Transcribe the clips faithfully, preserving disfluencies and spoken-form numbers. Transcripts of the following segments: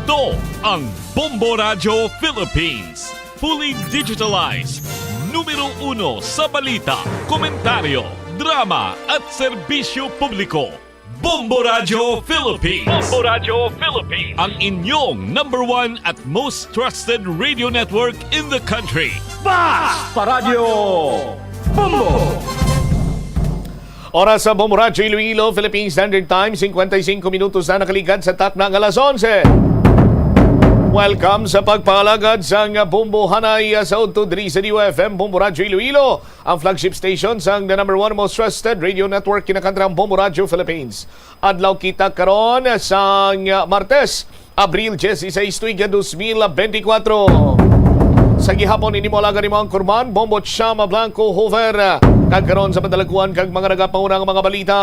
Ito ang Bombo Radyo Philippines. Fully digitalized. Numero uno sa balita, komentaryo, drama, at serbisyo publiko. Bombo Radyo Philippines. Bombo Radyo Philippines. Ang inyong number one at most trusted radio network in the country. Bas Paradyo Bombo! Oras sa Bombo Radyo Iloilo, Philippine Standard Time, cincuenta y cinco minutos na nakaligad sa takna nga alas onse. Welcome sa pagpalagad sang Bombo Hanay sa udto diri sa D U F M, Bombo Radyo Iloilo, ang flagship station sang the number one most trusted radio network kinakantrang Bombo Radyo Philippines. Adlaw kita karon sang Martes, Abril dieciséis, tuig nga dos mil benti kwatro. Sa gihapon, ini mo alaga nimo ang kurman, Bombo Chama Blanco Hoover. Kag karon sa madalaguan kag mga nagapanguna nga mga balita.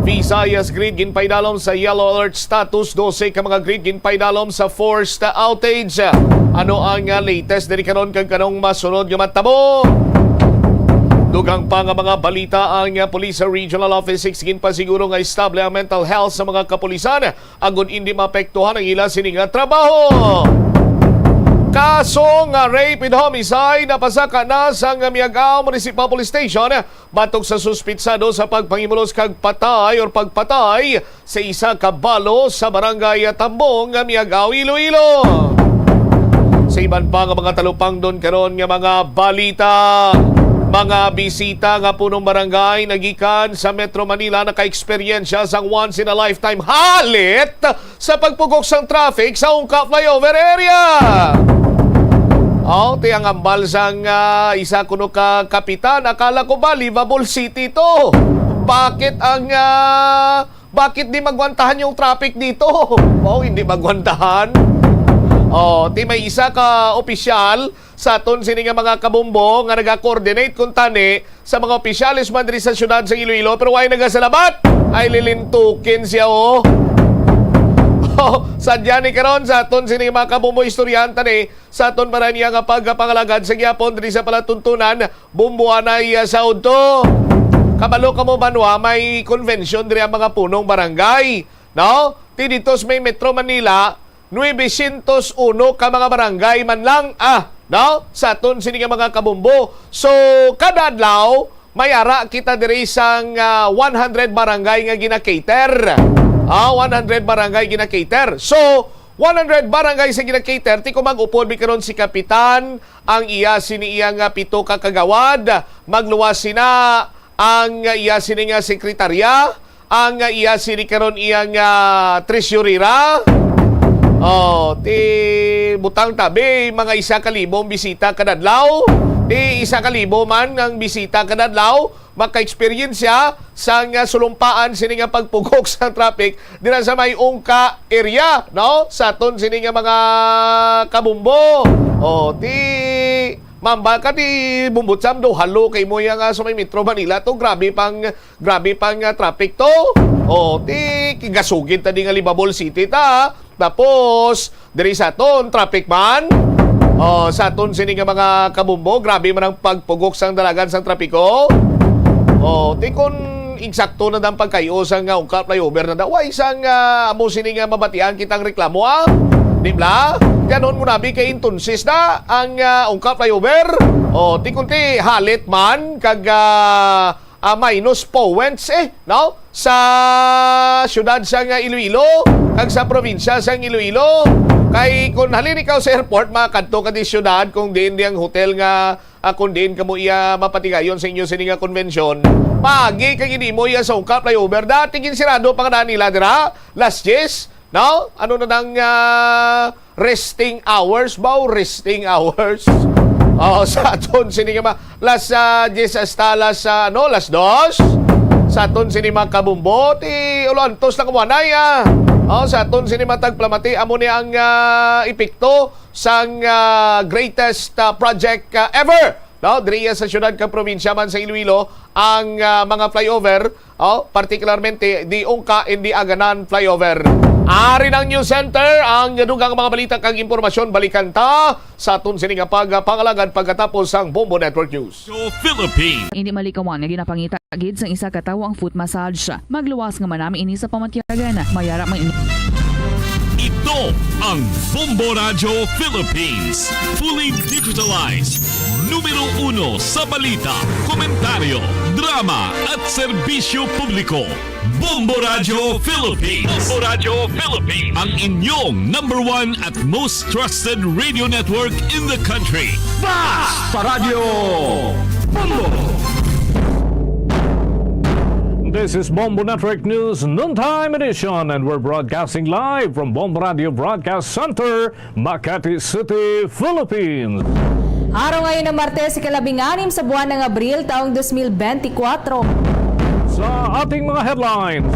Visayas grid ginpaidalom sa yellow alert status, dose ka mga grid ginpaidalom sa forced outage. Ano ang, ah, latest diri karon kag kanong masunod nga matabo? Dugang pa nga mga balita, ang, ah, Police Regional Office six ginpasiguro nga estable ang mental health sa mga kapulisan agod indi maapektuhan ang ila sini nga trabaho. Kaso nga rape and homicide napasaka na sa Miag-ao Municipal Police Station batok sa suspitsado sa pagpangimulos kag patay or pagpatay sa isa ka balo sa barangay Tambong nga Miag-ao, Iloilo. Sa iban pa nga mga talupangdon karon nga mga balita, mga bisita nga punong barangay nagikan sa Metro Manila naka-eksperyensya sang once in a lifetime halit sa pagpugok sang traffic sa Ungka Flyover area. Oh, ti ang ambal sang, ah, isa kuno ka kapitan, akala ko ba Livable City to? Bakit ang, ah, bakit di magwantahan yung traffic dito? Oh, hindi magwantahan. Oh, ti may isa ka opisyal sa aton sini nga mga kabombo nga naga-coordinate kuntani sa mga opisyales man diri sa siyudad sa Iloilo, pero way nagasalabat. Ay, lilintukin siya, oh. Oh, sadya ni karon sa aton sini mga kabombo, istoryahan ta ni sa aton para niya nga pagpangalagad sa gihapon diri sa palatuntunan, Bombo Hanay, ah, sa udto. Kabalo ka mo, Banwa, may convention diri ang mga punong barangay, no? Ti dito sa may Metro Manila, nuebe siyentos uno ka mga barangay man lang, ah, no? Sa aton sini nga mga kabombo. So, kada adlaw, may ara kita diri sang, ah, one hundred barangay nga gina-cater. Ah, one hundred barangay gina-cater. So, one hundred barangay sa gina-cater, ti kung mag-upod mi karon si Kapitan, ang iya sini iya nga pito ka kagawad, magluwas sina ang iya sini nga sekretarya, ang iya sini karon iya nga treasurera. Oh, ti butang tabi, mga isa ka libo ang bisita kada adlaw. Ti isa ka libo man ang bisita kada adlaw, maka-experience siya sang, ah, sulumpaan sini nga pagpugok sa traffic dira sa may Ungka area, no? Sa aton sini nga mga kabumbo. Oh, ti mambal ka ti Bumbutsam do, halo kay mo iya nga sa may Metro Manila to, grabe pang, grabe pang, ah, traffic to. Oh, ti kigasugid ta di nga Livable City ta. Tapos, diri sa aton, traffic man. Oh, sa aton sini nga mga kabumbo, grabe man ang pagpugok sang dalagan sang trapiko. Oh, ti kun eksakto na dang pagkayo sang, ah, Ungka flyover na daw. Way sang, ah, amo sini nga mabatian kitang reklamo, ah. Di bala? Ganon mo nabi kay entonces na ang, ah, Ungka flyover. Oh, ti kun ti halit man kag, ah, ah, minus points, eh, no? Sa siyudad sang Iloilo kag sa probinsya sang Iloilo. Kay kun halin ikaw sa airport, makadto ka di siyudad kung diin di ang hotel nga, ah, kung diin kamo iya mapatigayon sa inyo sini nga konbensyon. Maagi kag indi mo iya sa Ungka flyover. Dati ginsirado pa nga nila dira, las diyes, no? Ano na nang, ah, resting hours ba? O resting hours? Oh, sa aton sini nga ma-, las, ah, diyes hasta las, ah, ano, las dos. Sa aton sini mga kabumbo, ti ulo antos lang mo anay, ah. Oh, sa aton sini mga tagpalamati, amo ni ang, ah, epekto sang, ah, greatest, ah, project, ah, ever, no? Diri sa siyudad kag probinsya man sa Iloilo, ang, ah, mga flyover, oh, partikularmente di Ungka and di Aganan flyover. Ari ng News Center ang dugang mga balita kag impormasyon. Balikan ta sa aton sini nga pagpangalagad pagkatapos sang Bombo Network News. Philippines. Hindi malikawan nga ginapangita gid sang isa ka tawo ang foot massage. Magluwas nga manami ini sa pamatyagan. Mayara man ini. Ito Ito ang Bombo Radyo Philippines. Fully digitalized. Numero uno sa balita, komentaryo, drama, at serbisyo publiko. Bombo Radyo Philippines. Bombo Radyo Philippines. Ang inyong number one at most trusted radio network in the country. Basta Radyo Bombo! This is Bombo Network News Noontime Edition, and we're broadcasting live from Bombo Radio Broadcast Center, Makati City, Philippines. Araw ngayon na Martes, ikalabing-anim sa buwan ng Abril, taong dos mil benti kwatro. Sa ating mga headlines,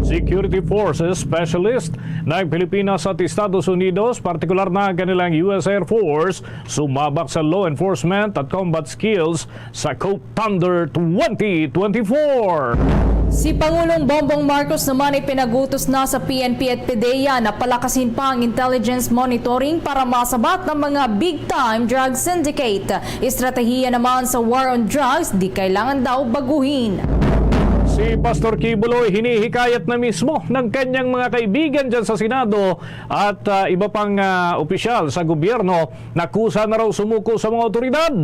security forces specialist ng Pilipinas at Estados Unidos, partikular na ang kanilang U S Air Force, sumabak sa law enforcement at combat skills sa COPE Thunder twenty twenty-four. Si Pangulong Bongbong Marcos naman ay pinagutos na sa P N P at PDEA na palakasin pa ang intelligence monitoring para masabat ang mga big-time drug syndicate. Estratehiya naman sa war on drugs, di kailangan daw baguhin. Si Pastor Quiboloy hinihikayat na mismo ng kanyang mga kaibigan dyan sa Senado at, ah, iba pang, ah, opisyal sa gobyerno na kusa na raw sumuko sa mga awtoridad.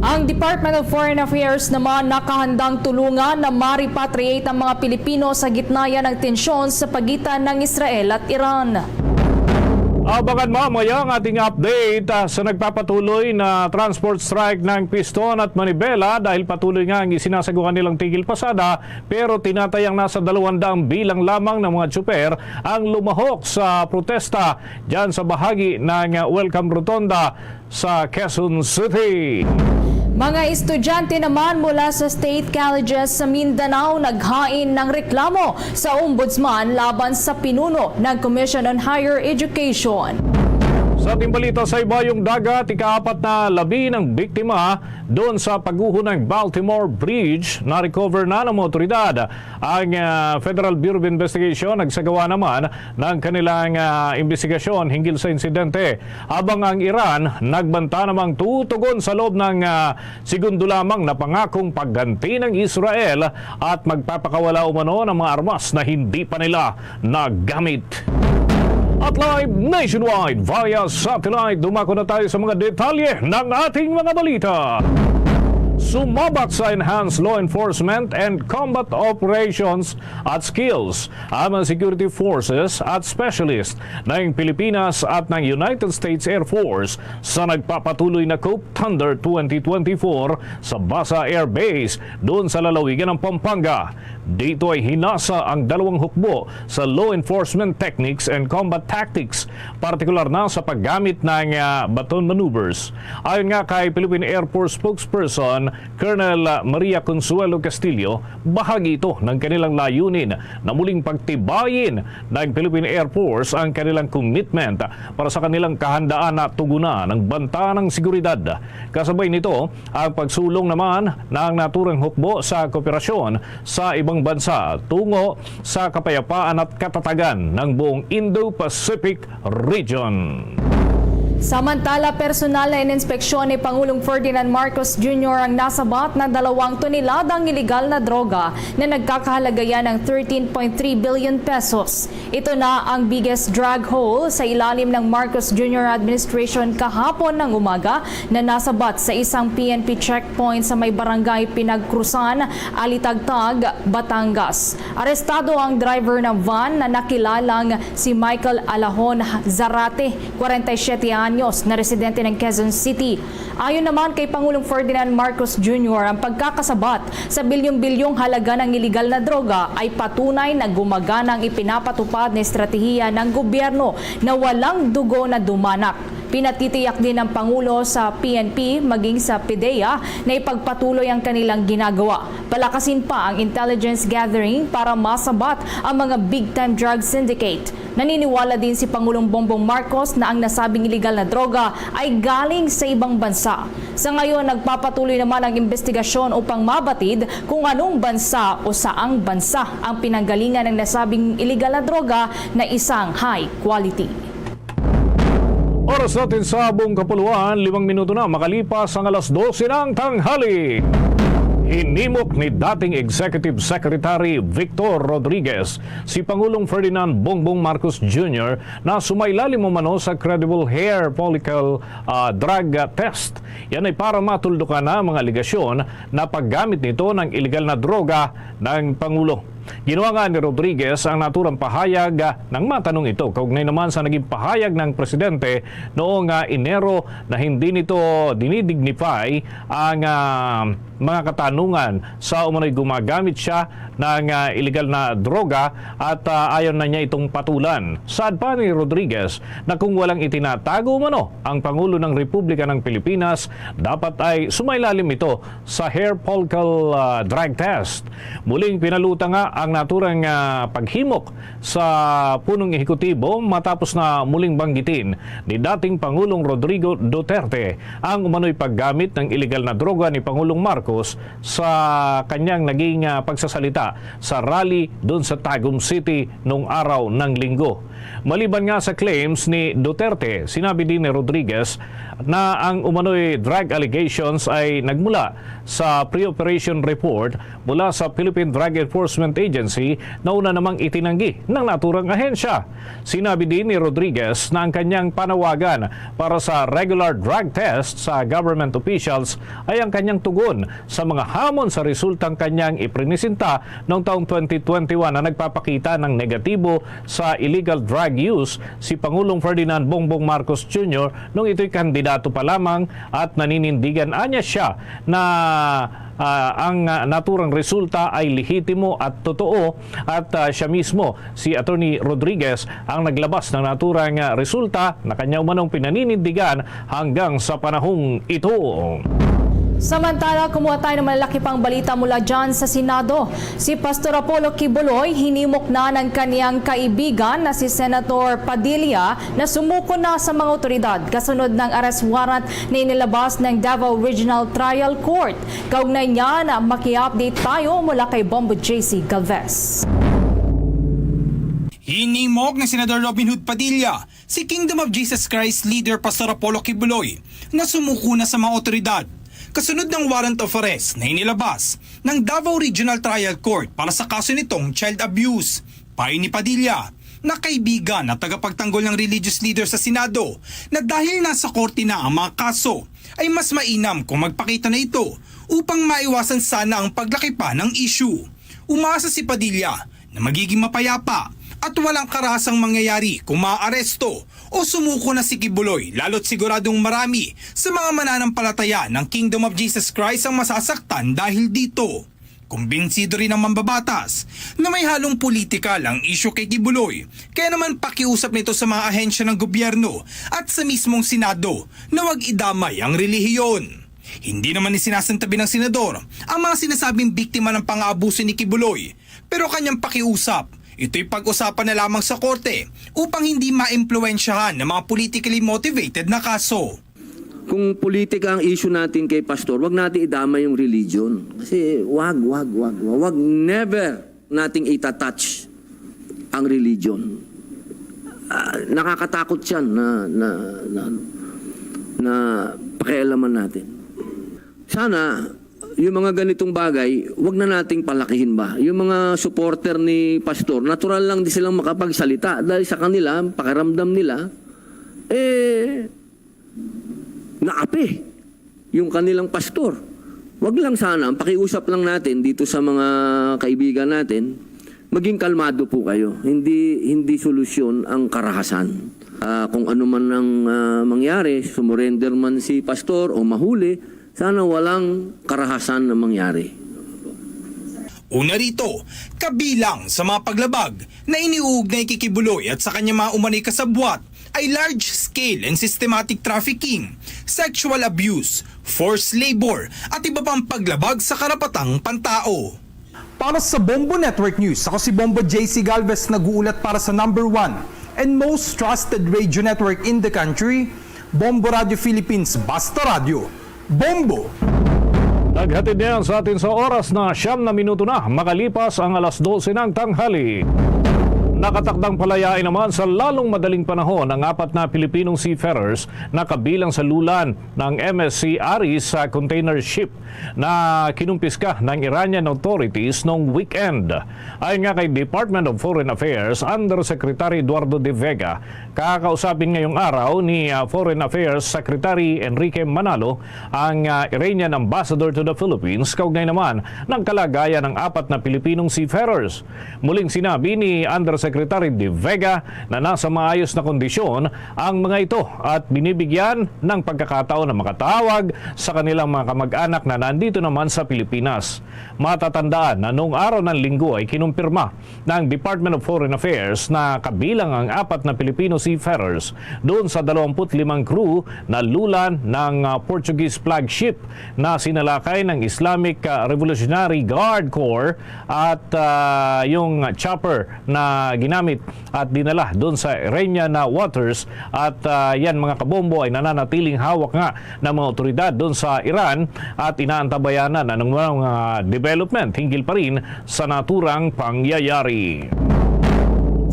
Ang Department of Foreign Affairs naman nakahandang tulungan na ma-repatriate ang mga Pilipino sa gitna yan ng tensyon sa pagitan ng Israel at Iran. Abangan mamaya ang ating update, ah, sa nagpapatuloy na transport strike ng Piston at Manibela dahil patuloy nga ang isinasagawa nilang tigil pasada, pero tinatayang nasa dalawang daang bilang lamang ng mga tsuper ang lumahok sa protesta dyan sa bahagi ng, ah, Welcome Rotonda sa Quezon City. Mga estudyante naman mula sa state colleges sa Mindanao naghain ng reklamo sa ombudsman laban sa pinuno ng Commission on Higher Education. Sa ating balita, sa Ibayong Dagat, ikaapat na labi ng biktima doon sa pagguho ng Baltimore Bridge. Na-recover na ng mga otoridad. Ang, ah, Federal Bureau of Investigation nagsagawa naman ng kanilang, ah, imbestigasyon hinggil sa insidente, habang ang Iran nagbanta namang tutugon sa loob ng, ah, segundo lamang na pangakong pagganti ng Israel at magpapakawala umano ng mga armas na hindi pa nila nagamit. At live nationwide via satellite, dumako na tayo sa mga detalye ng ating mga balita. Sumabak sa enhanced law enforcement and combat operations at skills ang mga security forces at specialist ng Pilipinas at ng United States Air Force sa nagpapatuloy na COPE Thunder twenty twenty-four sa Basa Air Base, doon sa lalawigan ng Pampanga. Dito ay hinasa ang dalawang hukbo sa law enforcement techniques and combat tactics, partikular na sa paggamit ng, ah, baton maneuvers. Ayon nga kay Philippine Air Force spokesperson Colonel Maria Consuelo Castillo, bahagi ito ng kanilang layunin na muling pagtibayin ng Philippine Air Force ang kanilang commitment para sa kanilang kahandaan na tugunan ang banta ng seguridad. Kasabay nito, ang pagsulong naman ng naturang hukbo sa kooperasyon sa ibang bansa tungo sa kapayapaan at katatagan ng buong Indo-Pacific region. Samantala, personal na ininspeksyon ni Pangulong Ferdinand Marcos Junior ang nasabat na dalawang toneladang iligal na droga na nagkakahalaga yan ng thirteen point three billion pesos. Ito na ang biggest drug haul sa ilalim ng Marcos Junior administration kahapon ng umaga na nasabat sa isang P N P checkpoint sa may barangay Pinagkrusan, Alitagtag, Batangas. Arestado ang driver ng van na nakilalang si Michael Alahon Zarate, kwarenta y siyete anyos, na residente ng Quezon City. Ayon naman kay Pangulong Ferdinand Marcos Junior, ang pagkakasabat sa bilyong-bilyong halaga ng iligal na droga ay patunay na gumagana ang ipinapatupad na estratehiya ng gobyerno na walang dugo na dumanak. Pinatitiyak din ng Pangulo sa P N P maging sa PDEA na ipagpatuloy ang kanilang ginagawa. Palakasin pa ang intelligence gathering para masabat ang mga big-time drug syndicate. Naniniwala din si Pangulong Bongbong Marcos na ang nasabing iligal na droga ay galing sa ibang bansa. Sa ngayon, nagpapatuloy naman ang imbestigasyon upang mabatid kung anong bansa o saang bansa ang pinanggalingan ng nasabing iligal na droga na isang high quality. Oras natin sa buong kapuluan, limang minuto na makalipas ang alas dose ng tanghali. Hinimok ni dating Executive Secretary Victor Rodriguez si Pangulong Ferdinand Bongbong Marcos Junior na sumailalim umano sa credible hair follicle, ah, drug, ah, test. Yan ay para matuldukan na ang mga alegasyon na paggamit nito ng iligal na droga ng Pangulo. Ginwa nga ni Rodriguez ang naturang pahayag, ah, nang matanong ito kaugnay naman sa naging pahayag ng presidente noong, ah, Enero na hindi nito dinidignify ang, ah, mga katanungan sa umano'y gumagamit siya ng, ah, iligal na droga at, ah, ayaw na niya itong patulan. Saad pa ni Rodriguez na kung walang itinatago umano ang Pangulo ng Republika ng Pilipinas, dapat ay sumailalim ito sa hair follicle, ah, drug test. Muling pinaluta nga ang naturang, ah, paghimok sa punong ehekutibo matapos na muling banggitin ni dating Pangulong Rodrigo Duterte ang umano'y paggamit ng iligal na droga ni Pangulong Marcos sa kanyang naging, ah, pagsasalita sa rally doon sa Tagum City nung araw ng Linggo. Maliban nga sa claims ni Duterte, sinabi din ni Rodriguez na ang umano'y drug allegations ay nagmula sa pre-operation report mula sa Philippine Drug Enforcement Agency na una namang itinanggi ng naturang ahensya. Sinabi din ni Rodriguez na ang kanyang panawagan para sa regular drug test sa government officials ay ang kanyang tugon sa mga hamon sa resultang kanyang iprinisinta noong taong twenty twenty-one na nagpapakita ng negatibo sa illegal drug use si Pangulong Ferdinand Bongbong Marcos Junior nung ito'y kandidato pa lamang at naninindigan anya siya na, ah, ang, ah, naturang resulta ay lehitimo at totoo at, ah, siya mismo, si Attorney Rodriguez, ang naglabas ng naturang, ah, resulta na kanya umanong pinaninindigan hanggang sa panahong ito. Samantala, kumuha tayo ng malalaki pang balita mula dyan sa Senado. Si Pastor Apollo Quiboloy hinimok na ng kaniyang kaibigan na si Senator Padilla na sumuko na sa mga otoridad kasunod ng arrest warrant na inilabas ng Davao Regional Trial Court. Kaugnay niyan, maki-update tayo mula kay Bombo J C Galvez. Hinimok ni Senador Robin Hood Padilla si Kingdom of Jesus Christ leader Pastor Apollo Quiboloy na sumuko na sa mga otoridad kasunod ng warrant of arrest na inilabas ng Davao Regional Trial Court para sa kaso nitong child abuse. Payo ni Padilla na kaibigan at tagapagtanggol ng religious leader sa Senado na dahil nasa korte na ang mga kaso, ay mas mainam kung magpakita na ito upang maiwasan sana ang paglaki pa ng issue. Umaasa si Padilla na magiging mapayapa at walang karahasang mangyayari kung maaaresto o sumuko na si Quiboloy, lalo't siguradong marami sa mga mananampalataya ng Kingdom of Jesus Christ ang masasaktan dahil dito. Kumbinsido rin ang mambabatas na may halong politikal ang isyu kay Quiboloy, kaya naman pakiusap nito sa mga ahensya ng gobyerno at sa mismong Senado na wag idamay ang relihiyon. Hindi naman isinasantabi ng senador ang mga sinasabing biktima ng pang-aabuso ni Quiboloy, pero kanyang pakiusap, ito'y pag-usapan na lamang sa korte upang hindi maimpluwensyahan ng mga politically motivated na kaso. Kung politika ang issue natin kay Pastor, wag natin idama yung religion. Kasi wag, wag, wag, wag, wag, never nating itatouch ang religion. Ah, nakakatakot siya na, na, na, na pakialaman natin. Sana, yung mga ganitong bagay, wag na nating palakihin ba? Yung mga supporter ni Pastor, natural lang di silang makapagsalita dahil sa kanila, pakiramdam nila, eh, naapi yung kanilang pastor. Wag lang sana, ang pakiusap lang natin dito sa mga kaibigan natin, maging kalmado po kayo. Hindi, hindi solusyon ang karahasan. Ah, kung ano man ang, ah, mangyari, sumurrender man si pastor o mahuli, sana walang karahasan na mangyari. Una rito, kabilang sa mga paglabag na iniuugnay kay Quiboloy at sa kanyang mga umano'y kasabwat ay large-scale and systematic trafficking, sexual abuse, forced labor, at iba pang paglabag sa karapatang pantao. Para sa Bombo Network News, ako si Bombo J C Galvez, nag-uulat para sa number one and most trusted radio network in the country, Bombo Radio Philippines, Basta Radyo. Bombo! Naghatid niyan sa atin sa oras na siyam na minuto na makalipas ang alas dose ng tanghali. Nakatakdang palayain naman sa lalong madaling panahon ang apat na Pilipinong seafarers na kabilang sa lulan ng M S C Aris sa container ship na kinumpiska ng Iranian authorities noong weekend. Ayon nga kay Department of Foreign Affairs Undersecretary Eduardo de Vega, kakausapin ngayong araw ni, ah, Foreign Affairs Secretary Enrique Manalo ang, ah, Iranian ambassador to the Philippines kaugnay naman ng kalagayan ng apat na Pilipinong seafarers. Muling sinabi ni Undersecretary De Vega na nasa maayos na kondisyon ang mga ito at binibigyan ng pagkakataon na makatawag sa kanilang mga kamag-anak na nandito naman sa Pilipinas. Matatandaan na noong araw ng Linggo ay kinumpirma ng Department of Foreign Affairs na kabilang ang apat na Pilipino seafarers doon sa dalawampu't limang crew na lulan ng, ah, Portuguese flagship na sinalakay ng Islamic, ah, Revolutionary Guard Corps at, ah, yung chopper na ginamit at dinala doon sa Iranian na waters at, ah, yan mga kabombo ay nananatiling hawak nga ng mga otoridad doon sa Iran at inaantabayanan na ng mga development hinggil pa rin sa naturang pangyayari.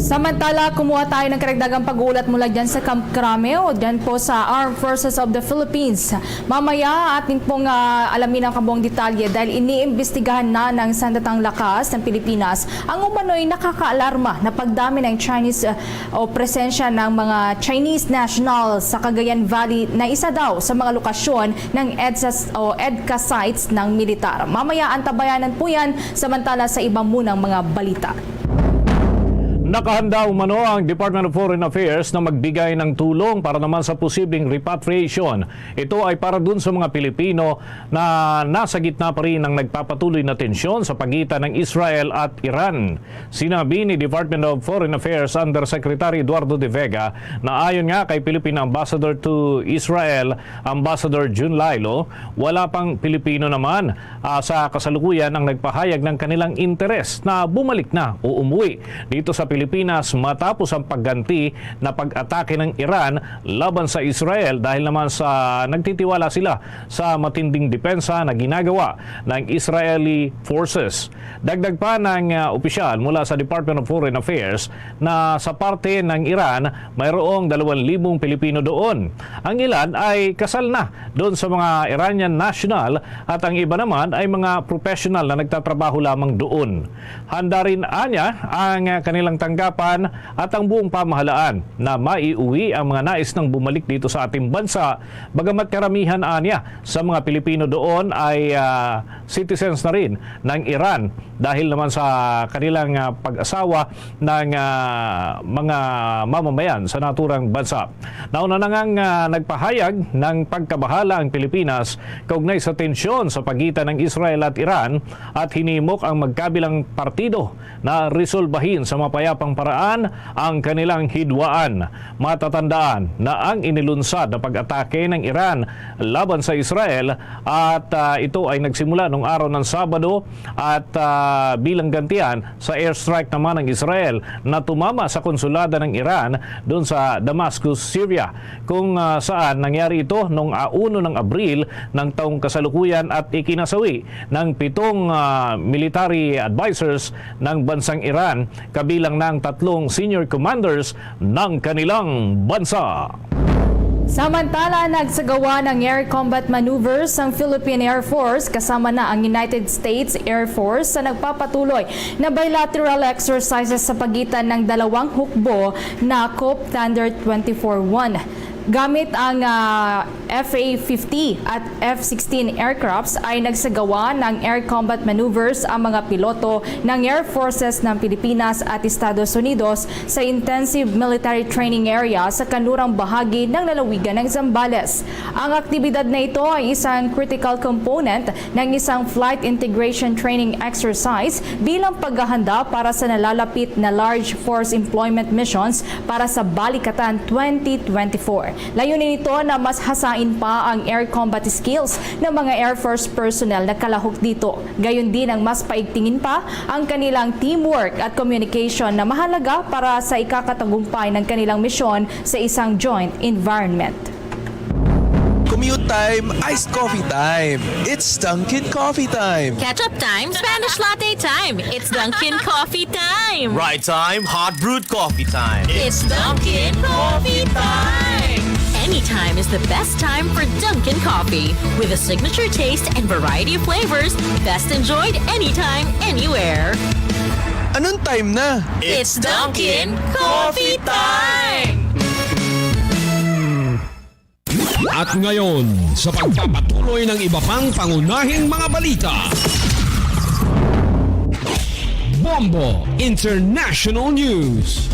Samantala, kumuha tayo ng karagdagang pag-uulat mula dyan sa Camp Crame o dyan po sa Armed Forces of the Philippines. Mamaya, atin pong, ah, alamin ang kabuang detalye dahil iniimbestigahan na ng Sandatang Lakas ng Pilipinas ang umano'y nakakaalarma na pagdami ng Chinese, ah, o presensya ng mga Chinese national sa Cagayan Valley na isa daw sa mga lokasyon ng EDSA o EDCA sites ng militar. Mamaya, antabayanan po yan, samantala sa iba munang mga balita. Nakahanda umano ang Department of Foreign Affairs na magbigay ng tulong para naman sa posibleng repatriation. Ito ay para dun sa mga Pilipino na nasa gitna pa rin ng nagpapatuloy na tensyon sa pagitan ng Israel at Iran. Sinabi ni Department of Foreign Affairs Undersecretary Eduardo de Vega na ayon nga kay Philippine Ambassador to Israel, Ambassador Jun Lailo, wala pang Pilipino naman, ah, sa kasalukuyan ang nagpahayag ng kanilang interes na bumalik na o umuwi dito sa Pilipinas matapos ang pagganti na pag-atake ng Iran laban sa Israel dahil naman sa nagtitiwala sila sa matinding depensa na ginagawa ng Israeli forces. Dagdag pa ng, ah, opisyal mula sa Department of Foreign Affairs na sa parte ng Iran, mayroong dalawang libong Pilipino doon. Ang ilan ay kasal na doon sa mga Iranian national at ang iba naman ay mga professional na nagtatrabaho lamang doon. Handa rin anya ang kanilang tanggapan at ang buong pamahalaan na maiuwi ang mga nais nang bumalik dito sa ating bansa. Bagamat karamihan anya sa mga Pilipino doon ay, ah, citizens na rin ng Iran dahil naman sa kanilang, ah, pag-asawa ng, ah, mga mamamayan sa naturang bansa. Nauna na ngang, ah, nagpahayag ng pagkabahala ang Pilipinas kaugnay sa tensyon sa pagitan ng Israel at Iran at hinimok ang magkabilang partido na resolbahin sa mapayapang paraan ang kanilang hidwaan. Matatandaan na ang inilunsad na pag-atake ng Iran laban sa Israel at, ah, ito ay nagsimula nung araw ng Sabado at, ah, bilang gantian sa airstrike naman ng Israel na tumama sa konsulada ng Iran doon sa Damascus, Syria, kung, ah, saan nangyari ito noong, ah, uno ng Abril ng taong kasalukuyan at ikinasawi ng pitong, ah, military advisors ng bansang Iran, kabilang na ang tatlong senior commanders ng kanilang bansa. Samantala, nagsagawa ng air combat maneuvers ang Philippine Air Force kasama na ang United States Air Force sa nagpapatuloy na bilateral exercises sa pagitan ng dalawang hukbo na COP Thunder twenty-four one. Gamit ang, ah, F A fifty at F sixteen aircrafts ay nagsagawa ng air combat maneuvers ang mga piloto ng Air Forces ng Pilipinas at Estados Unidos sa Intensive Military Training Area sa kanlurang bahagi ng lalawigan ng Zambales. Ang aktibidad na ito ay isang critical component ng isang flight integration training exercise bilang paghahanda para sa nalalapit na large force employment missions para sa Balikatan twenty twenty-four. Layunin nito na mas hasain pa ang air combat skills ng mga Air Force personnel na kalahok dito. Gayon din ang mas paigtingin pa ang kanilang teamwork at communication na mahalaga para sa ikakatagumpay ng kanilang misyon sa isang joint environment. Commute time, iced coffee time. It's Dunkin' Coffee Time. Ketchup time, Spanish latte time. It's Dunkin' Coffee Time. Ride time, hot brewed coffee time. It's Dunkin' Coffee Time. Anytime is the best time for Dunkin' Coffee. With a signature taste and variety of flavors, best enjoyed anytime, anywhere. Anong time na? It's Dunkin' Coffee Time! At ngayon, sa pagpapatuloy ng iba pang pangunahing mga balita, Bombo International News.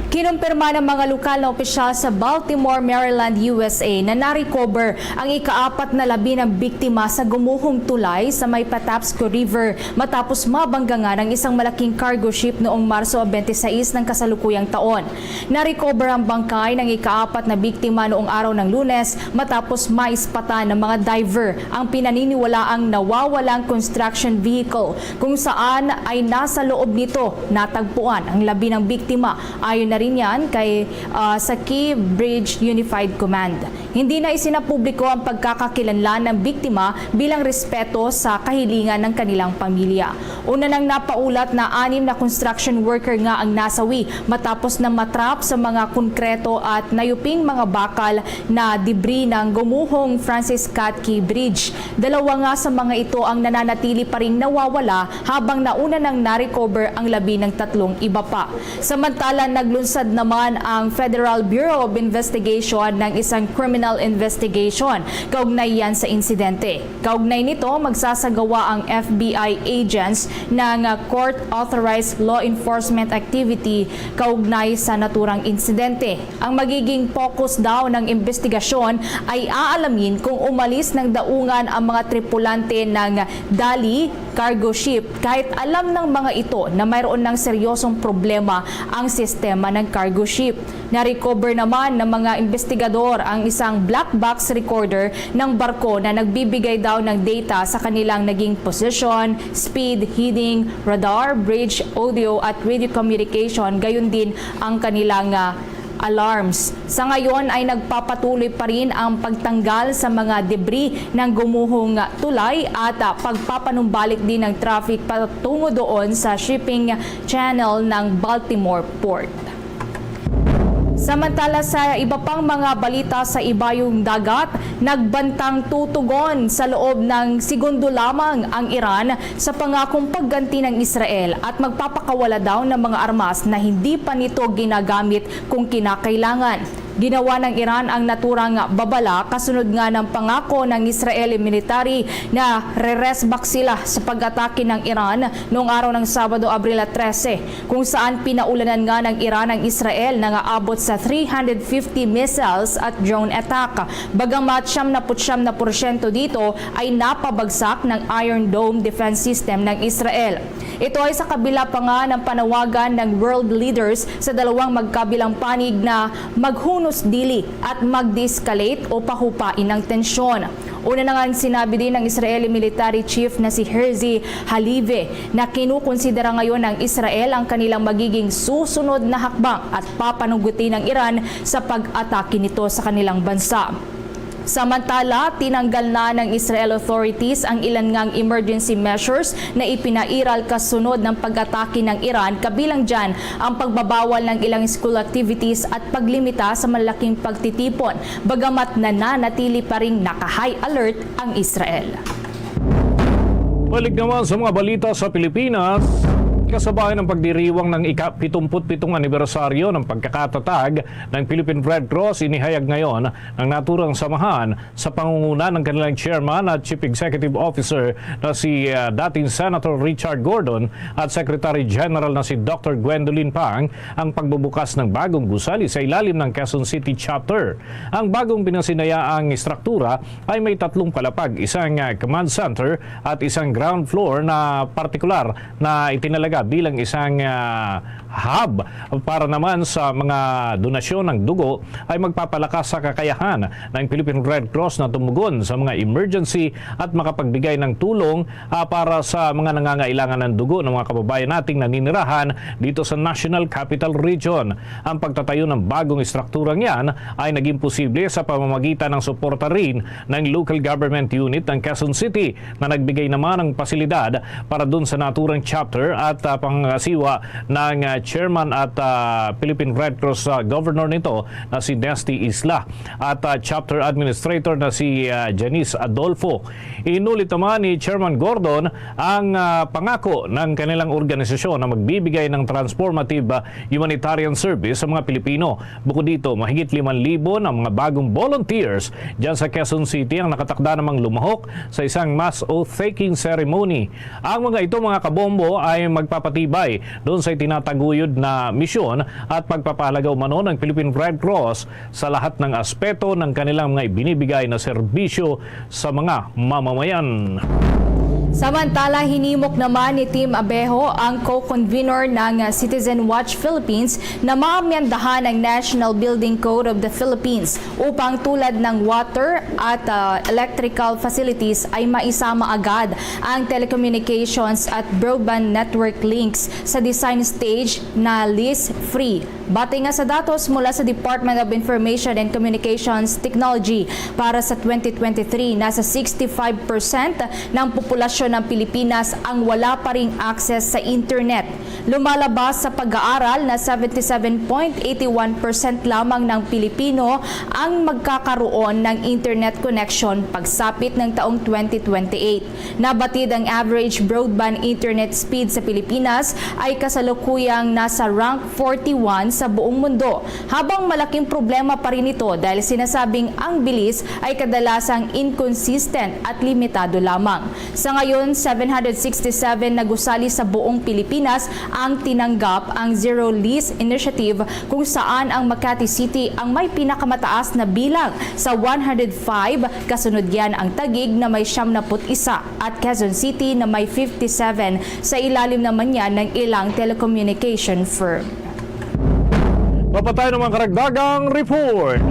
Kinumpirma ng mga lokal na opisyal sa Baltimore, Maryland, U S A, na na-recover ang ikaapat na labi ng biktima sa gumuhong tulay sa may Patapsco River matapos mabanggangan ang isang malaking cargo ship noong Marso twenty-six ng kasalukuyang taon. Na-recover ang bangkay ng ikaapat na biktima noong araw ng Lunes matapos maispatan ng mga diver ang pinaniniwalaang nawawalang construction vehicle, kung saan ay nasa loob nito natagpuan ang labi ng biktima. Ayon na rin yan kay, ah, sa Key Bridge Unified Command. Hindi na isinapubliko ang pagkakakilanlan ng biktima bilang respeto sa kahilingan ng kanilang pamilya. Una nang napaulat na anim na construction worker nga ang nasawi matapos na matrap sa mga konkreto at nayuping mga bakal na debris ng gumuhong Francis Scott Key Bridge. Dalawa nga sa mga ito ang nananatili pa ring nawawala, habang nauna nang na-recover ang labi ng tatlong iba pa. Samantala, naglunsad naman ang Federal Bureau of Investigation ng isang criminal investigation kaugnay yan sa insidente. Kaugnay nito, magsasagawa ang F B I agents ng, ah, court-authorized law enforcement activity kaugnay sa naturang insidente. Ang magiging focus daw ng investigasyon ay aalamin kung umalis ng daungan ang mga tripulante ng Dali cargo ship, kahit alam ng mga ito na mayroon ng seryosong problema ang sistema ng cargo ship. Na-recover naman ng mga investigador ang isang black box recorder ng barko na nagbibigay daw ng data sa kanilang naging position, speed, heading, radar, bridge, audio at radio communication, gayon din ang kanilang, ah, alarms. Sa ngayon ay nagpapatuloy pa rin ang pagtanggal sa mga debris ng gumuhong tulay at, ah, pagpapanumbalik din ng traffic patungo doon sa shipping channel ng Baltimore Port. Samantala, sa iba pang mga balita sa ibayong dagat, nagbantang tutugon sa loob ng segundo lamang ang Iran sa pangakong pagganti ng Israel at magpapakawala daw ng mga armas na hindi pa nito ginagamit kung kinakailangan. Ginawa ng Iran ang naturang babala kasunod nga ng pangako ng Israeli military na re-rest back sila sa pag-atake ng Iran noong araw ng Sabado, Abril trese, kung saan pinaulanan nga ng Iran ang Israel na nga abot sa three hundred fifty missiles at drone attack. Bagamat siyam na put siyam na porsyento dito ay napabagsak ng Iron Dome defense system ng Israel. Ito ay sa kabila pa nga ng panawagan ng world leaders sa dalawang magkabilang panig na maghunos dili at mag-de-escalate o pahupain ang tensyon. Una na nga sinabi din ng Israeli military chief na si Herzi Halevi na kinukonsidera ngayon ng Israel ang kanilang magiging susunod na hakbang at papanuguti ng Iran sa pag-atake nito sa kanilang bansa. Samantala, tinanggal na ng Israel authorities ang ilan ngang emergency measures na ipinairal kasunod ng pag-atake ng Iran, kabilang dyan ang pagbabawal ng ilang school activities at paglimita sa malaking pagtitipon, bagamat nananatili pa ring naka-high alert ang Israel. Balik naman sa mga balita sa Pilipinas, kasabay ng pagdiriwang ng ika-pitungput-pitong anibersaryo ng pagkakatatag ng Philippine Red Cross, inihayag ngayon ng naturang samahan sa pangunguna ng kanilang chairman at chief executive officer na si, ah, dating Senator Richard Gordon at Secretary General na si Doctor Gwendolyn Pang ang pagbubukas ng bagong gusali sa ilalim ng Quezon City Chapter. Ang bagong pinasinayaang istruktura ay may tatlong palapag, isang, ah, command center at isang ground floor na partikular na itinalaga bilang isang, ah, hub para naman sa mga donasyon ng dugo ay magpapalakas sa kakayahan ng Philippine Red Cross na tumugon sa mga emergency at makapagbigay ng tulong, ah, para sa mga nangangailangan ng dugo ng mga kababayan nating naninirahan dito sa National Capital Region. Ang pagtatayo ng bagong estrukturang yan ay naging posible sa pamamagitan ng suporta rin ng local government unit ng Quezon City na nagbigay naman ng pasilidad para dun sa naturang chapter at, ah, pangangasiwa ng, ah, chairman at, ah, Philippine Red Cross, ah, governor nito na si Nesty Isla at, ah, chapter administrator na si, ah, Janice Adolfo. Inulit naman ni Chairman Gordon ang, ah, pangako ng kanilang organisasyon na magbibigay ng transformative, ah, humanitarian service sa mga Pilipino. Bukod dito, mahigit limang libo na mga bagong volunteers dyan sa Quezon City ang nakatakda namang lumahok sa isang mass oath-taking ceremony. Ang mga ito, mga kabombo, ay magpapatibay doon sa itinataguyod na misyon at pagpapahalaga umano ng Philippine Red Cross sa lahat ng aspeto ng kanilang mga ibinibigay na serbisyo sa mga mamamayan. Samantala, hinimok naman ni Tim Abejo, ang co-convenor ng Citizen Watch Philippines, na maamyandahan ang National Building Code of the Philippines upang tulad ng water at, ah, electrical facilities ay maisama agad ang telecommunications at broadband network links sa design stage na lease-free. Bati nga sa datos mula sa Department of Information and Communications Technology, para sa twenty twenty-three, nasa sixty-five percent ng populasyon ng Pilipinas ang wala pa ring access sa internet. Lumalabas sa pag-aaral na seventy-seven point eighty-one percent lamang ng Pilipino ang magkakaroon ng internet connection pagsapit ng taong twenty twenty-eight. Nabatid ang average broadband internet speed sa Pilipinas ay kasalukuyang nasa rank forty-one sa buong mundo, habang malaking problema pa rin ito dahil sinasabing ang bilis ay kadalasang inconsistent at limitado lamang. Sa ngayon, seven hundred sixty-seven na gusali sa buong Pilipinas ang tinanggap ang Zero Lease Initiative, kung saan ang Makati City ang may pinakamataas na bilang sa one hundred five, kasunod yan ang Taguig na may siyam na put isa at Quezon City na may fifty-seven, sa ilalim naman yan ng ilang telecommunication firm. Mapatay ng mga karagdagang report.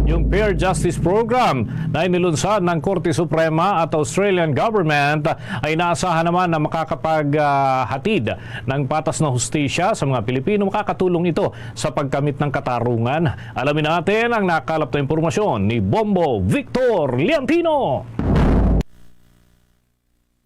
Yung Fair Justice Program na inilunsad ng Korte Suprema at Australian government ay inaasahan naman na makakapaghatid ng patas na hustisya sa mga Pilipino. Makakatulong ito sa pagkamit ng katarungan. Alamin natin ang nakalap na impormasyon ni Bombo Victor Liantino.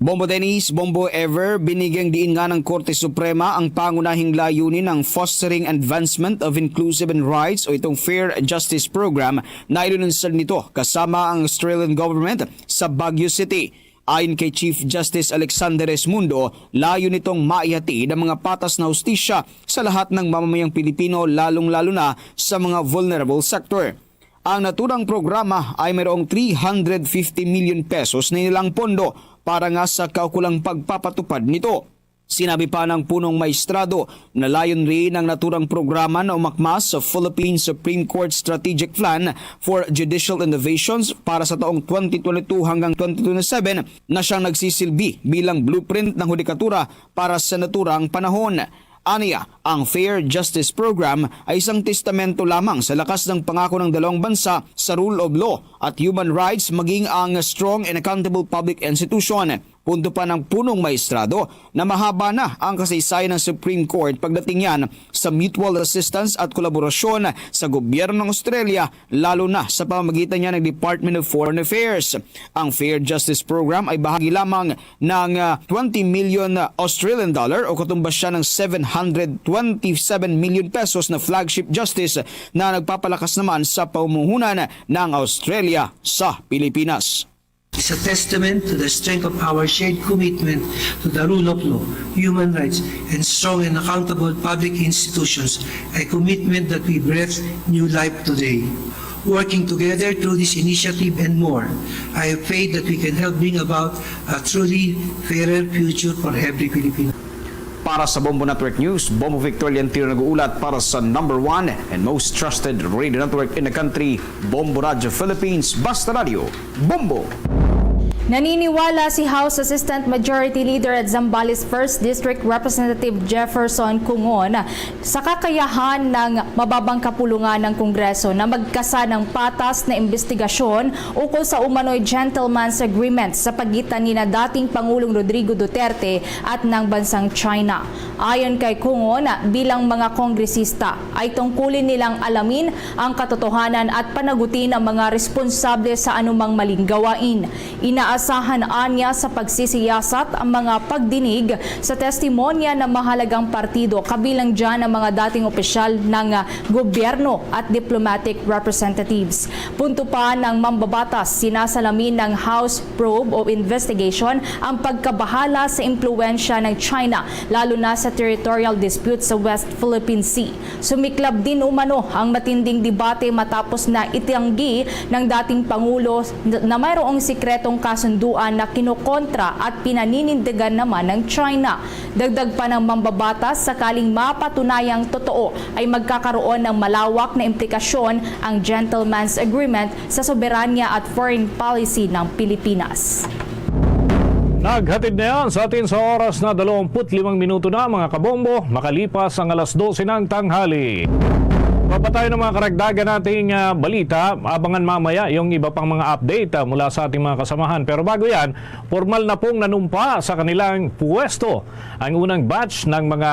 Bombo Dennis, Bombo Ever, binigyang diin nga ng Korte Suprema ang pangunahing layunin ng Fostering Advancement of Inclusive and Rights o itong Fair Justice Program na ilunsad nito kasama ang Australian government sa Baguio City. Ayon kay Chief Justice Alexander Esmundo, layo nitong maihatid ang mga patas na hustisya sa lahat ng mamamayang Pilipino, lalong-lalo na sa mga vulnerable sector. Ang naturang programa ay mayroong three hundred fifty million pesos na inilang pondo para nga sa kaukulang pagpapatupad nito. Sinabi pa ng punong maestrado na layon rin ang naturang programa na umakma sa Philippine Supreme Court Strategic Plan for Judicial Innovations para sa taong twenty twenty-two hanggang twenty twenty-seven na siyang nagsisilbi bilang blueprint ng hudikatura para sa naturang panahon. Aniya, ang Fair Justice Program ay isang testamento lamang sa lakas ng pangako ng dalawang bansa sa rule of law at human rights, maging ang strong and accountable public institution. Punto pa ng punong maestrado na mahaba na ang kasaysayan ng Supreme Court pagdating yan sa mutual assistance at kolaborasyon sa gobyerno ng Australia, lalo na sa pamamagitan niya ng Department of Foreign Affairs. Ang Fair Justice Program ay bahagi lamang ng, ah, twenty million Australian dollar o katumbas siya ng seven hundred twenty-seven million pesos na flagship justice na nagpapalakas naman sa pamumuhunan ng Australia sa Pilipinas. It's a testament to the strength of our shared commitment to the rule of law, human rights, and strong and accountable public institutions, a commitment that we breathe new life today. Working together through this initiative and more, I have faith that we can help bring about a truly fairer future for every Filipino. Para sa Bombo Network News, Bombo Victor Liantino nag-uulat para sa number one and most trusted radio network in the country, Bombo Radyo Philippines, Basta Radyo, Bombo! Naniniwala si House Assistant Majority Leader at Zambales First District Representative Jefferson Cungon sa kakayahan ng mababang kapulungan ng Kongreso na magkasa ng patas na imbestigasyon ukol sa umano'y gentleman's agreement sa pagitan ni na dating Pangulong Rodrigo Duterte at ng bansang China. Ayon kay Cungon, bilang mga kongresista ay tungkulin nilang alamin ang katotohanan at panagutin ang mga responsable sa anumang maling gawain. Inaasahan anya sa pagsisiyasat ang mga pagdinig sa testimonya ng mahalagang partido, kabilang dyan ang mga dating opisyal ng, ah, gobyerno at diplomatic representatives. Punto pa ng mambabatas, sinasalamin ng House probe o investigation ang pagkabahala sa impluwensya ng China, lalo na sa territorial dispute sa West Philippine Sea. Sumiklab din umano ang matinding debate matapos na itanggi ng dating Pangulo na mayroong sikretong kasunduan na kinokontra at pinaninindigan naman ng China. Dagdag pa ng mambabatas, sakaling mapatunayang totoo, ay magkakaroon ng malawak na implikasyon ang Gentleman's Agreement sa soberanya at foreign policy ng Pilipinas. Naghatid na yan sa atin sa oras na dalawampu't limang minuto na, mga kabombo, makalipas ang alas dose ng tanghali. Papatayo ng mga karagdagan nating, ah, balita. Abangan mamaya yung iba pang mga update, ah, mula sa ating mga kasamahan. Pero bago yan, formal na pong nanumpa sa kanilang pwesto ang unang batch ng mga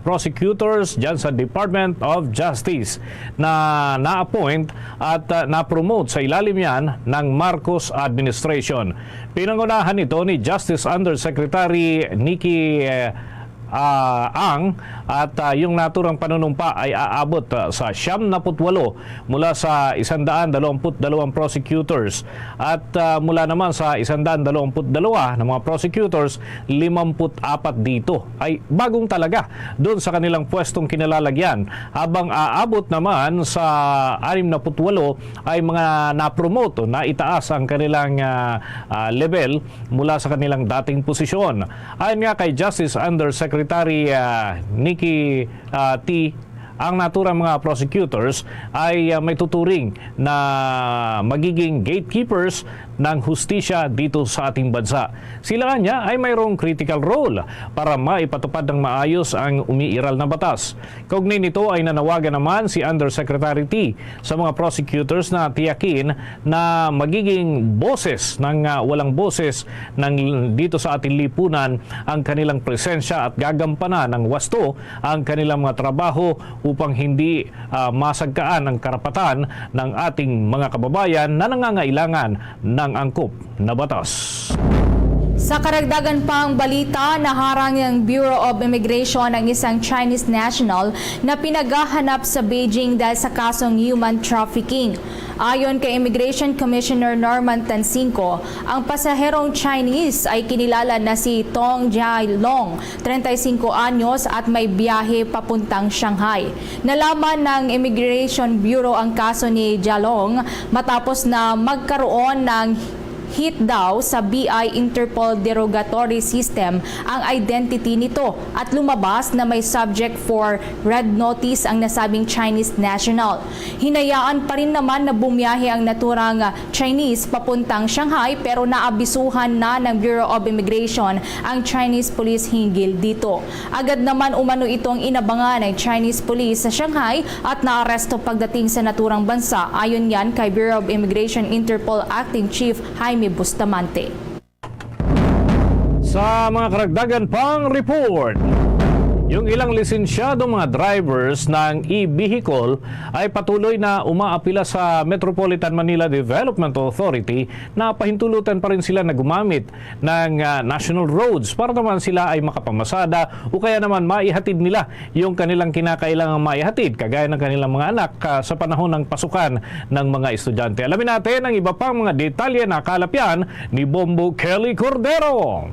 prosecutors dyan sa Department of Justice na na-appoint at, ah, na-promote sa ilalim yan ng Marcos administration. Pinangunahan ito ni Justice Undersecretary Nikki, eh, ah, Ang, at, ah, yung naturang panunumpa ay aabot, ah, sa siyam na put walo mula sa isang daan dalawampu't dalawang prosecutors at, ah, mula naman sa isang daan dalawampu't dalawa na mga prosecutors, limampu't apat dito ay bagong talaga doon sa kanilang pwestong kinalalagyan, habang aabot naman sa anim na put walo ay mga na-promote o naitaas ang kanilang, ah, ah, level mula sa kanilang dating posisyon. Ayon nga kay Justice Undersecretary, ah, Nikki, ah, T, ang naturang mga prosecutors ay, ah, may tuturing na magiging gatekeepers ng hustisya dito sa ating bansa. Sila anya ay mayroong critical role para maipatupad ng maayos ang umiiral na batas. Kaugnay nito ay nanawagan naman si Undersecretary T sa mga prosecutors na tiyakin na magiging boses ng, ah, walang boses ng, dito sa ating lipunan ang kanilang presensya at gagampanan ng wasto ang kanilang mga trabaho upang hindi, ah, masagkaan ang karapatan ng ating mga kababayan na nangangailangan ng angkop na batas. Sa karagdagan pang balita, naharang ng Bureau of Immigration ang isang Chinese national na pinaghahanap sa Beijing dahil sa kasong human trafficking. Ayon kay Immigration Commissioner Norman Tansinco, ang pasaherong Chinese ay kinilala na si Tong Jialong, treinta y cinco anyos, at may biyahe papuntang Shanghai. Nalaman ng Immigration Bureau ang kaso ni Jialong matapos na magkaroon ng hit daw sa B I Interpol derogatory system ang identity nito at lumabas na may subject for red notice ang nasabing Chinese national. Hinayaan pa rin naman na bumiyahe ang naturang Chinese papuntang Shanghai, pero naabisuhan na ng Bureau of Immigration ang Chinese police hinggil dito. Agad naman umano itong inabangan ng Chinese police sa Shanghai at naaresto pagdating sa naturang bansa, ayon yan kay Bureau of Immigration Interpol Acting Chief Jaime Bustamante. Sa mga karagdagan pang report, yung ilang lisensyadong mga drivers ng e-vehicle ay patuloy na umaapila sa Metropolitan Manila Development Authority na pahintulutan pa rin sila na gumamit ng, ah, national roads para naman sila ay makapamasada o kaya naman maihatid nila yung kanilang kinakailangang maihatid, kagaya ng kanilang mga anak, ah, sa panahon ng pasukan ng mga estudyante. Alamin natin ang iba pang mga detalye na kalapyan ni Bombo Kelly Cordero.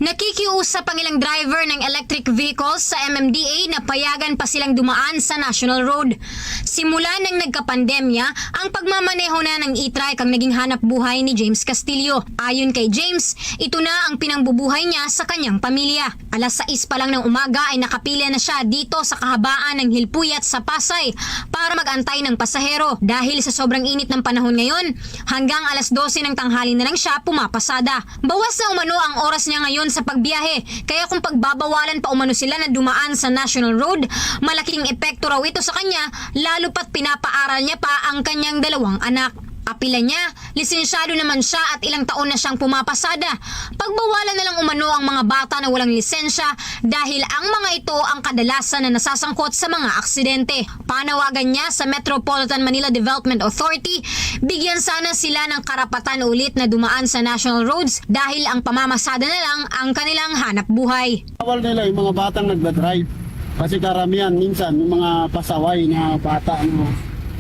Nakikiusap ang ilang driver ng electric vehicles sa M M D A na payagan pa silang dumaan sa National Road. Simula nang nagkapandemya, ang pagmamaneho na ng e-trike ang naging hanap buhay ni James Castillo. Ayon kay James, ito na ang pinangbubuhay niya sa kanyang pamilya. Alas sais pa lang ng umaga ay nakapila na siya dito sa kahabaan ng Hilpuyat sa Pasay para mag-antay ng pasahero. Dahil sa sobrang init ng panahon ngayon, hanggang alas dose ng tanghali na lang siya pumapasada. Bawas na umano ang oras niya ngayon sa pagbiyahe, kaya kung pagbabawalan pa umano sila na dumaan sa National Road, malaking epekto raw ito sa kanya, lalo pat pinapaaral niya pa ang kanyang dalawang anak. Apila niya, lisensyado naman siya at ilang taon na siyang pumapasada. Pagbawalan na lang umano ang mga bata na walang lisensya dahil ang mga ito ang kadalasan na nasasangkot sa mga aksidente. Panawagan niya sa Metropolitan Manila Development Authority, bigyan sana sila ng karapatan ulit na dumaan sa national roads dahil ang pamamasada na lang ang kanilang hanap buhay. Bawal nila yung mga batang nagdadrive. Kasi karamihan, minsan, yung mga pasaway na bata na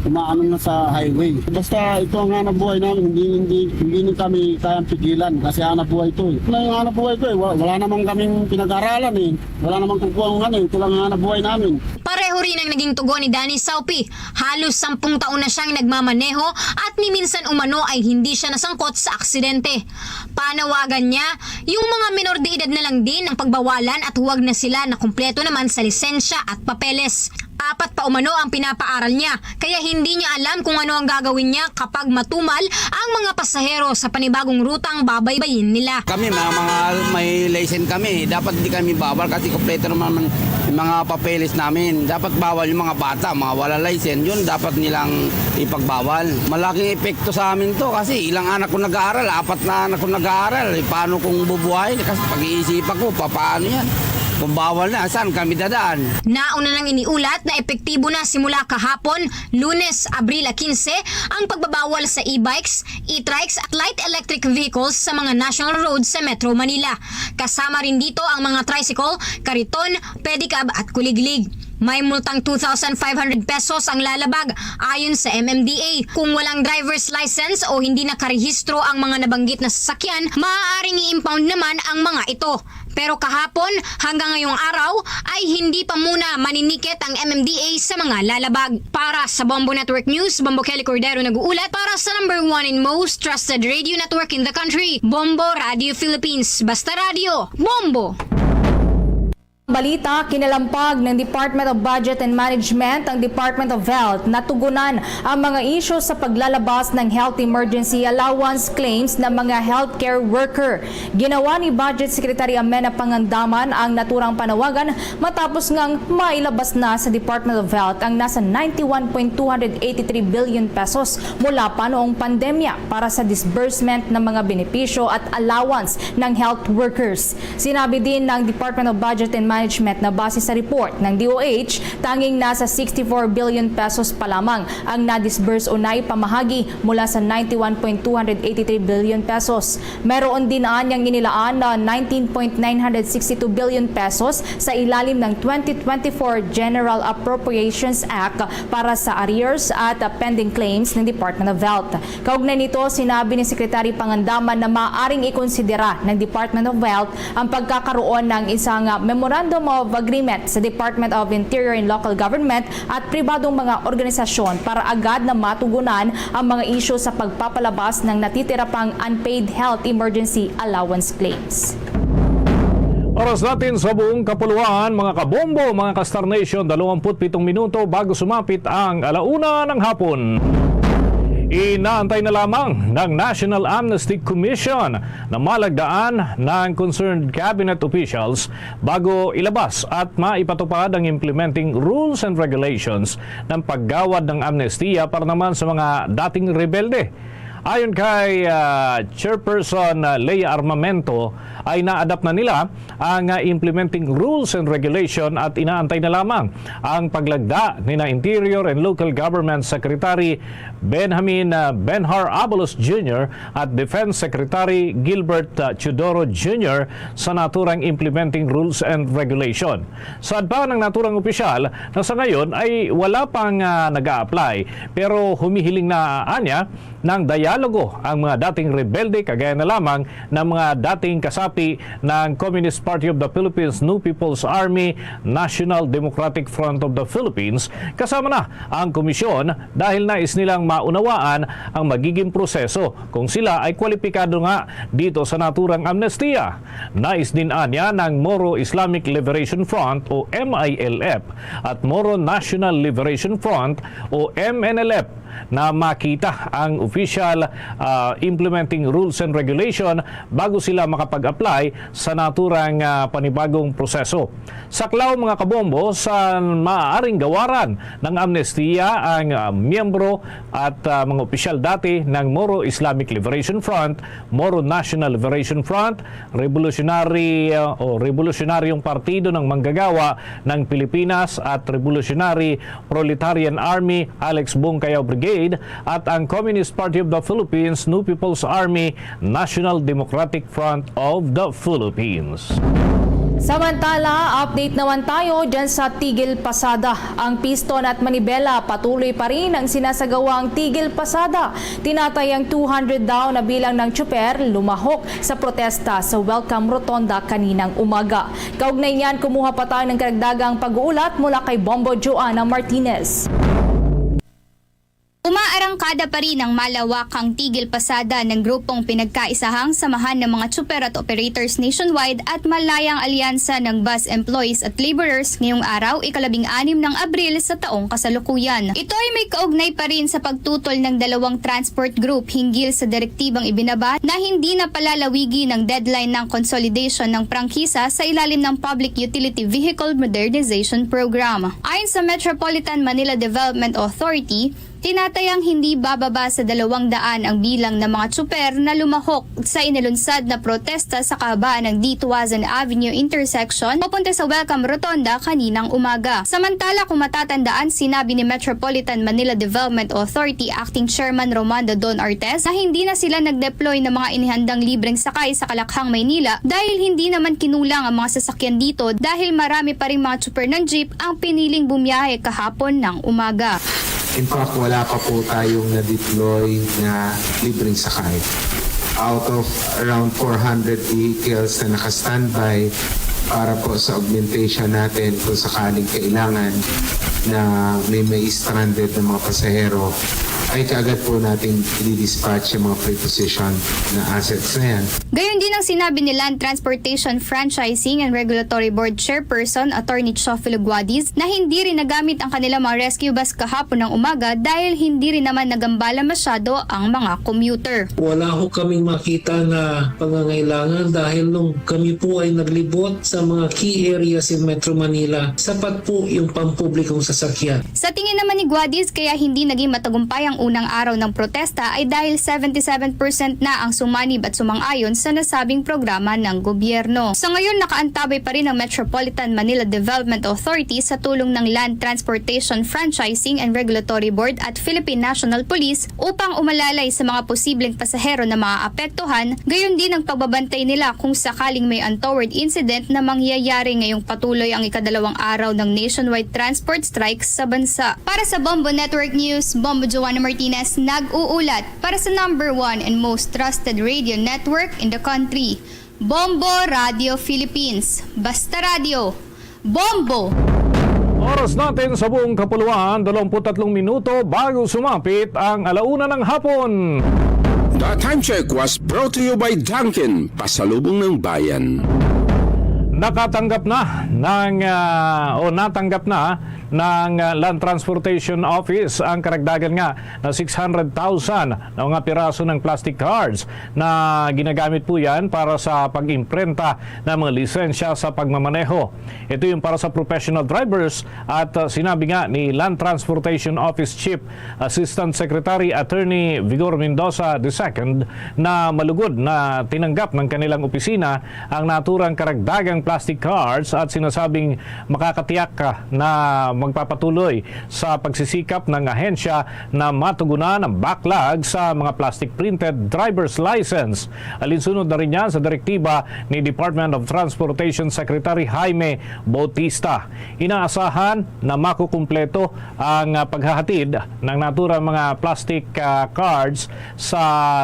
umaano na sa highway. Basta ito ang hanap buhay namin, hindi, hindi, hindi kami kayang pigilan kasi hanap buhay ito eh. Ano yung hanap buhay ko eh? Wa- Wala naman kaming pinag-aralan eh. Wala naman kukuha ng ano eh. Ito lang ang hanap buhay namin. Pareho rin ang naging tugon ni Danny Saupi. Halos sampung taon na siyang nagmamaneho at ni minsan umano ay hindi siya nasangkot sa aksidente. Panawagan niya, yung mga menor de edad na lang din ang pagbawalan at huwag na sila na kumpleto naman sa lisensya at papeles. Apat pa umano ang pinapaaral niya, kaya hindi niya alam kung ano ang gagawin niya kapag matumal ang mga pasahero sa panibagong rutang babaybayin nila. Kami, mga, mga may license kami, dapat di kami bawal kasi kompleto naman yung mga papeles namin. Dapat bawal yung mga bata, mga wala license, yun dapat nilang ipagbawal. Malaking epekto sa amin to kasi ilang anak ko nag-aaral, apat na anak ko nag-aaral. Eh, paano kung bubuhayin? Kasi pag-iisipan ko, papaano yan? Kung bawal na, saan kami dadaan? Nauna nang iniulat na epektibo na simula kahapon, Lunes, Abril quince, ang pagbabawal sa e-bikes, e-trikes at light electric vehicles sa mga national roads sa Metro Manila. Kasama rin dito ang mga tricycle, kariton, pedicab at kuliglig. May multang two thousand five hundred pesos ang lalabag ayon sa M M D A. Kung walang driver's license o hindi nakarehistro ang mga nabanggit na sasakyan, maaaring i-impound naman ang mga ito. Pero kahapon, hanggang ngayong araw, ay hindi pa muna maninikit ang M M D A sa mga lalabag. Para sa Bombo Network News, Bombo Kelly Cordero nag-uulat para sa number one and most trusted radio network in the country, Bombo Radio Philippines. Basta Radio, Bombo! Balita, kinalampag ng Department of Budget and Management ang Department of Health. Natugunan ang mga isyu sa paglalabas ng health emergency allowance claims ng mga healthcare worker. Ginawa ni Budget Secretary Amena Pangandaman ang naturang panawagan matapos ngang mailabas na sa Department of Health ang nasa ninety-one point two hundred eighty-three billion pesos mula pa noong pandemya para sa disbursement ng mga benepisyo at allowance ng health workers. Sinabi din ng Department of Budget and Management na base sa report ng D O H, tanging nasa sixty-four billion pesos pa lamang ang na-disburse o naipamahagi mula sa ninety-one point two hundred eighty-three billion pesos. Meron din anyang inilaan na nineteen point nine hundred sixty-two billion pesos sa ilalim ng twenty twenty-four General Appropriations Act para sa arrears at pending claims ng Department of Health. Kaugnay nito, sinabi ni Secretary Pangandaman na maaaring ikonsidera ng Department of Health ang pagkakaroon ng isang Memorandum of Agreement sa Department of Interior and Local Government at pribadong mga organisasyon para agad na matugunan ang mga isyu sa pagpapalabas ng natitira pang unpaid health emergency allowance claims. Oras natin sa buong kapuluan, mga kabombo, mga ka-Star Nation, dalawampu't pitong minuto bago sumapit ang alauna ng hapon. Inaantay na lamang ng National Amnesty Commission na malagdaan ng concerned cabinet officials bago ilabas at maipatupad ang implementing rules and regulations ng paggawad ng amnestiya para naman sa mga dating rebelde. Ayon kay ah, Chairperson ah, Lea Armamento, ay na-adapt na nila ang ah, implementing rules and regulation at inaantay na lamang ang paglagda ni na Interior and Local Government Secretary Benjamin ah, Benhar Abalos Junior at Defense Secretary Gilbert ah, Teodoro Junior sa naturang implementing rules and regulation. Saad pa ng naturang opisyal na sa ngayon ay wala pang ah, nag-a-apply, pero humihiling na anya ng daya dialogo ang mga dating rebelde, kagaya na lamang ng mga dating kasapi ng Communist Party of the Philippines, New People's Army, National Democratic Front of the Philippines, kasama na ang komisyon, dahil nais nilang maunawaan ang magiging proseso kung sila ay kwalipikado nga dito sa naturang amnestiya. Nais din anya ng Moro Islamic Liberation Front o M I L F at Moro National Liberation Front o M N L F na makita ang official, ah, implementing rules and regulation bago sila makapag-apply sa naturang, ah, panibagong proseso. Saklaw, mga kabombo, sa maaaring gawaran ng amnestiya ang, ah, miyembro at, ah, mga opisyal dati ng Moro Islamic Liberation Front, Moro National Liberation Front, Revolutionary, ah, o Revolusyonaryong Partido ng Manggagawa ng Pilipinas at Revolutionary Proletarian Army, Alex Bong Cayao Brigade, at ang Communist Party of the Philippines, New People's Army, National Democratic Front of the Philippines. Samantala, update naman tayo dyan sa Tigil Pasada. Ang Piston at Manibela, patuloy pa rin ang sinasagawang Tigil Pasada. Tinatayang two hundred daw na bilang ng tsuper lumahok sa protesta sa Welcome Rotonda kaninang umaga. Kaugnay niyan, kumuha pa tayo ng karagdagang pag-uulat mula kay Bombo Joanna Martinez. Umaarangkada pa rin ang malawakang Tigil Pasada ng grupong pinagkaisahang Samahan ng mga Tsuper at Operators Nationwide at Malayang Alyansa ng Bus Employees at Laborers ngayong araw, ikalabing-anim ng Abril sa taong kasalukuyan. Ito ay may kaugnay pa rin sa pagtutol ng dalawang transport group hinggil sa direktibang ibinaba na hindi na palalawigi ng deadline ng consolidation ng prangkisa sa ilalim ng Public Utility Vehicle Modernization Program. Ayon sa Metropolitan Manila Development Authority, tinatayang hindi bababa sa dalawang daan ang bilang ng mga tsuper na lumahok sa inilunsad na protesta sa kahabaan ng Dituazan Avenue intersection papunta sa Welcome Rotonda kaninang umaga. Samantala, kung matatandaan, sinabi ni Metropolitan Manila Development Authority Acting Chairman Romando Don Artes na hindi na sila nag-deploy ng mga inihandang libreng sakay sa Kalakhang, Maynila dahil hindi naman kinulang ang mga sasakyan dito dahil marami pa ring mga tsuper ng jeep ang piniling bumiyahe kahapon ng umaga. In fact, wala pa po tayong na-deploy na libreng sakay. Out of around four hundred vehicles na naka-standby para po sa augmentation natin kung sakaling kailangan na may, may stranded na mga pasahero, ay kaagad po nating i-dispatch yung mga preposition na assets na yan. Gayon din ang sinabi ni Land Transportation Franchising and Regulatory Board Chairperson Attorney Teofilo Guadiz na hindi rin nagamit ang kanilang mga rescue bus kahapon ng umaga dahil hindi rin naman nagambala masyado ang mga commuter. Wala ho kaming makita na pangangailangan dahil nung kami po ay naglibot sa mga key areas in Metro Manila, sapat po yung pampublikong sasakyan. Sa tingin naman ni Guadiz, kaya hindi naging matagumpay ang unang araw ng protesta ay dahil seventy-seven percent na ang sumanib at sumang-ayon sa nasabing programa ng gobyerno. Sa ngayon, nakaantabay pa rin ang Metropolitan Manila Development Authority sa tulong ng Land Transportation Franchising and Regulatory Board at Philippine National Police upang umalalay sa mga posibleng pasahero na maapektuhan, gayon din ang pagbabantay nila kung sakaling may untoward incident na mangyayari ngayong patuloy ang ikadalawang araw ng nationwide transport strike sa bansa. Para sa Bombo Network News, Bombo Joanna Martinez nag-uulat para sa number one and most trusted radio network in the country, Bombo Radio Philippines. Basta radyo, Bombo! Oras natin sa buong kapuluan, dalawampu't tatlong minuto bago sumapit ang alauna ng hapon. The time check was brought to you by Dunkin, pasalubong ng bayan. Nakatanggap na ng, ah, o natanggap na ng, ah, Land Transportation Office ang karagdagan nga na six hundred thousand na mga piraso ng plastic cards na ginagamit po yan para sa pag-imprenta ng mga lisensya sa pagmamaneho. Ito yung para sa professional drivers at, uh, sinabi nga ni Land Transportation Office Chief Assistant Secretary Attorney Vigor Mendoza the second na malugod na tinanggap ng kanilang opisina ang naturang karagdagang plastic cards at sinasabing makakatiyak na magpapatuloy sa pagsisikap ng ahensya na matugunan ang backlog sa mga plastic printed driver's license. Alinsunod na rin yan sa direktiba ni Department of Transportation Secretary Jaime Bautista. Inaasahan na makukumpleto ang, ah, paghahatid ng naturang mga plastic, ah, cards sa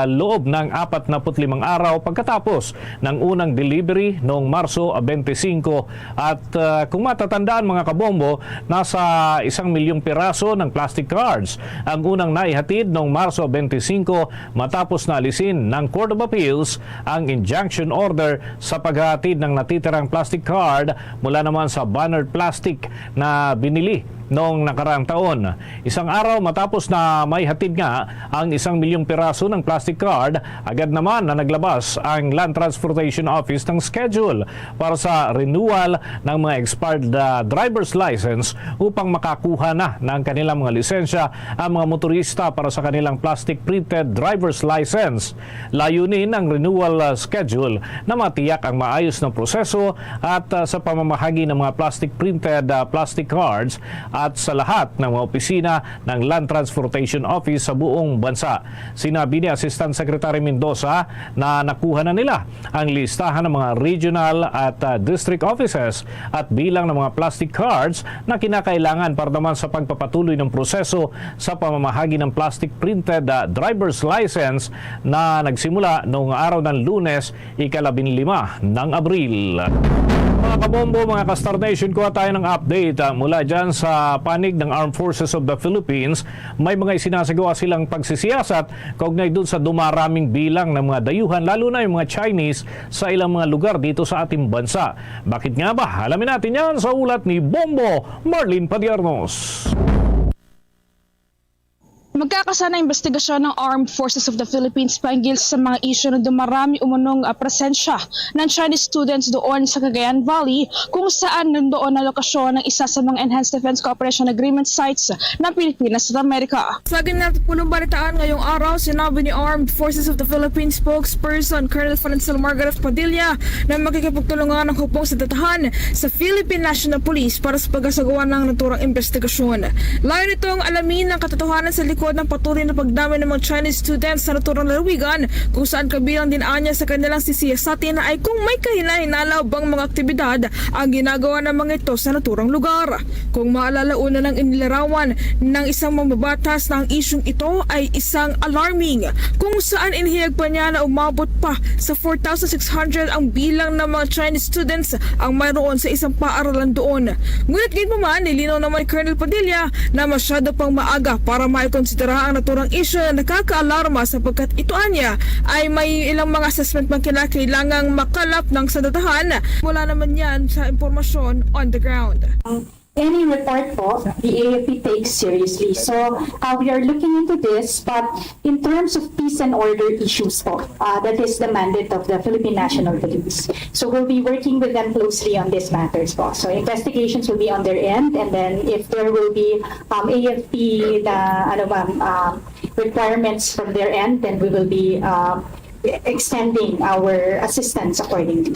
loob ng apat na put limang araw pagkatapos ng unang delivery noong Marso twenty-five. At, ah, kung matatandaan, mga kabombo, nasa isang milyong piraso ng plastic cards ang unang naihatid noong Marso twenty-five matapos na alisin ng Court of Appeals ang injunction order sa paghahatid ng natitirang plastic card mula naman sa banner plastic na binili noong nakaraang taon. Isang araw matapos na maihatid nga ang isang milyong piraso ng plastic card, agad naman na naglabas ang Land Transportation Office ng schedule para sa renewal ng mga expired, ah, driver's license upang makakuha na ng kanilang mga lisensya ang mga motorista para sa kanilang plastic printed driver's license. Layunin ang renewal, ah, schedule na matiyak ang maayos na proseso at, ah, sa pamamahagi ng mga plastic printed, ah, plastic cards at sa lahat ng mga opisina ng Land Transportation Office sa buong bansa. Sinabi ni Assistant Secretary Mendoza na nakuha na nila ang listahan ng mga regional at, ah, district offices at bilang ng mga plastic cards na kinakailangan para naman sa pagpapatuloy ng proseso sa pamamahagi ng plastic printed, ah, driver's license na nagsimula noong araw ng Lunes, ikalabinlima ng Abril. Mga kabombo, mga ka-Star Nation, kuha tayo ng update, ah, mula dyan sa panig ng Armed Forces of the Philippines. May mga isinasagawa silang pagsisiyasat kaugnay dun sa dumaraming bilang ng mga dayuhan, lalo na yung mga Chinese, sa ilang mga lugar dito sa ating bansa. Bakit nga ba? Alamin natin yan sa ulat ni Bombo Marlene Padiernos. Magkakasana ang investigasyon ng Armed Forces of the Philippines pahinggil sa mga isyu na dumarami umunong, ah, presensya ng Chinese students doon sa Cagayan Valley, kung saan nandoon na lokasyon ang isa sa mga Enhanced Defense Cooperation Agreement sites ng Pilipinas at Amerika. Sa ginatapulong balitaan ngayong araw, sinabi ni Armed Forces of the Philippines spokesperson Colonel Francel Margaret Padilla na makikipagtulungan ang hukbong sa datahan sa Philippine National Police para sa pagkasagawa ng naturang investigasyon. Layo nitong alamin ang katotohanan sa likod ng patuloy na pagdami ng mga Chinese students sa naturang lalawigan, kung saan kabilang din anya sa kanilang sisiyasatin ay kung may kahinahinala bang mga aktibidad ang ginagawa ng mga ito sa naturang lugar. Kung maalala, una nang inilarawan ng isang mambabatas na ang isyung ito ay isang alarming, kung saan inihayag pa niya na umabot pa sa four thousand six hundred ang bilang ng mga Chinese students ang mayroon sa isang paaralan doon. Ngunit gayunpaman, nilinaw naman ni Colonel Padilla na masyado pang maaga para maikonsidera ang naturang isyu na nakakaalarma, sapagkat ito anya ay may ilang mga assessment pang kinakailangang makalap ng sandatahan. Wala naman yan sa impormasyon on the ground. Any report po, the A F P takes seriously. So, uh, we are looking into this, but in terms of peace and order issues po, uh, that is the mandate of the Philippine National Police. So, we'll be working with them closely on these matters po. So, investigations will be on their end, and then if there will be, um, A F P na, ano, ma'am, um, requirements from their end, then we will be, um, extending our assistance accordingly.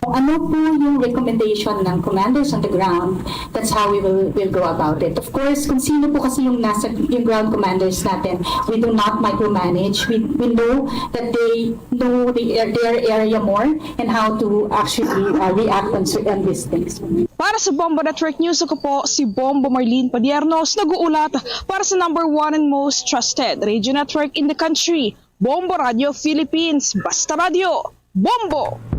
Kung ano po yung recommendation ng commanders on the ground, that's how we will, will go about it. Of course, kung sino po kasi yung nasa, yung ground commanders natin, we do not micromanage. We, we know that they know the, their area more and how to actually, uh, react on, cer- on these things. Para sa Bombo Network News, ako po si Bombo Marlene Padiernos, nag-uulat para sa number one and most trusted radio network in the country, Bombo Radio Philippines. Basta Radio, Bombo!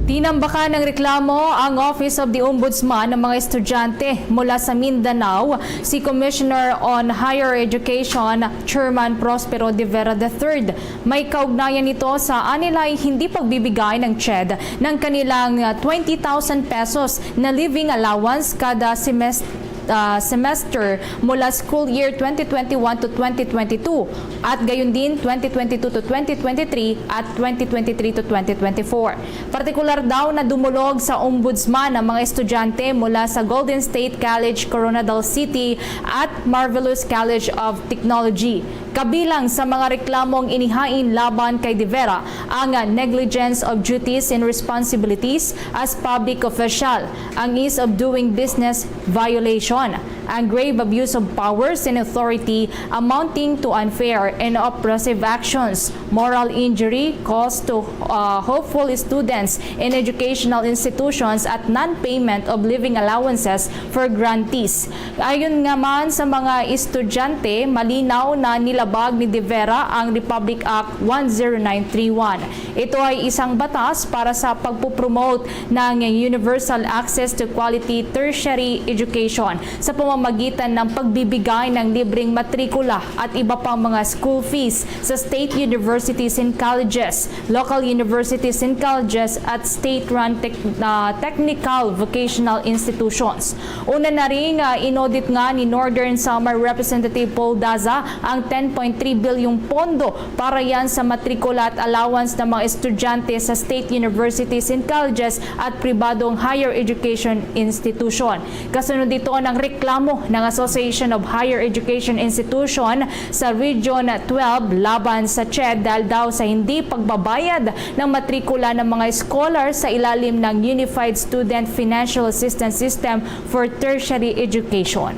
Tinambakan ng reklamo ang Office of the Ombudsman ng mga estudyante mula sa Mindanao, si Commissioner on Higher Education Chairman Prospero de Vera the third. May kaugnayan nito sa anilay hindi pagbibigay ng CHED ng kanilang twenty thousand pesos na living allowance kada semester. ah, semester mula school year twenty twenty-one to twenty twenty-two at gayon din twenty twenty-two to twenty twenty-three at twenty twenty-three to twenty twenty-four. Partikular daw na dumulog sa Ombudsman ang mga estudyante mula sa Golden State College Koronadal City at Marvelous College of Technology. Kabilang sa mga reklamong inihain laban kay De Vera ang negligence of duties and responsibilities as public official, ang ease of doing business violation, ang grave abuse of powers and authority amounting to unfair and oppressive actions, moral injury caused to, uh, hopeful students in educational institutions at non-payment of living allowances for grantees. Ayon nga man sa mga estudyante, malinaw na nilabag ni De Vera ang Republic Act one zero nine three one. Ito ay isang batas para sa pagpupromote ng universal access to quality tertiary education sa pamamagitan ng pagbibigay ng libreng matrikula at iba pang mga school fees sa state universities and colleges, local universities and colleges, at state-run tech-, ah, technical vocational institutions. Una na rin, ah, inaudit nga ni Northern Samar Representative Paul Daza ang ten point three bilyong pondo para yan sa matrikula at allowance ng mga estudyante sa state universities and colleges at pribadong higher education institution. Kasunod dito ng reklamo ng Association of Higher Education Institution sa Region twelve laban sa CHED dahil daw sa hindi pagbabayad ng matrikula ng mga scholar sa ilalim ng Unified Student Financial Assistance System for Tertiary Education.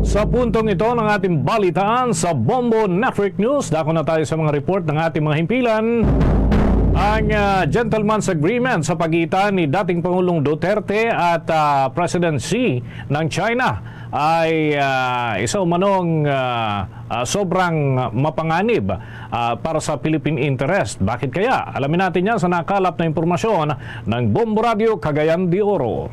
Sa puntong ito ng ating balitaan sa Bombo Network News, dako na tayo sa mga report ng ating mga himpilan. Ang, ah, gentleman's agreement sa pagitan ni dating Pangulong Duterte at, ah, President Xi ng China ay, ah, isa umanong, ah, ah, sobrang mapanganib, ah, para sa Philippine interest. Bakit kaya? Alamin natin yan sa nakalap na impormasyon ng Bombo Radio Cagayan de Oro.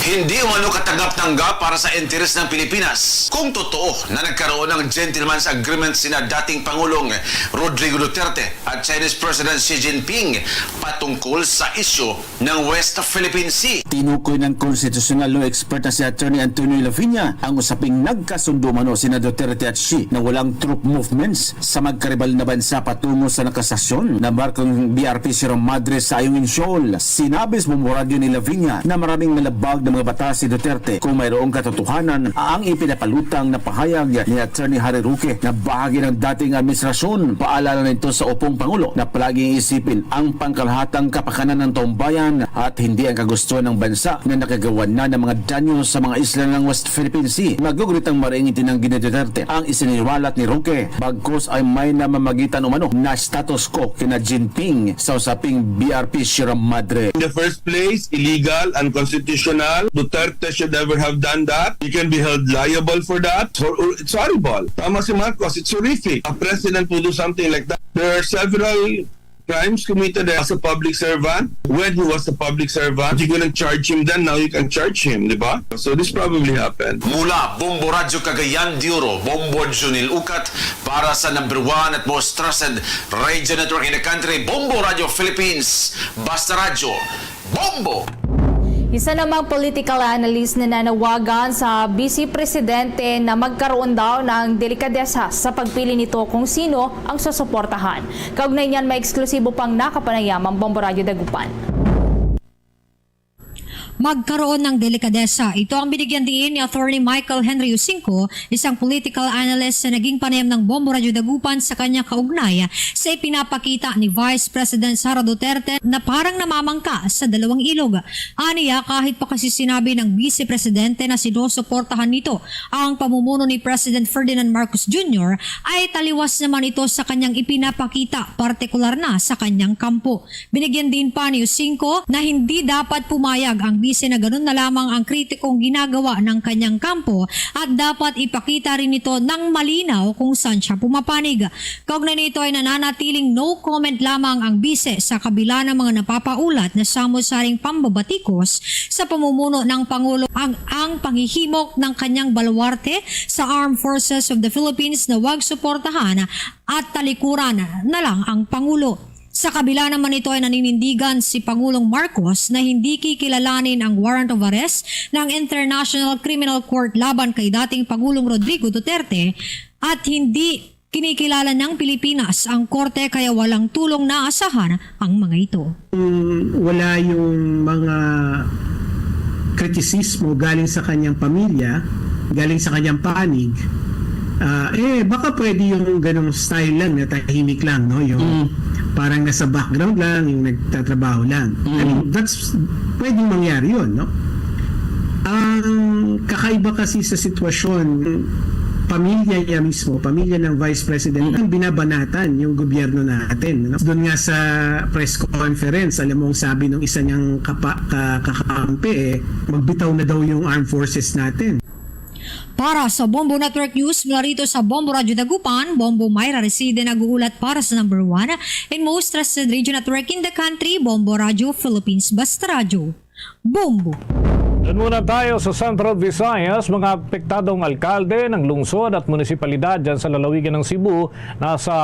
Hindi umano katanggap-tanggap para sa interes ng Pilipinas kung totoo na nagkaroon ng gentleman's agreement sina dating Pangulong Rodrigo Duterte at Chinese President Xi Jinping patungkol sa isyu ng West Philippine Sea. Tinukoy ng konstitutional law expert na si Attorney Antonio Laviña ang usaping nagkasundo umano sina Duterte at Xi na walang troop movements sa magkaribal na bansa patungo sa nakasasyon na barkong B R P Sierra Madre sa Ayungin Shoal. Sinabi sa pamumuradyo ni Laviña na maraming malabag na mga batas si Duterte kung mayroong katotohanan ang ipinapalutang na pahayag ni Attorney Harry Roque na bahagi ng dating administrasyon. Paalala nito sa upong Pangulo na palaging isipin ang pangkalahatang kapakanan ng taumbayan at hindi ang kagustuhan ng bansa na nakagawa na ng mga danyo sa mga isla ng West Philippine Sea. Magugritang maring itinanggi ni Duterte ang isiniwalat ni Roque, bagkus ay may namamagitan umano na status quo kina Jinping sa usaping B R P Sierra Madre. In the first place, illegal, unconstitutional. Duterte should never have done that. You can be held liable for that. Hor-, hor-, it's horrible. Tama si Marcos, it's horrific. A president will do something like that. There are several crimes committed as a public servant. When he was a public servant, you couldn't charge him then, now you can charge him, di ba? So this probably happened. Mula Bombo Radyo Cagayan de Oro, Bombo Junil Ukat, para sa number one at most trusted radio network in the country, Bombo Radyo Philippines. Basta Radyo, Bombo! Isa namang political analyst na nanawagan sa Vice Presidente na magkaroon daw ng delikadesa sa pagpili nito kung sino ang susuportahan. Kaugnay niyan, may eksklusibo pang nakapanayam ang Bombo Radyo Dagupan. Magkaroon ng delikadesa. Ito ang binigyan diin ni Attorney Michael Henry Usinco, isang political analyst na naging panayam ng Bombo Radyo Dagupan sa kanyang kaugnay sa ipinapakita ni Vice President Sara Duterte na parang namamangka sa dalawang ilog. Aniya, kahit pa kasi sinabi ng Vice Presidente na sinusuportahan nito ang pamumuno ni President Ferdinand Marcos Junior, ay taliwas naman ito sa kanyang ipinapakita, partikular na sa kanyang kampo. Binigyan din pa ni Usinco na hindi dapat pumayag ang bise na ganun na lamang ang kritikong ginagawa ng kanyang kampo at dapat ipakita rin ito ng malinaw kung saan siya pumapanig. Kaugnay nito ay nananatiling no comment lamang ang bise sa kabila ng mga napapaulat na samo-saring pambabatikos sa pamumuno ng Pangulo ang, ang panghihimok ng kanyang baluarte sa Armed Forces of the Philippines na wag suportahan at talikuran na lang ang Pangulo. Sa kabila naman nito ay naninindigan si Pangulong Marcos na hindi kikilalanin ang warrant of arrest ng International Criminal Court laban kay dating Pangulong Rodrigo Duterte at hindi kinikilala ng Pilipinas ang korte kaya walang tulong na asahan ang mga ito. Kung wala yung mga kritisismo galing sa kanyang pamilya, galing sa kanyang panig, ah, eh, baka pwede yung ganong style lang na tahimik lang, no? Yung parang nasa background lang, yung nagtatrabaho lang. I mean, that's, pwedeng mangyari yun, no? Ang kakaiba kasi sa sitwasyon, pamilya niya mismo, pamilya ng Vice President, ang binabanatan yung gobyerno natin, no? Doon nga sa press conference, alam mo ang sabi ng isa niyang kapa, ka, kakampi, eh, magbitaw na daw yung armed forces natin. Para sa Bombo Network News, mula rito sa Bombo Radyo Dagupan, Bombo Myra Reside nag-uulat para sa number one and most trusted radio network in the country, Bombo Radyo Philippines. Basta Radyo, Bombo. Doon muna tayo sa Central Visayas. Mga apektadong alkalde ng lungsod at munisipalidad dyan sa lalawigan ng Cebu na sa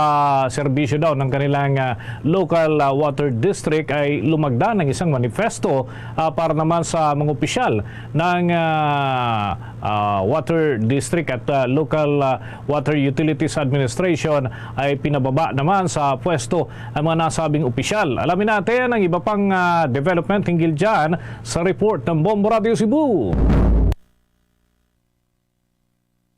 serbisyo daw ng kanilang ah, local ah, water district ay lumagda ng isang manifesto ah, para naman sa mga opisyal ng ah, ah, water district at ah, local ah, water utilities administration ay pinababa naman sa pwesto ang mga nasabing opisyal. Alamin natin ang iba pang ah, development hinggil dyan sa report ng Bombo Radio Cebu.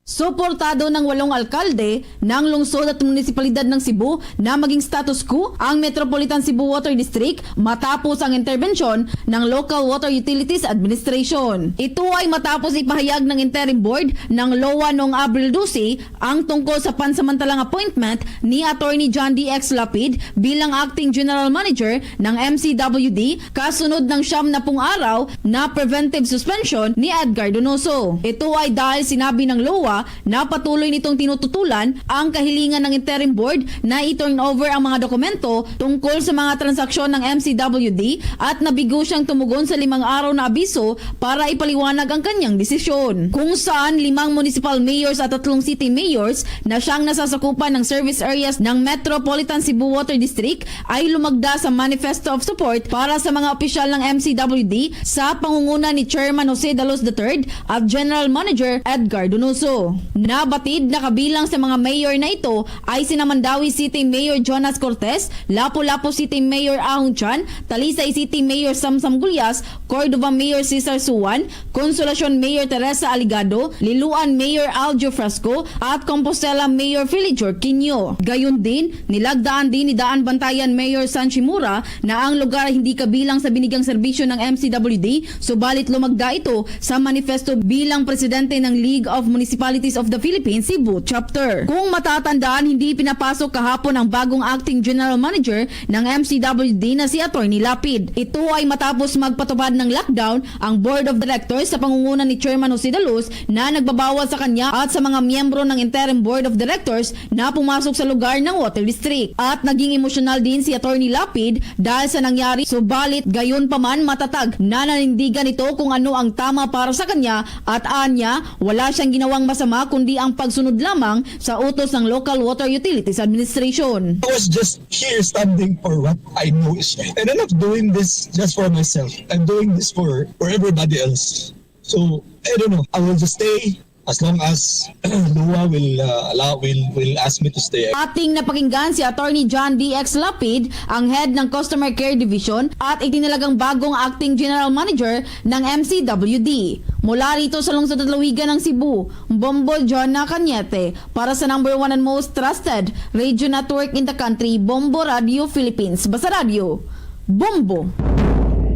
Suportado ng walong alkalde ng lungsod at munisipalidad ng Cebu na maging status quo ang Metropolitan Cebu Water District matapos ang interbensyon ng Local Water Utilities Administration. Ito ay matapos ipahayag ng interim board ng lowa noong Abril dose ang tungkol sa pansamantalang appointment ni Attorney John D X Lapid bilang acting general manager ng M C W D kasunod ng siyam na pung araw na preventive suspension ni Edgar Donoso. Ito ay dahil sinabi ng lowa na patuloy nitong tinututulan ang kahilingan ng interim board na i-turn over ang mga dokumento tungkol sa mga transaksyon ng M C W D at nabigo siyang tumugon sa limang araw na abiso para ipaliwanag ang kanyang desisyon. Kung saan limang municipal mayors at tatlong city mayors na siyang nasasakupan ng service areas ng Metropolitan Cebu Water District ay lumagda sa Manifesto of Support para sa mga opisyal ng M C W D sa pangunguna ni Chairman Jose Dalos the third at General Manager Edgar Donoso. Nabatid na kabilang sa mga mayor na ito ay sina Mandaue City Mayor Jonas Cortez, Lapu-Lapu City Mayor Ahong Chan, Talisay City Mayor Samsam Gulyas, Cordova Mayor Cesar Suan, Consolacion Mayor Teresa Aligado, Liloan Mayor Aljo Fresco, at Compostela Mayor Philly Jorquinho. Gayon din, nilagdaan din ni Daan Bantayan Mayor San Shimura na ang lugar ay hindi kabilang sa binigyang serbisyo ng M C W D, subalit lumagda ito sa manifesto bilang presidente ng League of Municipalities of the Philippines Cebu Chapter. Kung matatandaan, hindi pinapasok kahapon ang bagong acting general manager ng M C W D na si Attorney Lapid. Ito ay matapos magpatupad ng lockdown ang Board of Directors sa pangunguna ni Chairman Jose Dalos na nagbabawal sa kanya at sa mga miyembro ng Interim Board of Directors na pumasok sa lugar ng Water District. At naging emosyonal din si Attorney Lapid dahil sa nangyari, subalit gayon pa man matatag na nanindigan ito kung ano ang tama para sa kanya at anya, wala siyang ginawang masama kundi ang pagsunod lamang sa utos ng Local Water Utilities Administration. I was just here standing for what I know is right. And I'm not doing this just for myself. I'm doing this for, for everybody else. So, I don't know. I will just stay as long as Lua will uh, allow will will ask me to stay. Ating napakinggan si Attorney John D X Lapid, ang head ng Customer Care Division at itinalagang bagong acting general manager ng M C W D. Mula rito sa lungsod at lawigan ng Cebu, Bombo Jonah Cañete para sa number one and most trusted radio network in the country, Bombo Radio Philippines. Basta Radio, Bombo!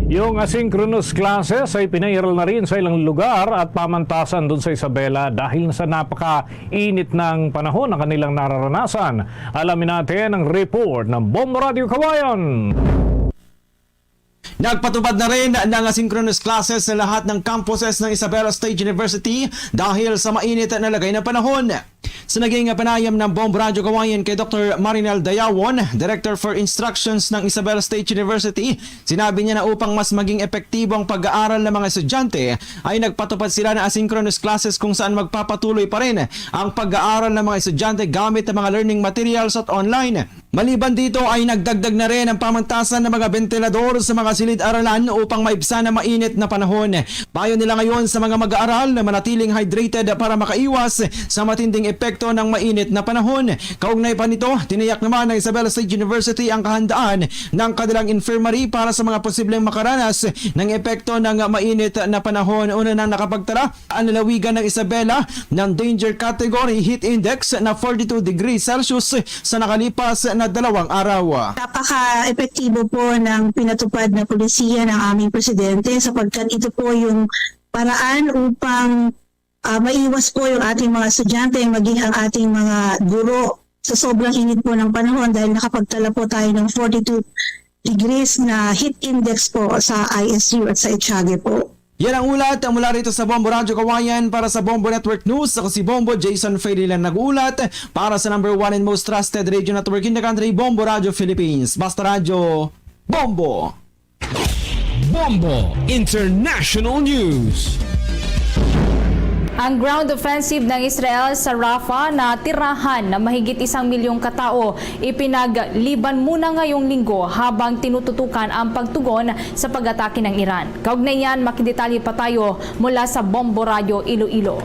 Yung asynchronous classes ay pinairal na rin sa ilang lugar at pamantasan dun sa Isabela dahil sa napakainit ng panahon na kanilang nararanasan. Alamin natin ang report ng Bombo Radio Kawayan. Nagpatupad na rin ng asynchronous classes sa lahat ng campuses ng Isabela State University dahil sa mainit na lagay ng panahon. Sa naging panayam ng Bombo Radyo Kawayan kay Doctor Marinel Dayawon, Director for Instructions ng Isabela State University, sinabi niya na upang mas maging epektibo ang pag-aaral ng mga estudyante, ay nagpatupad sila ng asynchronous classes kung saan magpapatuloy pa rin ang pag-aaral ng mga estudyante gamit ang mga learning materials at online. Maliban dito ay nagdagdag na rin ang pamantasan ng mga bentilador sa mga silid-aralan upang maibsan ang mainit na panahon. Payo nila ngayon sa mga mag-aaral na manatiling hydrated para makaiwas sa matinding epekto ng mainit na panahon. Kaugnay pa nito, tiniyak naman ng Isabela State University ang kahandaan ng kanilang infirmary para sa mga posibleng makaranas ng epekto ng mainit na panahon. Una nang nakapagtala ang lalawigan ng Isabela ng danger category heat index na forty-two degrees Celsius sa nakalipas na dalawang araw. Napaka-epektibo po ng pinatupad na polisiya ng aming presidente, sapagkat ito po yung paraan upang, ah, maiwas po yung ating mga estudyante, maging ang ating mga guro sa sobrang init po ng panahon, dahil nakapagtala po tayo ng forty-two degrees na heat index po sa I S U at sa Echage po. Yan ang ulat mula rito sa Bombo Radyo Kawayan. Para sa Bombo Network News, ako si Bombo Jason Ferdinand nag-uulat para sa number one and most trusted radio network in the country, Bombo Radyo Philippines. Basta Radyo, Bombo! Bombo International News. Ang ground offensive ng Israel sa Rafah na tirahan na mahigit isang milyong katao ipinagliban muna ngayong linggo habang tinututukan ang pagtugon sa pag-atake ng Iran. Kaugnay niyan, makidetalye pa tayo mula sa Bombo Radyo Iloilo.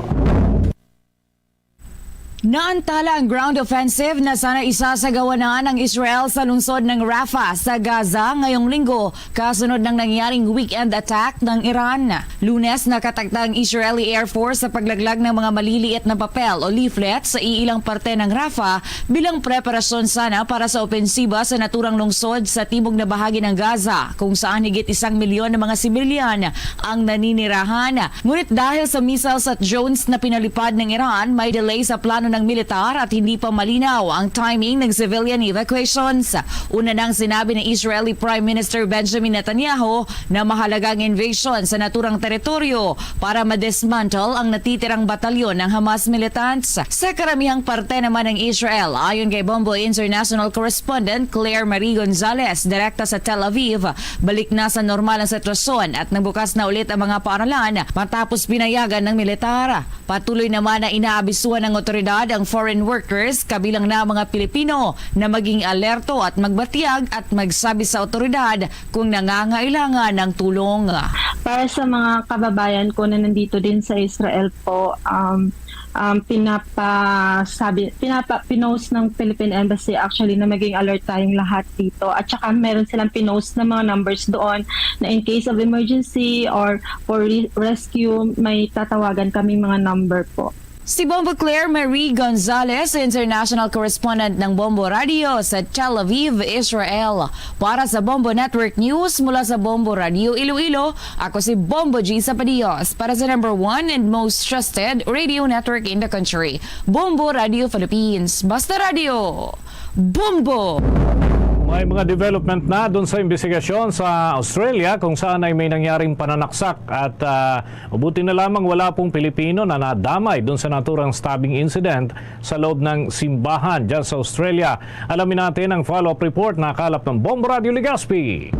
Naantala ang ground offensive na sana isasagawa na ng Israel sa lungsod ng Rafah sa Gaza ngayong linggo, kasunod ng nangyaring weekend attack ng Iran. Lunes, nakatakda ang Israeli Air Force sa paglaglag ng mga maliliit na papel o leaflet sa iilang parte ng Rafah bilang preparasyon sana para sa opensiba sa naturang lungsod sa timog na bahagi ng Gaza, kung saan higit isang milyon na mga sibilyan ang naninirahan. Ngunit dahil sa missiles at drones na pinalipad ng Iran, may delay sa plano ng militar at hindi pa malinaw ang timing ng civilian evacuations. Una nang sinabi ni Israeli Prime Minister Benjamin Netanyahu na mahalaga ang invasion sa naturang teritoryo para ma-dismantle ang natitirang batalyon ng Hamas militants. Sa karamihang parte naman ng Israel, ayon kay Bombo International correspondent Claire Marie Gonzalez, direkta sa Tel Aviv, balik na sa normal ang sitwasyon at nagbukas na ulit ang mga paaralan matapos pinayagan ng militar. Patuloy naman na inaabisuhan ng otoridad ang foreign workers, kabilang na ang mga Pilipino, na maging alerto at magbatyag at magsabi sa otoridad kung nangangailangan ng tulong. Para sa mga kababayan ko na nandito din sa Israel po, um, um, pinapasabi, pinapa-, pinost ng Philippine Embassy actually na maging alert tayong lahat dito. At saka meron silang pinost na mga numbers doon na in case of emergency or for re-, rescue, may tatawagan kami mga number po. Si Bombo Claire Marie Gonzalez, international correspondent ng Bombo Radio sa Tel Aviv, Israel. Para sa Bombo Network News mula sa Bombo Radio Iloilo, ako si Bombo G Sapadios para sa number one and most trusted radio network in the country, Bombo Radio Philippines. Basta Radio, Bombo! May mga development na dun sa imbestigasyon sa Australia kung saan ay may nangyaring pananaksak at, ah, mabuti na lamang wala pong Pilipino na nadamay dun sa naturang stabbing incident sa loob ng simbahan dyan sa Australia. Alamin natin ang follow-up report na kalap ng Bombo Radio Legazpi.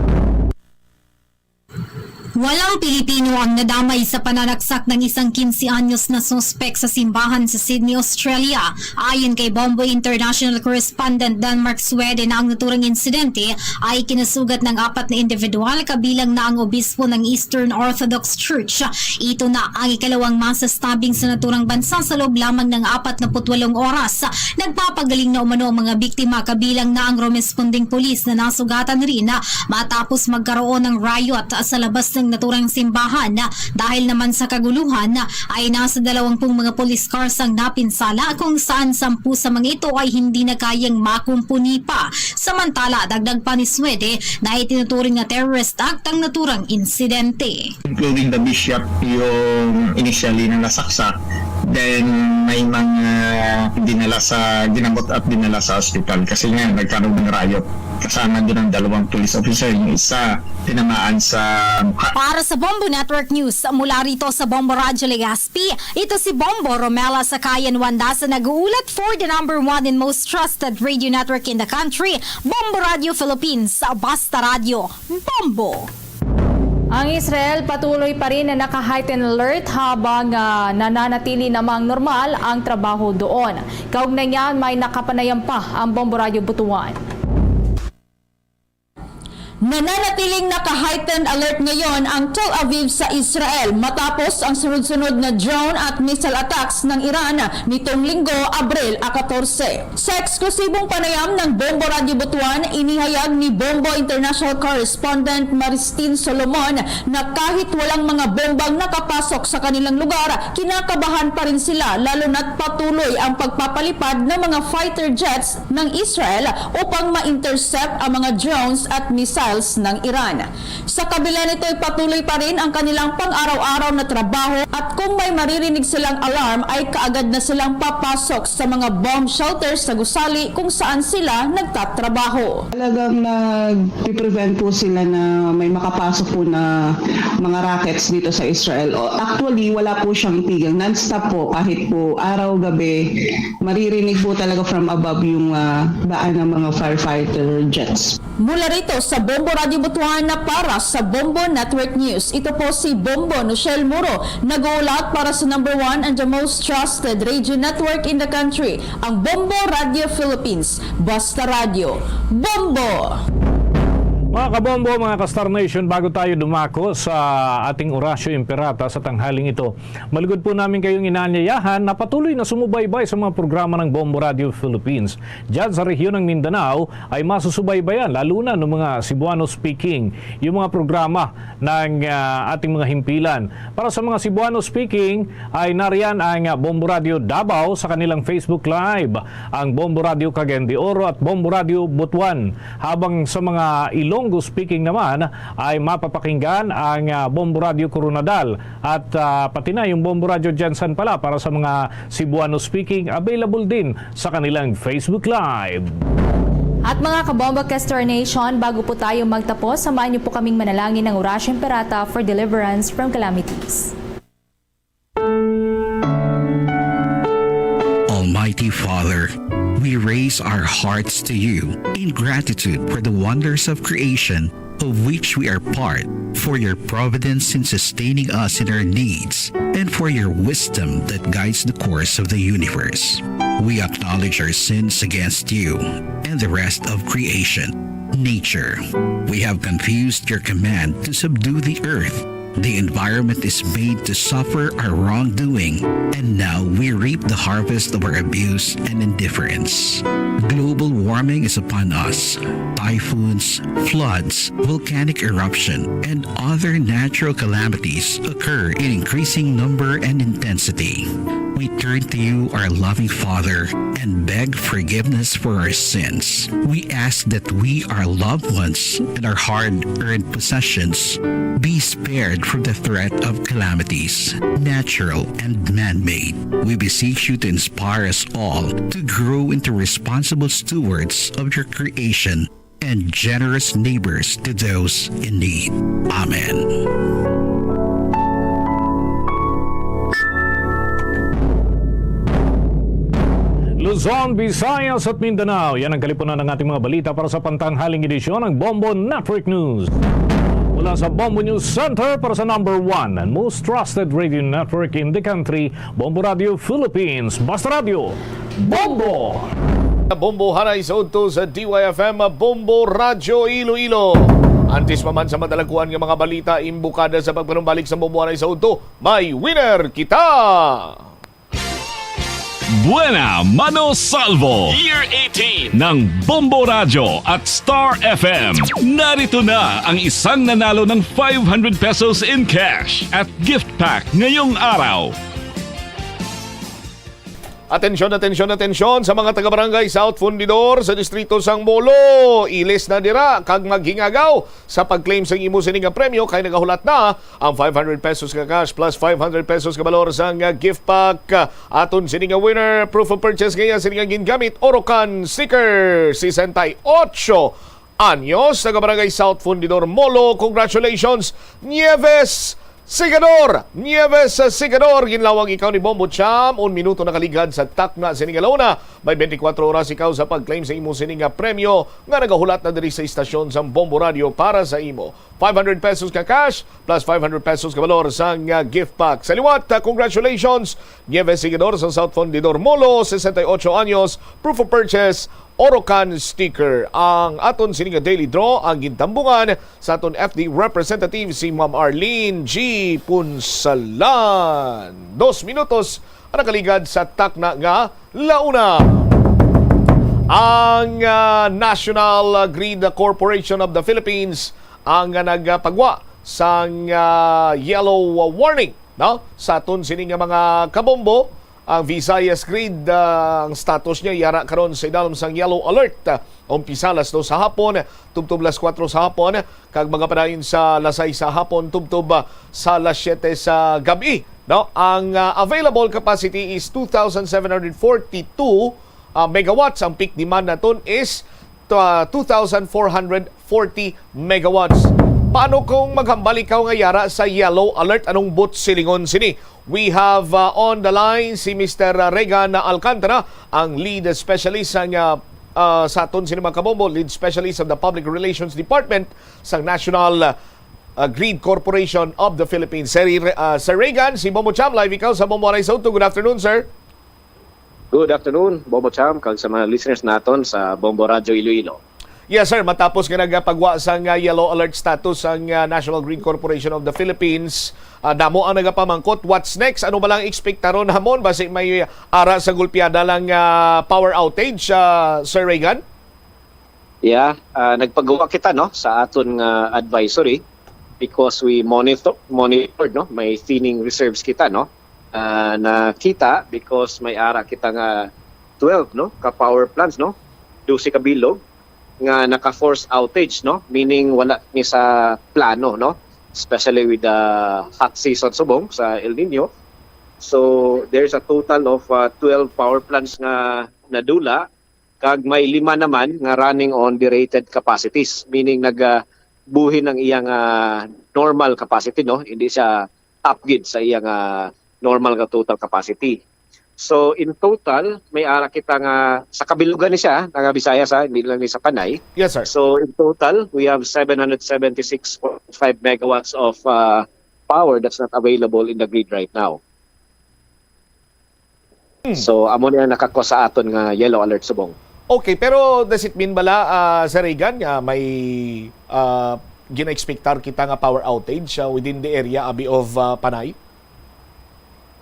Walang Pilipino ang nadamay sa pananaksak ng isang quince anyos na suspek sa simbahan sa Sydney, Australia. Ayon kay Bombo International correspondent Denmark Swede, na ang naturang insidente ay kinasugat ng apat na individual, kabilang na ang obispo ng Eastern Orthodox Church. Ito na ang ikalawang mass stabbing sa naturang bansa sa loob lamang ng apat na put walong oras. Nagpapagaling na umano ang mga biktima, kabilang na ang rumesponding pulis na nasugatan rin matapos magkaroon ng riot sa labas ng naturang simbahan. Dahil naman sa kaguluhan, ay nasa dalawang pung mga police cars ang napinsala, kung saan sampu sa mga ito ay hindi na kayang makumpuni pa. Samantala, dagdag pa ni Swede na itinuturing na terrorist act ang naturang insidente. Including the bishop, yung initially na nasaksak, then may mga dinala sa, ginamot at dinala sa ospital kasi nga nagkaroon ng riot. Kasama doon ang dalawang police officer, yung isa tinamaan sa mukha. Para sa Bombo Network News, mula rito sa Bombo Radyo Legazpi, ito si Bombo Romela Sakayan Wanda sa nag-uulat for the number one and most trusted radio network in the country, Bombo Radio Philippines. Basta Radyo, Bombo! Ang Israel patuloy pa rin na naka-heightened alert habang, ah, nananatili namang normal ang trabaho doon. Kaugnay niyan, may nakapanayam pa ang Bombo Radyo Butuan. Nananatiling naka-heightened alert ngayon ang Tel Aviv sa Israel matapos ang sunod-sunod na drone at missile attacks ng Iran nitong Linggo, Abril katorse. Sa eksklusibong panayam ng Bombo Radyo Butuan, inihayag ni Bombo International Correspondent Maristin Solomon na kahit walang mga bombang nakapasok sa kanilang lugar, kinakabahan pa rin sila, lalo na't patuloy ang pagpapalipad ng mga fighter jets ng Israel upang ma-intercept ang mga drones at missiles ng Iran. Sa kabila nito'y patuloy pa rin ang kanilang pang-araw-araw na trabaho at kung may maririnig silang alarm ay kaagad na silang papasok sa mga bomb shelters sa gusali kung saan sila nagtatrabaho. Talagang nag-prevent po sila na may makapasok po na mga rockets dito sa Israel. O, actually, wala po siyang tigil. Non-stop po, kahit po araw, gabi, maririnig po talaga from above yung ah, daan ng mga firefighter jets. Mula rito sa Bombo Radyo Butuan na para sa Bombo Network News, ito po si Bombo Nochelle Muro, nag-uulat para sa number one and the most trusted radio network in the country, ang Bombo Radyo Philippines. Basta Radyo, Bombo! Mga kabombo, mga ka-Star Nation, bago tayo dumako sa ating Orasyo Imperata sa tanghaling ito, malugod po namin kayong inaanyayahan na patuloy na sumubaybay sa mga programa ng Bombo Radio Philippines. Diyan sa rehiyon ng Mindanao ay masusubaybayan lalo na ng mga Cebuano speaking, yung mga programa ng ah, ating mga himpilan. Para sa mga Cebuano speaking ay nariyan ang ah, Bombo Radio Davao sa kanilang Facebook Live, ang Bombo Radio Cagayan de Oro at Bombo Radio Butuan. Habang sa mga Ilonggo speaking naman ay mapapakinggan ang ah, Bombo Radio Koronadal at ah, pati na yung Bombo Radio Gensan pala para sa mga Cebuano speaking, available din sa kanilang Facebook Live. At mga kabombo, Castor Nation, bago po tayo magtapos, samahan niyo po kaming manalangin ng Orasyo Imperata for deliverance from calamities. Almighty Father, we raise our hearts to you in gratitude for the wonders of creation of which we are part, for your providence in sustaining us in our needs, and for your wisdom that guides the course of the universe. We acknowledge our sins against you and the rest of creation, nature. We have confused your command to subdue the earth. The environment is made to suffer our wrongdoing, and now we reap the harvest of our abuse and indifference. Global warming is upon us. Typhoons, floods, volcanic eruption, and other natural calamities occur in increasing number and intensity. We turn to you, our loving Father, and beg forgiveness for our sins. We ask that we, our loved ones, and our hard earned possessions be spared from the threat of calamities, natural and man made. We beseech you to inspire us all to grow into responsible stewards of your creation and generous neighbors to those in need. Amen. Luzon, Visayas at Mindanao. Yan ang kalipunan ng ating mga balita para sa pantanghaling edisyon ng Bombo Network News. Mula sa Bombo News Center para sa number one and most trusted radio network in the country, Bombo Radio Philippines. Basta Radio, Bombo! Bombo Hanay sa udto sa D Y F M, Bombo Radyo Iloilo. Antes pa man sa madalakuan nga mga balita, imbukada sa pagpanumbalik sa Bombo Hanay sa udto, may winner kita! Buena Mano Salvo Year eighteen ng Bombo Radyo at Star F M. Narito na ang isang nanalo ng five hundred pesos in cash at gift pack ngayong araw. Atensyon, atensyon, atensyon sa mga taga-barangay South Fundidor sa distrito sang Molo. Ilis na dira kag maghingagaw sa pag-claim sa imo sini nga premyo kay nagahulat na ang five hundred pesos nga cash plus five hundred pesos nga balor sang gift pack. Aton sini nga winner, proof of purchase nga iya sini nga gingamit, Orocan sticker, sesenta y ocho anyos, taga-barangay South Fundidor, Molo. Congratulations, Nieves Sigador! Nieves Sigador, ginlawag ikaw ni Bombo Cham. Un minuto nakaligad sa takna sini nga luna. May twenty-four oras ikaw sa pag-claim sa imo sini nga premyo nga nagahulat na diri sa istasyon sang Bombo Radio para sa imo. Five hundred pesos ka cash plus five hundred pesos ka balor sang ah, gift pack. Sa liwat, ah, congratulations, Nieves Sigador sa South Fundidor, Molo, sesenta y ocho anyos, proof of purchase, Orocan sticker. Ang aton sini nga daily draw ang gintambungan sa aton F D representative, si Ma'am Arlene G Punsalan. Dos minutos ang nakaligad sa takna nga launa. Ang, ah, National Grid Corporation of the Philippines ang, ah, nagpagwa sang, ah, yellow warning, no? Sa aton sini nga mga kabombo, ang Visayas Grid, ah, ang status niya yara karon sa idalom sang yellow alert. Ah, umpisa alas dos sa hapon, tubtob alas kuwatro sa hapon, kag magapadayon sa alas sais sa hapon, tubtob, ah, sa alas siyete sa gab-i, no? Ang, ah, available capacity is two thousand seven hundred forty-two, ah, megawatts. Ang peak demand naton is, ah, two thousand four hundred forty megawatts. Paano kung maghambal ikaw nga yara sa yellow alert? Anong buot silingon sini? We have, uh, on the line si Mister Regan Alcantara, ang lead specialist sang, uh, uh, sa aton sini mga kabombo, lead specialist of the Public Relations Department sa National, uh, Grid Corporation of the Philippines. Sir, uh, Sir Regan, si Bombo Cham, live ikaw sa Bombo Aray Sauto. Good afternoon, sir. Good afternoon, Bombo Cham, kag sa mga listeners naton sa Bombo Radyo Iloilo. Yes, sir. Matapos nga nagapagwa sang, uh, yellow alert status ang, uh, National Grid Corporation of the Philippines, uh, damo ang nagapamangkot. What's next? Ano ba lang ekspektaron namon? Basi may ara sa gulpiada lang, uh, power outage, uh, Sir Regan? Yeah, uh, nagpagawa kita, no, sa aton nga advisory because we monitor monitored, no, may thinning reserves kita, no. Uh, nakita because may ara kita nga twelve, no, ka power plants, no, dose ka bilog nga naka-force outage, no? Meaning wala ni sa plano, no? Especially with the hot season subong sa El Nino. So there's a total of, uh, twelve power plants nga nadula, kag may lima naman nga running on derated capacities, meaning nag, uh, buhin ang iyang, uh, normal capacity, no? Hindi siya up gid sa iyang, uh, normal nga total capacity. So, in total, may ara kita nga sa kabilugan ni siya, nga Visayas, ha, hindi lang ni sa Panay. Yes, sir. So, in total, we have seven hundred seventy-six point five megawatts of, uh, power that's not available in the grid right now. Hmm. So, amo ni ang nakakos sa aton nga yellow alert subong. Okay, pero does it mean bala, ah, Sir Regan, nga may, ah, gina-expectar kita nga power outage, ah, within the area, abi of, ah, Panay?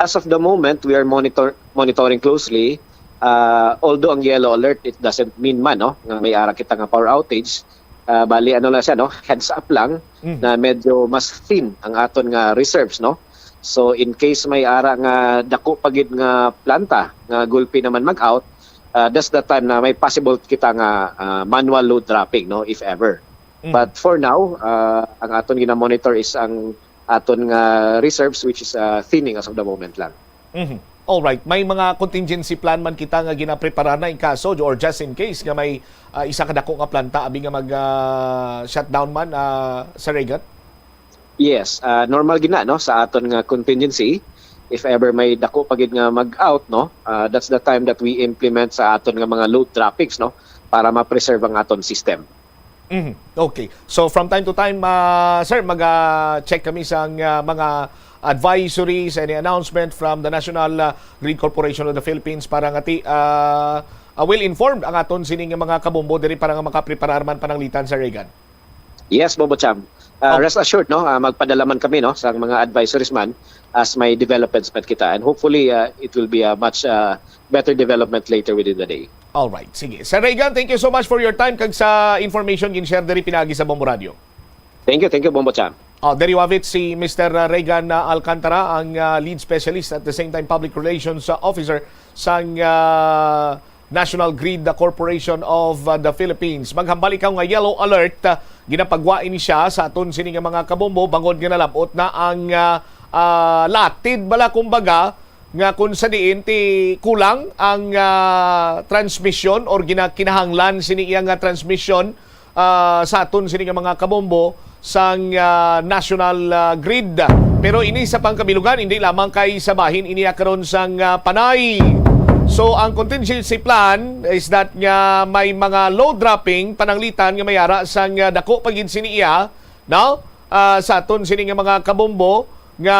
As of the moment, we are monitor monitoring closely. Ah, although ang yellow alert, it doesn't mean man, no, nga may ara kita nga power outage. Ah, bali, ano lang siya, no, heads up lang Mm. na medyo mas thin ang aton nga reserves, no. So, in case may ara nga dako pa gid nga planta nga gulpi naman mag-out, ah, that's the time na may possible kita nga, ah, manual load dropping, no, if ever. Mm. But for now, ah, ang aton gina-monitor is ang aton nga reserves, which is, ah, thinning as of the moment lang. Mhm. All right. May mga contingency plan man kita nga ginaprepara na in kaso or just in case nga may, ah, isa ka dako nga planta abi nga mag, ah, shutdown man, ah, Sir Regan? Yes, ah, normal gid na, no, sa aton nga contingency. If ever may dako pa gid nga mag-out, no, ah, that's the time that we implement sa aton nga mga load droppings, no, para ma-preserve ang aton system. Mhm. Okay. So, from time to time, ah, sir, mag, ah, check kami sa, ah, mga advisories, any announcement from the National, ah, Grid Corporation of the Philippines para nga ti, ah, ah, well informed ang aton sining mga kabombo diri para nga makapreparar man pananglitan, Sir Regan. Yes, Bombo Cham. Ah, Oh. Rest assured, no, ah, magpadala man kami, no, sa mga advisories man as may developments man kita. And hopefully, ah, it will be a much, ah, better development later within the day. All right, sige. Sir Regan, thank you so much for your time kag sa information gin-share diri pinaagi sa Bombo Radio. Thank you, thank you, Bombo Cham. Oh, there you have it, si Mister Regan, uh, Alcantara, ang, uh, lead specialist at the same time public relations, uh, officer sang, uh, National Grid Corporation of, uh, the Philippines. Maghambal ikaw nga yellow alert, uh, ginapagwa ini siya sa aton sini nga mga kabombo bangod nga nalab-ot na ang, uh, uh, latid bala, kumbaga, nga kung sa diin ti kulang ang, ah, transmisyon or gina-, kinahanglan sini iya nga transmisyon, ah, sa aton sini nga mga kabombo sang, ah, national, ah, grid. Pero ini sa pangkabilugan, hindi lamang kay sa bahin ini karon sang, ah, Panay. So, ang contingency plan is that nga may mga load dropping pananglitan nga may ara sang, ah, dako pa gid sini iya, no? Ah, sa aton sini nga mga kabombo nga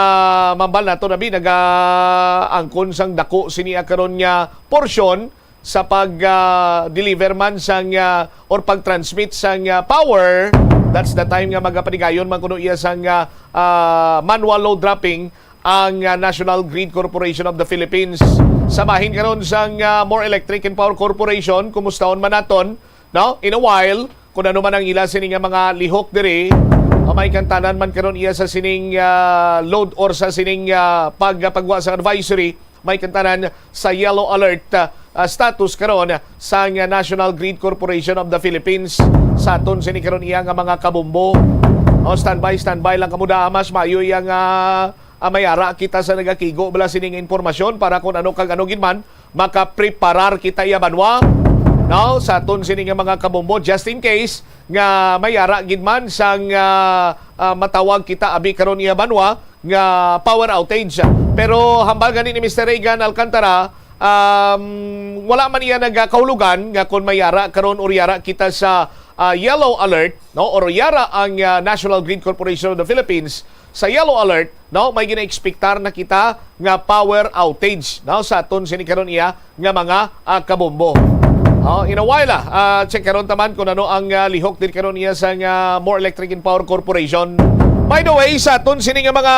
mambal nato na bi nagaangkon sang dako sini, ah, karon nga porsyon sa pag, ah, deliver man sang, ah, or pag-transmit sang, ah, power, that's the time nga magapanigayon man kuno iya sang, ah, ah, manual load dropping ang, ah, National Grid Corporation of the Philippines. Sa bahin karon sang, ah, More Electric and Power Corporation, kumustahon man naton, no? In a while, kung ano man ang ila sini nga mga lihok diri, ah, may kantanan man karon iya sa sining, ah, load or sa sining, ah, pag-, pagwa sa advisory, may kantanan sa yellow alert, ah, ah, status karon sang National Grid Corporation of the Philippines. Sa aton sini karon iya nga mga kabombo. O, standby, standby lang kamo da, mas maayo iya nga, ah, may ara kita sa nagakigo bala sining impormasyon para kung ano kag ano gid man, makapreparar kita iya banwa. No, sa aton sini nga mga kabombo, just in case nga may ara gid man sang, ah, ah, matawag kita abi karon iya banwa nga power outage. Pero hambal gani ni Mister Reagan Alcantara, um, wala man iya nagakahulugan nga kung may ara karon or yara kita sa, ah, yellow alert, no, or yara ang, ah, National Grid Corporation of the Philippines sa yellow alert, no, may ginaekspektar na kita nga power outage, no, sa aton sini karon iya nga mga, ah, kabombo. Oh, in a while, ah, ah, check karon taman kung ano ang, ah, lihok din karon iya sa nga More Electric and Power Corporation. By the way, sa aton sini nga mga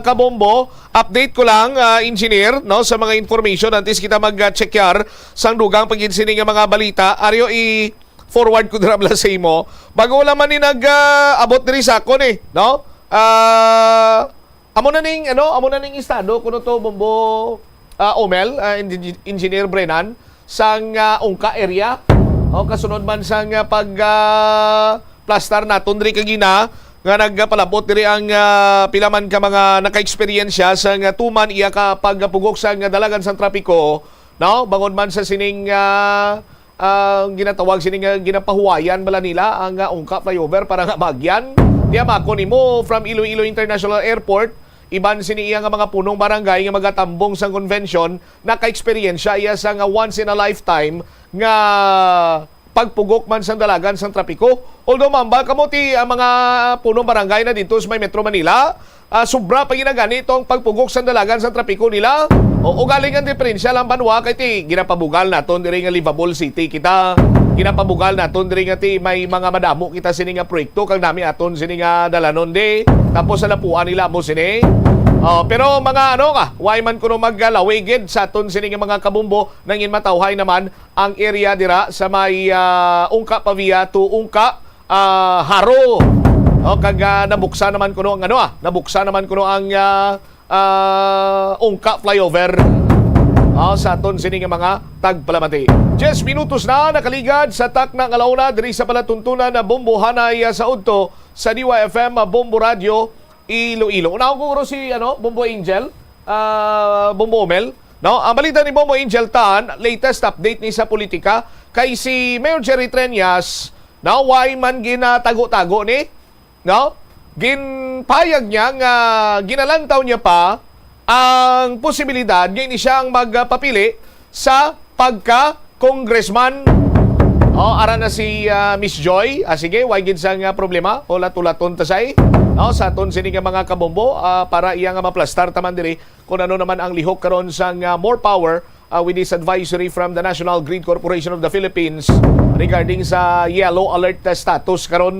kabombo, update ko lang, ah, engineer, no, sa mga information antes kita mag, ah, check yar sang dugang pagin sini nga mga balita. Aryo i forward ko dira bala sa imo. Bago lang man ni nag, ah, abot diri sa akon eh, no? Ah, amo na ning ano, amo na ning estado kuno to, Bombo, ah, Omel, ah, Engi-, Engineer Brenan, sang, ah, Ungka area. O kasunod man sang, ah, pag, ah, plastar naton diri kagina nga nagpalabot diri ang, ah, pila man ka mga nakaeksperyensya sa nga tuman iya ka pagpugok sa nga dalagan sang trapiko, no? Bangod man sa sining, ah, ang ginatawag sini nga ginapahuwayan bala nila ang, ah, Ungka flyover para nga bagyan. Diya mako nimo from Iloilo International Airport, iban sini iya nga mga punong barangay nga magatambong sang convention, nakaeksperyensya iya sa nga once in a lifetime nga pagpugok man sang dalagan sang trapiko. Although mambal kamo ti ang mga punong barangay na dito sa may Metro Manila, ah, sobra pa ginagani itong pagpugok sang dalagan sang trapiko nila. O, ugaling ang diferensya lang banwa kay ti ginapabugal naton diri nga livable city kita. Ginapabugal naton diri nga ti may mga madamo kita sini nga proyekto kag nami aton sini nga dalanon di. Tapos sa lapuan nila mo sini. Oh, pero mga ano ka, why man kuno maglawigid sa aton sini nga mga kabumbo, nangin matawhay naman ang area dira sa may, ah, Ungka Pavia to Ungka, ah, Haro. O, kag, ah, nabuksan naman kuno ang ano, ah, nabuksan naman kuno ang, ah, ah, Ungka flyover. Ah, sa aton sini nga mga tagpalamati. Diyes minutos na nakaligad sa takna nga launa diri sa palatuntunan na Bombo Hanay, ah, sa udto sa D Y F M, ah, Bombo Radio, Iloilo. Unahon ko guro si, ano, Bombo Angel, ah, Bombo Omel. No, ang balita ni Bombo Angel Tan, latest update ni sa politika, kay si Mayor Jerry Treñas, no, why man ginatago-tago ni, no? Ginpayag niya nga ginalantaw niya pa ang posibilidad nga ini siya ang magpapili sa pagka congressman. Oh, ara na si, ah, Miss Joy. Ah, sige, way gid sang, ah, problema. Hulat-hulaton ta say. Oh, sa aton sini nga mga kabombo, ah, para iya nga maplastar taman diri kung ano naman ang lihok karon sang, ah, More Power, ah, with this advisory from the National Grid Corporation of the Philippines regarding sa yellow alert na status karon.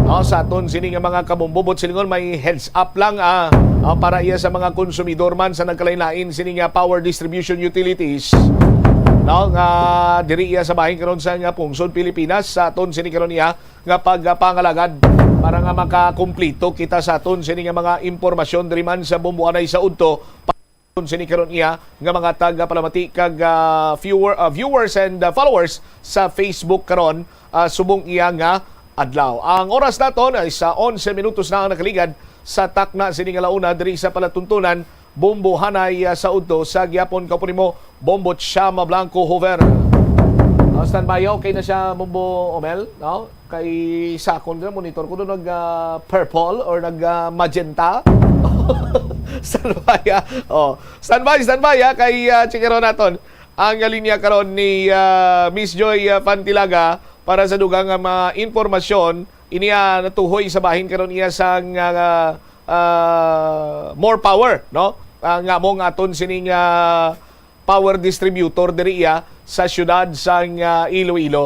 Oh, sa aton sini nga mga kabombo, but silingon may heads up lang, ah, ah, para iya sa mga konsumidor man sa nagkalain-lain sini nga power distribution utilities. No, nga diri iya sa bahin karon sa nga pungsod Pilipinas, sa aton sini karon iya nga pagpangalagad para nga makakumplito kita sa aton sini nga mga impormasyon diri man sa Bomboanay sa udto. Aton sini karon iya nga mga tagapalamati kag, ah, viewer, ah, viewers and, ah, followers sa Facebook karon, ah, subong iya nga adlaw. Ang oras naton ay sa onse minutos na ang nakaligad sa takna sini nga launa diri sa palatuntunan Bombo Hanay, ah, sa udto sa gihapon. Kaupo nimo, Bombo Chama Blanco Hover. Ah, standby, okay na siya, Bombo Omel, no? Kay sa akon nga monitor ko doon nag, ah, purple or nag, ah, magenta. Standby, ah. Oh, standby, standby, ah. Kay, ah, checkeron naton ang linya karon ni, ah, Miss Joy, ah, Pantilaga para sa dugang nga mga impormasyon. Ini, ah, natuhoy sa bahin karon iya sang, ah, ah, More Power, no? Ah, nga mo nga aton sining, ah, power distributor diri iya sa siyudad sang, ah, Iloilo.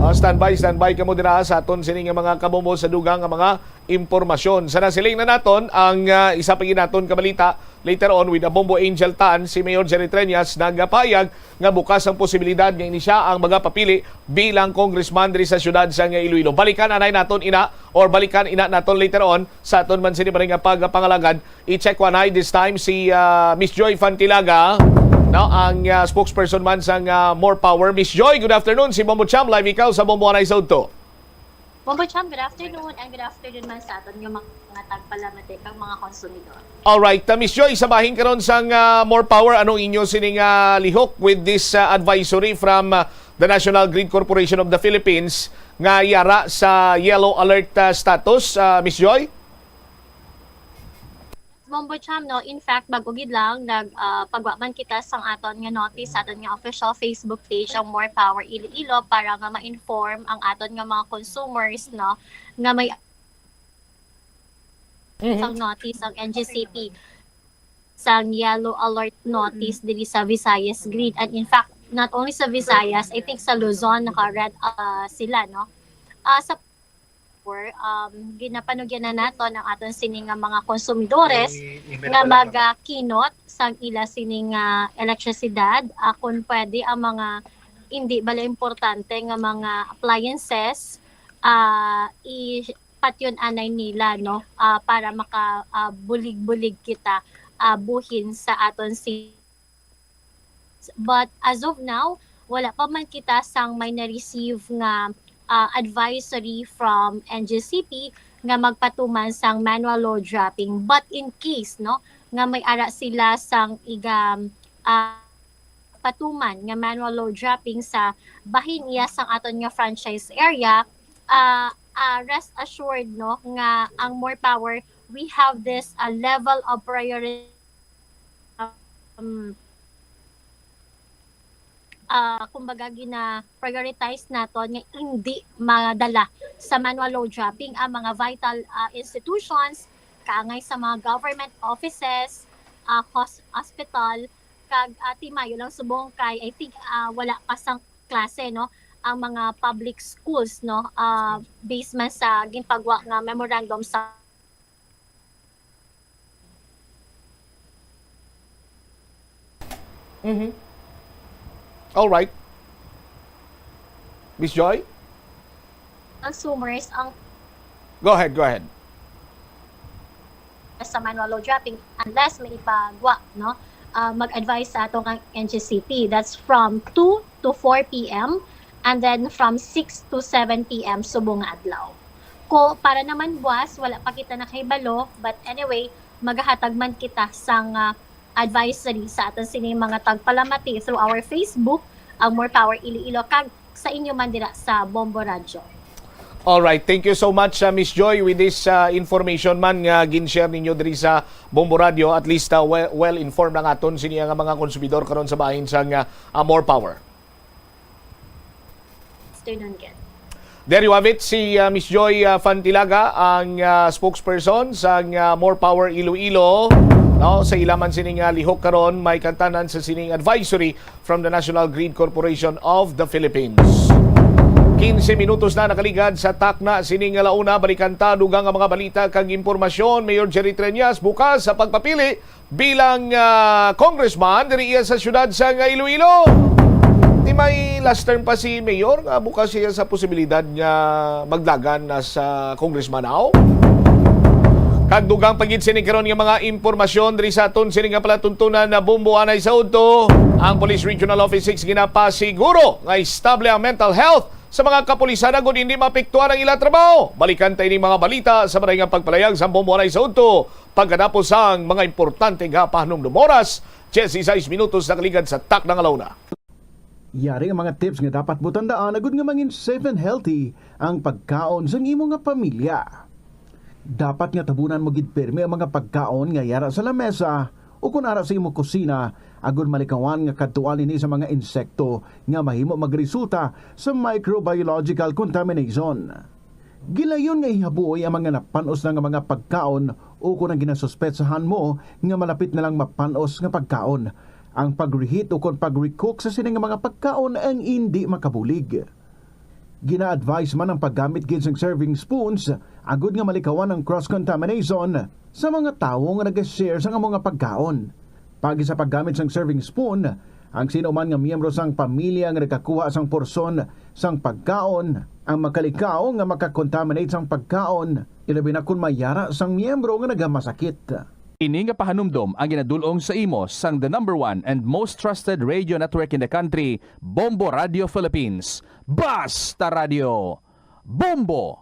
Ah, standby, standby kamo dira sa aton sini nga mga kabombo sa dugang nga mga impormasyon. Sa nasiling na naton ang, ah, isa pa gid naton kabalita later on with Abombo Angel Tan, si Mayor Jerry Treñas nagapahayag nga bukas ang posibilidad nga ini siya ang magapapili bilang congressman diri sa siyudad sang Iloilo. Balikan anay naton ina, or balikan ina naton later on sa aton man sini pa rin nga pagpangalagad. I-check one high this time si, ah, Miss Joy Fantilaga, no, ang, ah, spokesperson man sang, ah, More Power. Miss Joy, good afternoon. Si Bombo Cham, live ikaw sa Bombo Anay sa Udto. Bombo Cham, good afternoon, and good afternoon man sa aton nga mga tagpalamati kag mga konsumidor. Alright, uh, Miss Joy, sa bahin karon sang, uh, More Power, anong inyo sining, uh, lihok with this, uh, advisory from, uh, the National Grid Corporation of the Philippines nga yara sa yellow alert, uh, status, uh, Miss Joy? Bombo Cham, no? In fact, bago gid lang, nag, ah, pagwa man kita sang aton nga notice sa aton nga official Facebook page, ang More Power Iloilo, para nga ma-inform ang aton nga mga consumers, no, nga may Mhm. sang notice ang N G C P, sang yellow alert notice diri sa Visayas Grid. And in fact, not only sa Visayas, I think sa Luzon, naka-red, ah, sila, no? Ah, sa Power, um, ginapanugyan na naton ang aton sini nga mga konsumidores nga magakinot sang ila sini nga elektrisidad, ah, kung pwede ang mga hindi bala importante nga mga appliances, ah, ipatyon anay nila, no, ah, para maka, ah, bulig-bulig kita, ah, buhin sa aton si But as of now, wala pa man kita sang may na-receive nga, ah, advisory from N G C P nga magpatuman sang manual load dropping. But in case, no, nga may ara sila sang iga, ah, patuman nga manual load dropping sa bahin iya sang aton nga franchise area, ah, ah, rest assured, no, nga ang More Power, we have this, ah, level of priority, um, ah, kumbaga, gina-prioritize naton nga hindi madala sa manual load dropping ang mga vital, ah, institutions, kaangay sa mga government offices, ah, hos-, hospital, kag, ah, timayo lang subong kay, I think, ah, wala pa sang klase, no, ang mga public schools, no, ah, based man sa ginpagwa nga memorandum sa Mhm. All right. Miss Joy? Consumers ang Go ahead, go ahead. sa manual load dropping unless may ipagwa, no? Ah, mag-advise sa ato ang N G C P. That's from two to four P M and then from six to seven P M subong nga adlaw. Ko, para naman buwas, wala pa kita nakahibalo, but anyway, magahatag man kita sang, ah, advisory sa aton sini mga tagpalamati through our Facebook, ang More Power Iloilo, kag sa inyo man dira sa Bombo Radyo. Alright, thank you so much, uh, Miss Joy, with this, uh, information man nga gin-share ninyo diri sa Bombo Radyo. At least, uh, we-, well informed ang aton sini nga mga konsumidor karon sa bahin sang, uh, uh, More Power. Afternoon, Ken. There you have it, si, uh, Miss Joy, uh, Fantilaga, ang, uh, spokesperson sang, uh, More Power Iloilo. No, sa ila man sining, uh, lihok karon, may kantanan sa sining advisory from the National Grid Corporation of the Philippines. Quince minutos na nakaligad sa takna sining alauna. Balikan ta dugang nga mga balita kag impormasyon. Mayor Jerry Treñas bukas sa pagpapili bilang, ah, congressman diri iya sa siyudad sang Iloilo. Di may last term pa si Mayor nga bukas siya sa posibilidad nga magdagan na sa congressman, aw? Kag dugang pa gid sini karon nga mga impormasyon diri sa aton sini nga palatuntunan na Bombo Anay sa Udto. Ang Police Regional Office six ginapasiguro nga estable ang mental health sa mga kapulisan agud hindi maapektuhan ang ila trabaho. Balikan ta ining mga balita sa maray nga pagpalayag sa Bombo Anay sa Udto pagkatapos sang mga importante nga pahanumdom. Oras, diyesisais minutos nakaligad sa takna nga alauna. Yari ang mga tips nga dapat mo tandaan agud nga mangin safe and healthy ang pagkaon sang imo nga pamilya. Dapat nga tabunan mo gid pirmi ang mga pagkaon nga yara sa lamesa o kon ara sa imo kusina, agud malikawan nga kadtuan ini sa mga insekto nga mahimo magresulta sa microbiological contamination. Gilayon nga ihabuoy ang mga napan-os na nga mga pagkaon o kon ang ginasuspetsahan mo nga malapit na lang mapan-os nga pagkaon. Ang pag-reheat ukon pag-recook sa sini nga mga pagkaon ang indi makabulig. Gina-advise man ang paggamit gid sang serving spoons agud nga malikawan ang cross-contamination sa mga tawo nga nag-share sang amo nga pagkaon. Paagi sa paggamit sang serving spoon, ang sino man nga miyembro sang pamilya nga nagakuha sang porsyon sang pagkaon ang makalikaw nga makakontaminate sang pagkaon, ilabi na kon may yara sang miyembro nga nagamasakit. Ini nga pahanumdom ang ginadul-ong sa imo sang the number one and most trusted radio network in the country, Bombo Radio Philippines. Basta Radio! Bombo!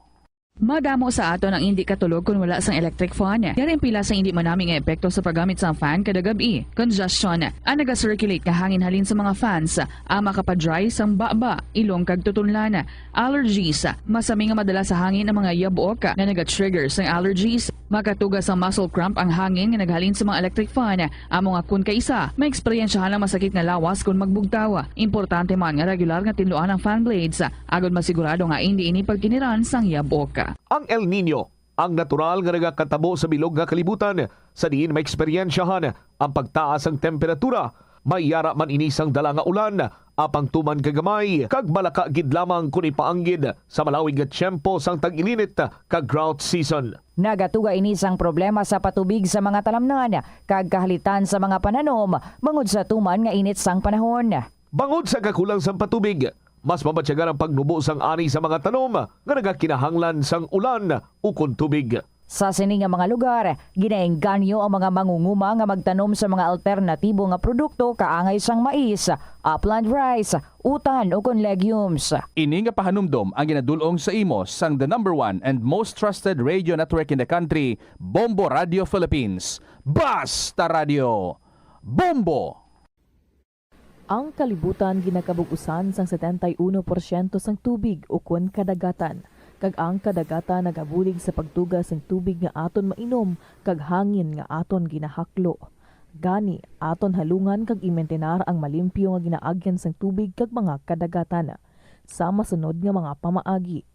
Madamo sa aton ang indi katulog kon wala sang electric fan. Yari ang pila sang indi manami nga epekto sa paggamit sang fan kada gab-i. Congestion, ang naga-circulate nga hangin halin sa mga fans, ang makapa-dry sang baba, ilong kag tutunlan. Allergies, masami nga madala sa hangin ang mga yabok nga naga-trigger sang allergies. Makatuga sang muscle cramp ang hangin nga naghalin sa mga electric fan. Amo nga kon kaisa, maeksperiensyahan ang masakit nga lawas kon magbugtaw. Importante man nga regular nga tinluan ang fan blades, agod masigurado nga indi ini pagkiniran sang yabok. Ang El Niño, ang natural nga nagakatabo sa bilog nga kalibutan, sa diin maeksperiensyahan ang pagtaas sang temperatura. May yara man ini sang dala nga ulan, apang tuman ka gamay, kag malaka gid lamang kon ipaanggid sa malawig nga tiyempo sang tag-ilinit kag drought season. Nagatuga ini sang problema sa patubig sa mga talamnan kag kahalitan sa mga pananom bangod sa tuman nga init sang panahon. Bangod sa kakulang sang patubig, mas mabatyagan ang pagnubo sang ani sa mga tanom nga nagakinahanglan sang ulan ukon tubig. Sa sini nga mga lugar, ginaengganyo ang mga mangunguma nga magtanom sa mga alternatibo nga produkto kaangay sang mais, upland rice, utan, ukon legumes. Ini nga pahanumdom ang ginadul-ong sa imo sang the number one and most trusted radio network in the country, Bombo Radio Philippines. Basta Radio! Bombo! Ang kalibutan ginakabug-usan sang setenta y uno porsyento sang tubig ukon kadagatan, kag ang kadagatan nagabulig sa pagtuga sang tubig nga aton mainom kag hangin nga aton ginahaklo. Gani, aton halungan kag imintinar ang malimpyo nga ginaagyan sang tubig kag mga kadagatan. Sa masunod nga mga pamaagi,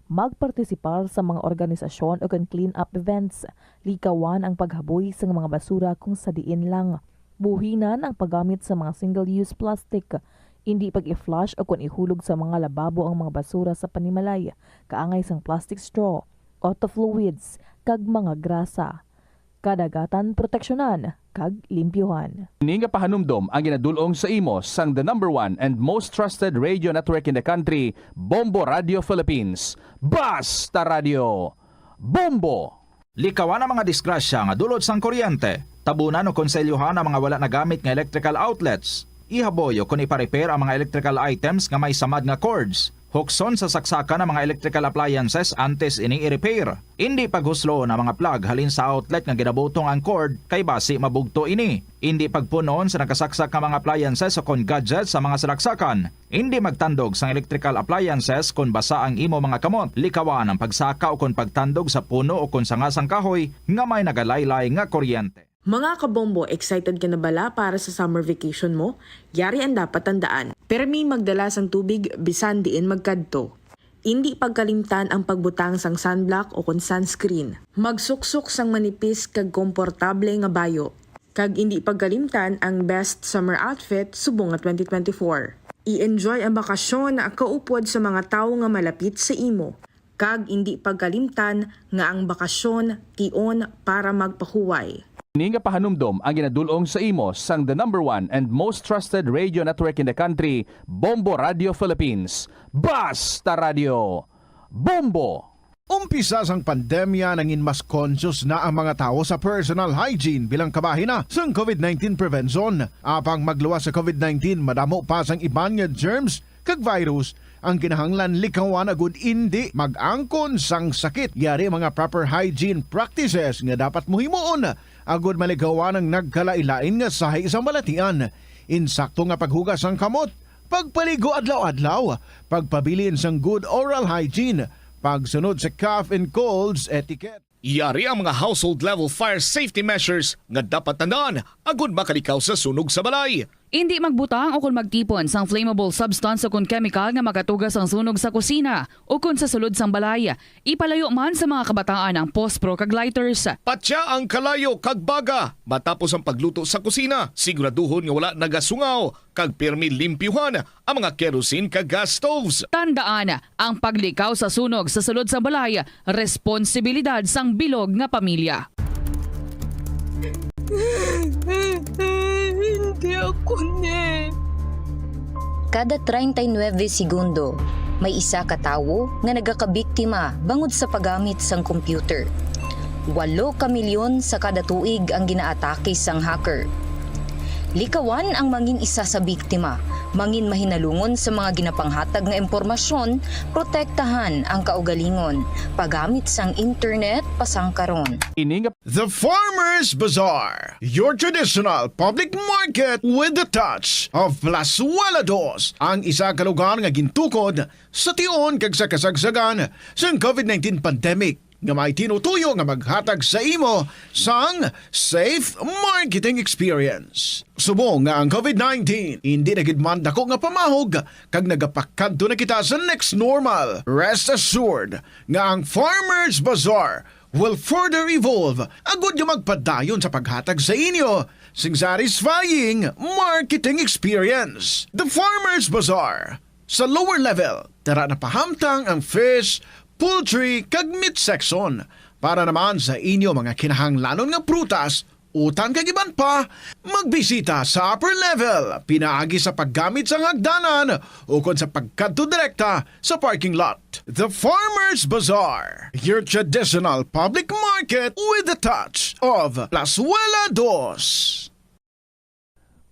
magpartisipar sa mga organisasyon ukon clean-up events. Likawan ang paghaboy sang mga basura kon sa diin lang. Buhinan ang paggamit sa mga single-use plastic. Indi pag-i-flush ukon ihulog sa mga lababo ang mga basura sa panimalay, kaangay sang plastic straw, auto fluids, kag mga grasa. Kadagatan proteksyonan kag limpyuhan. Ini nga pahanumdom ang ginadul-ong sa imo sang the number one and most trusted radio network in the country, Bombo Radio Philippines. Basta Radio! Bombo! Likawan ang mga disgrasya nga dulot sang kuryente. Tabunan o konselyuhan ang mga wala nagamit nga electrical outlets. Ihaboy o kon ipa-repair ang mga electrical items nga may samad nga cords. Hukson sa saksakan ang mga electrical appliances antes ini i-repair. Indi paghusloon ang mga plug halin sa outlet nga ginabutong ang cord, kay basi mabugto ini. Indi pagpun-on sa nakasaksak nga mga appliances o kon gadgets sa mga salaksakan. Indi magtandog sang electrical appliances kon basa ang imo mga kamot. Likawan ang pagsaka o kon pagtandog sa puno o kon sanga sang kahoy nga may nagalaylay nga kuryente. Mga kabombo, excited ka na bala para sa summer vacation mo? Yari ang dapat tandaan. Permi magdala sang tubig bisan diin magkadto. Indi pagkalimtan ang pagbutang sang sunblock o kon sunscreen. Magsuksok sang manipis kag komportable nga bayo. Kag indi pagkalimtan ang best summer outfit subong nga twenty twenty-four. I-enjoy ang bakasyon kaupod sa mga tawo nga malapit sa imo. Kag indi pagkalimtan nga ang bakasyon tion para magpahuway. Ini nga pahanumdom ang ginadul-ong sa imo sang the number one and most trusted radio network in the country, Bombo Radio Philippines. Basta Radio! Bombo! Umpisa sang pandemya, nangin mas conscious na ang mga tawo sa personal hygiene bilang kabahin na sang covid nineteen prevention. Apang magluwas sa covid nineteen, madamo pa sang iban nga germs kag virus ang kinahanglan likawan agud indi mag-angkon sang sakit. Yari ang mga proper hygiene practices nga dapat mo himuon agud malikawan ang nagkalain-lain nga sahi sang balatian. Insakto nga paghugas sang kamot, pagpaligo adlaw-adlaw, pagpabilin sang good oral hygiene, pagsunod sa cough and colds etiquette. Yari ang mga household level fire safety measures nga dapat tandaan agud makalikaw sa sunog sa balay. Indi magbutang o kon magtipon sang flammable substance o kon kemikal nga makatuga sang sunog sa kusina o kon sa sulod sang balay. Ipalayo man sa mga kabataan ang pospro kag lighters. Patya ang kalayo kag baga matapos ang pagluto sa kusina. Siguraduhon nga wala nagasungaw kag pirmi limpyuhan ang mga kerosene kag gas stoves. Tandaan, ang paglikaw sa sunog sa sulod sang balay, responsibilidad sang bilog nga pamilya. Hindi ako ni. Kada treinta y nueve segundo, may isa ka tawo nga nagakabiktima bangod sa paggamit sang computer. Walo ka milyon sa kada tuig ang ginaatake sang hacker. Likawan ang mangin isa sa biktima, mangin mahinalungon sa mga ginapanghatag nga impormasyon, protektahan ang kaugalingon, paggamit sang internet pasangkaron. Ini nga The Farmers Bazaar, your traditional public market with the touch of Plazuela Dos, ang isa ka lugar nga gintukod sa tion kag sa kasagsagan sang covid nineteen pandemic, nga may tinutuyo nga maghatag sa imo sang safe marketing experience. Subong nga ang covid nineteen indi na gid man dako nga pamahog kag nagapakadto na kita sa next normal, rest assured nga ang Farmers Bazaar will further evolve agud nga magpadayon sa paghatag sa inyo sing satisfying marketing experience. The Farmers Bazaar, sa lower level, tara na pahamtang ang fish, poultry, kag meat section. Para naman sa inyo mga kinahanglanon nga prutas, utan kag iban pa, magbisita sa upper level pinaagi sa paggamit sang hagdanan ukon sa pagkadto direkta sa parking lot. The Farmers Bazaar, your traditional public market with the touch of Plazuela Dos.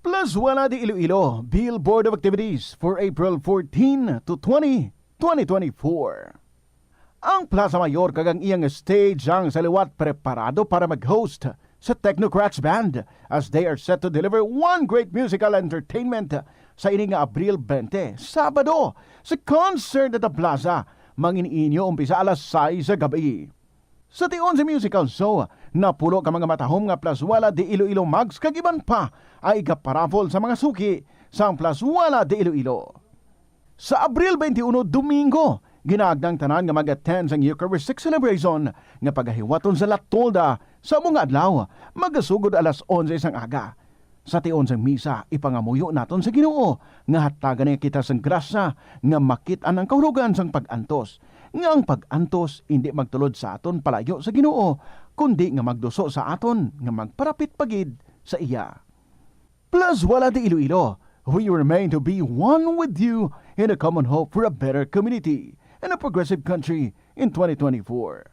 Plazuela de Iloilo, Bill Board of Activities for April fourteen to twenty, twenty twenty-four. Ang Plaza Mayor kag ang iyang stage ang sa liwat preparado para mag-host sa Technocrats Band as they are set to deliver one great musical entertainment sa ini nga Abril twenty, Sabado, sa concert at the Plaza. Mangin-inyo umpisa alas sais sa gabi. Sa tion sa musical show, napulo ka mga matahom nga Plazuela de Iloilo mugs kag iban pa ay ikaparapol sa mga suki sang Plazuela de Iloilo. Sa Abril twenty-one, Domingo, ginaagda ang tanan nga mag-attend sang Eucharistic celebration nga pagahiwaton sa La Tolda sa amo nga adlaw, magasugod alas onse sang aga. Sa tion sang misa, ipangamuyo naton sa Ginoo nga hatagan niya kita sang grasya nga makit-an ang kahulogan sang pag-antos, nga ang pag-antos indi magtulod sa aton palayo sa Ginoo, kundi nga magduso sa aton nga magparapit pa gid sa iya. Plazuela de Iloilo, we remain to be one with you in a common hope for a better community and a progressive country in twenty twenty-four.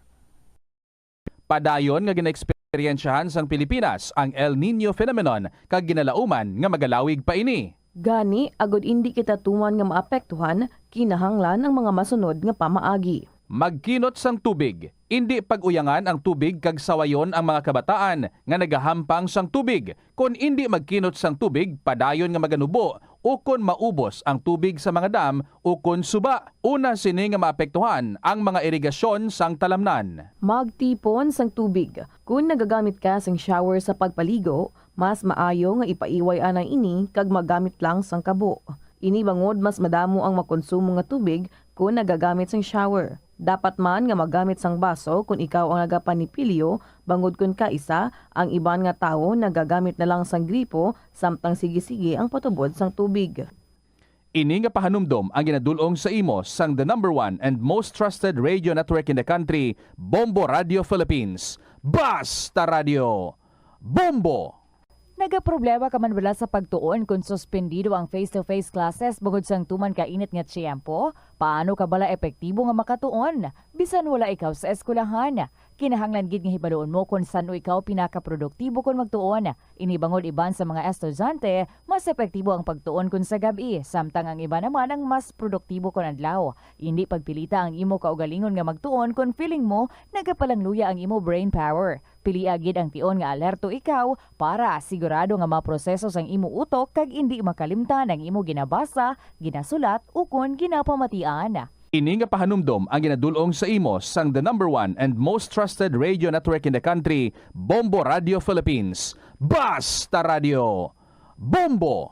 Padayon nga ginaeksperyensyahan sang Pilipinas ang El Niño phenomenon kag ginalauman nga magalawig pa ini. Gani, agud indi kita tuman nga maapektuhan, kinahanglan ang mga masunod nga pamaagi. Magkinot sang tubig. Indi pag-uyangan ang tubig kag sawayon ang mga kabataan nga nagahampang sang tubig. Kon indi magkinot sang tubig, padayon nga maganubo ukon maubos ang tubig sa mga dam ukon suba. Una sini nga maapektuhan ang mga irigasyon sang talamnan. Magtipon sang tubig. Kon nagagamit ka sang shower sa pagpaligo, mas maayo nga ipaiway anay ini kag magamit lang sang kabo. Ini bangod mas madamo ang makonsumo nga tubig kon nagagamit sang shower. Dapat man nga magamit sang baso kon ikaw ang nagapanipilyo, bangod kon kaisa, ang iban nga tawo nagagamit na lang sang gripo samtang sige-sige ang patubod sang tubig. Ini nga pahanumdom ang ginadul-ong sa imo sang the number one and most trusted radio network in the country, Bombo Radio Philippines. Basta Radio! Bombo! Nagaproblema ka man bala sa pagtuon kon suspendido ang face-to-face classes bangod sang tuman ka init nga tiyempo? Paano ka bala epektibo nga makatuon bisan wala ikaw sa eskwelahan? Kinahanglan gid nga hibaluon mo kon san-o ikaw pinakaproduktibo kon magtuon. Ini bangod iban sa mga estudyante, mas epektibo ang pagtuon kon sa gab-i, samtang ang iban naman ang mas produktibo kon adlaw. Indi pagpilita ang imo kaugalingon nga magtuon kon feeling mo nagapalangluya ang imo brain power. Pilia gid ang tion nga alerto ikaw para sigurado nga maproseso sang imo utok kag indi makalimtan ang imo ginabasa, ginasulat, ukon ginapamatian. Ini nga pahanumdom ang ginadul-ong sa imo sang the number one and most trusted radio network in the country, Bombo Radio Philippines. Basta Radio! Bombo!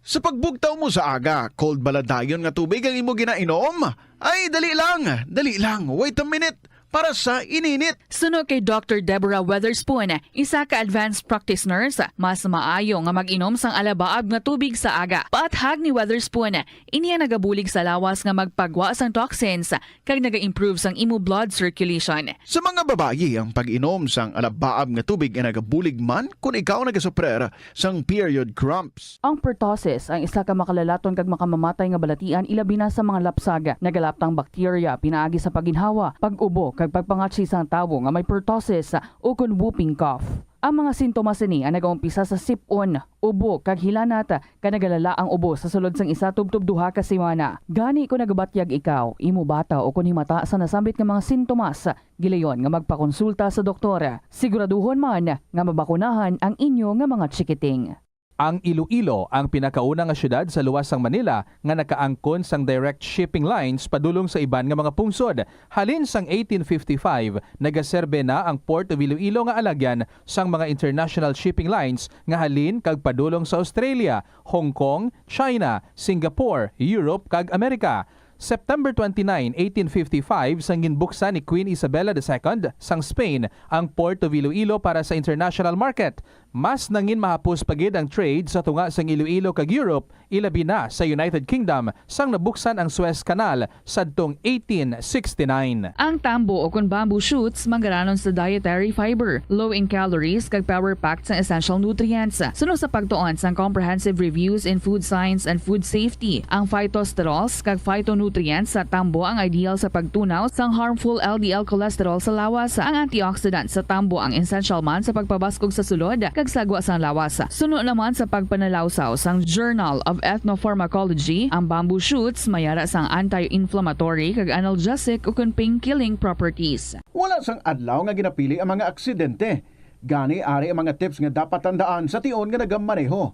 Sa pagbugtaw mo sa aga, cold bala dayon nga tubig ang imo ginainom? Ay, dali lang, dali lang, wait a minute, para sa ininit. Suno kay Doctor Deborah Weatherspoon, isa ka advanced practice nurse, mas maayo nga mag-inom sang alabaab nga tubig sa aga. Paathag ni Weatherspoon, ini ang nagabulig sa lawas nga magpagwa sang toxins kag naga-improve sang imo blood circulation. Sa mga babayi, ang pag-inom sang alabaab nga tubig ay nagabulig man kon ikaw nagasuprer sang period cramps. Ang pertussis ang isa ka makalalaton kag makamamatay nga balatian, ilabi na sa mga lapsag. Nagalaptang bakterya pinaagi sa pagginhawa, pag-ubo, kag pagpangatsi sang tawo nga may pertussis ukon whooping cough. Ang mga sintomas sini ang nagaumpisa sa sip-on, ubo, kag hilanat, kag nagalala ang ubo sa sulod sang isa tubtob duha ka semana. Gani, kon nagabatyag ikaw, imo bata, ukon himata sa nasambit nga mga sintomas, gilayon nga magpakonsulta sa doktor. Siguraduhon man nga mabakunahan ang inyo nga mga chikiting. Ang Iloilo ang pinakauna nga siyudad sa luwas sang Manila nga nakaangkon sang direct shipping lines padulong sa iban nga mga pungsod. Halin sang eighteen fifty-five, nagaserbe na ang Port of Iloilo nga alagyan sang mga international shipping lines nga halin kag padulong sa Australia, Hong Kong, China, Singapore, Europe, kag Amerika. September twenty-nine, eighteen fifty-five, sang ginbuksan ni Queen Isabella the Second sang Spain ang Port of Iloilo para sa international market. Mas nangin mahapos pa gid ang trade sa tunga sang Iloilo kag Europe, ilabi na sa United Kingdom, sang nabuksan ang Suez Canal sadtong eighteen sixty-nine. Ang tambo, o kon bamboo shoots, manggaranon sa dietary fiber, low in calories, kag power-packed sang essential nutrients. Suno sa pagtuon sang Comprehensive Reviews in Food Science and Food Safety, ang phytosterols kag phytonutrients sa tambo ang ideal sa pagtunaw sang harmful L D L cholesterol sa lawas. Ang antioxidant sa tambo ang essential man sa pagpabaskog sa sulod kag sagwa sang lawas. Suno naman sa pagpanalawsaw sang Journal of Ethnopharmacology, ang bamboo shoots may ara sang anti-inflammatory kag analgesic ukon pain-killing properties. Wala sang adlaw nga ginapili ang mga aksidente. Gani, ari ang mga tips nga dapat tandaan sa tion nga nagamaneho.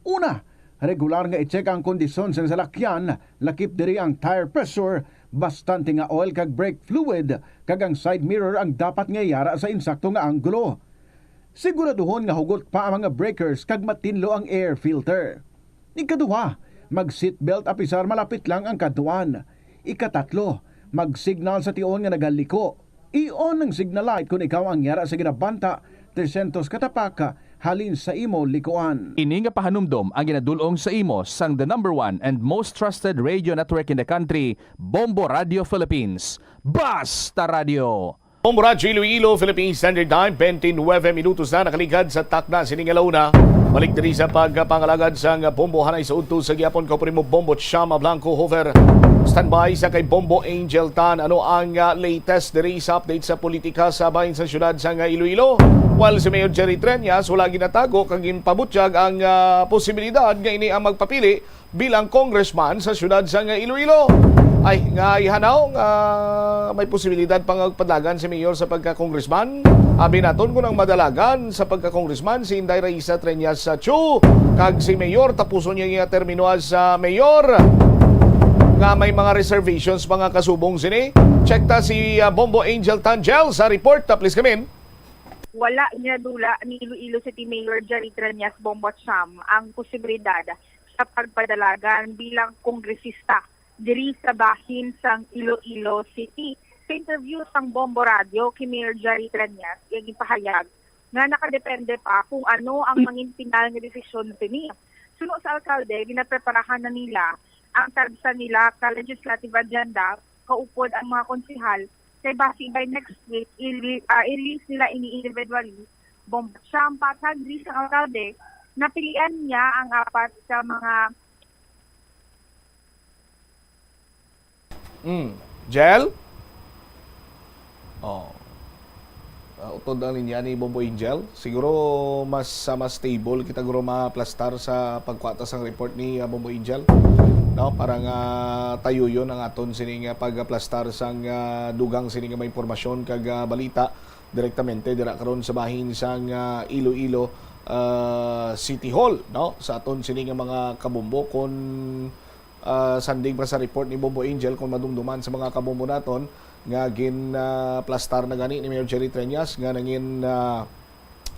Una, regular nga i-check ang kondisyon sang salakyan, lakip diri ang tire pressure, bastante nga oil kag brake fluid, kag ang side mirror ang dapat nga yara sa insakto nga anggulo. Siguraduhon nga hugot pa ang mga breakers kag matinlo ang air filter. Ikaduha, mag-seatbelt apisar malapit lang ang kadtuan. Ikatatlo, mag-signal sa tion nga nagaliko. I-on ang signal light kon ikaw ang yara sa ginabanta trescientos ka tapak halin sa imo likuan. Ini nga pahanumdom ang ginadul-ong sa imo sang the number one and most trusted radio network in the country, Bombo Radio Philippines. Basta Radio! Bombo Radyo Iloilo, Philippine Standard Time, twenty-nine minutos na nakaligad sa takna sini nga launa. Balik diri sa pagpangalagad sang Bombo Hanay sa udto sa gihapon. Kauban mo Bombo Chama Blanco Hofer. Standby sa kay Bombo Angel Tan. Ano ang, ah, latest diri sa update sa politika sa bahin sa siyudad sang Iloilo? While si Mayor Jerry Treñas wala ginatago kag ginpabutyag ang, ah, posibilidad nga ini ang magpapili bilang congressman sa siyudad sang Iloilo. Ay, nga ihanaw nga may posibilidad pa nga padalagan si Mayor sa pagka-congressman. Abi naton kon ang madalagan sa pagka-congressman si Inday Raisa Treñas Cho kag si Mayor tapuson niya nga termino as, ah, Mayor nga may mga reservations pa nga kasubong sini. Check ta si, ah, Bombo Angel Tan Jel sa report. Ah, please come in. Wala ginadula ni Iloilo City Mayor Jerry Treñas Bombo Cham ang posibilidad sa pagpadalagan bilang kongresista diri sa bahin sang Iloilo City. Sa interview sang Bombo Radio kay Mayor Jerry Treñas, iya ginpahayag nga nakadepende pa kung ano ang mangin pinal nga desisyon sini. Suno sa alkalde, ginapreparahan na nila ang tagsa nila ka legislative agenda, kaupod ang mga konsehal, kay basi by next week, i-, ah, i-release nila ini individually. Bombo Cham, patag diri sa alkalde, napilian niya ang apat ka mga Mm. Jel? Oh. Ah, utod ang linya ni Bombo Angel. Siguro mas, ah, mas stable kita guro maplastar sa pagkuha ta sang report ni, ah, Bombo Angel. No, para nga tayuyon ang aton sini nga pagplastar sang, ah, dugang sini nga mga impormasyon kag, ah, balita direktamente dira karon sa bahin sang, ah, Iloilo, ah, City Hall, no? Sa aton sini nga mga kabombo, kon ah, sanding pa sa report ni Bombo Angel, kung madumduman sa mga kabombo naton, nga gin, ah, plastar na gani ni Mayor Jerry Treñas nga nangin, ah,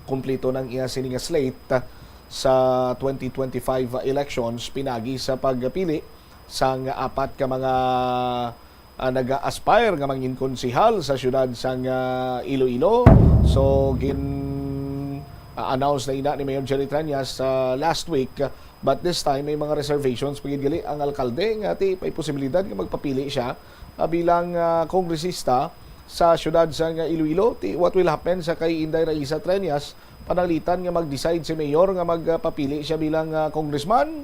kumplito ng iya sini nga slate, ah, sa twenty twenty-five elections pinagi sa pagpili sang apat ka mga, ah, naga-aspire nga mangin konsehal sa siyudad sang, ah, Iloilo. So, gin, ah, announce na ina ni Mayor Jerry Treñas, ah, last week, but this time may mga reservations pa gid gali ang alkalde nga ti may posibilidad nga magpapili siya, ah, bilang, ah, kongresista sa siyudad sang Iloilo. Ti, what will happen sa kay Inday Raisa Treñas? Pananglitan nga mag-decide si Mayor nga magpapili siya bilang, ah, congressman.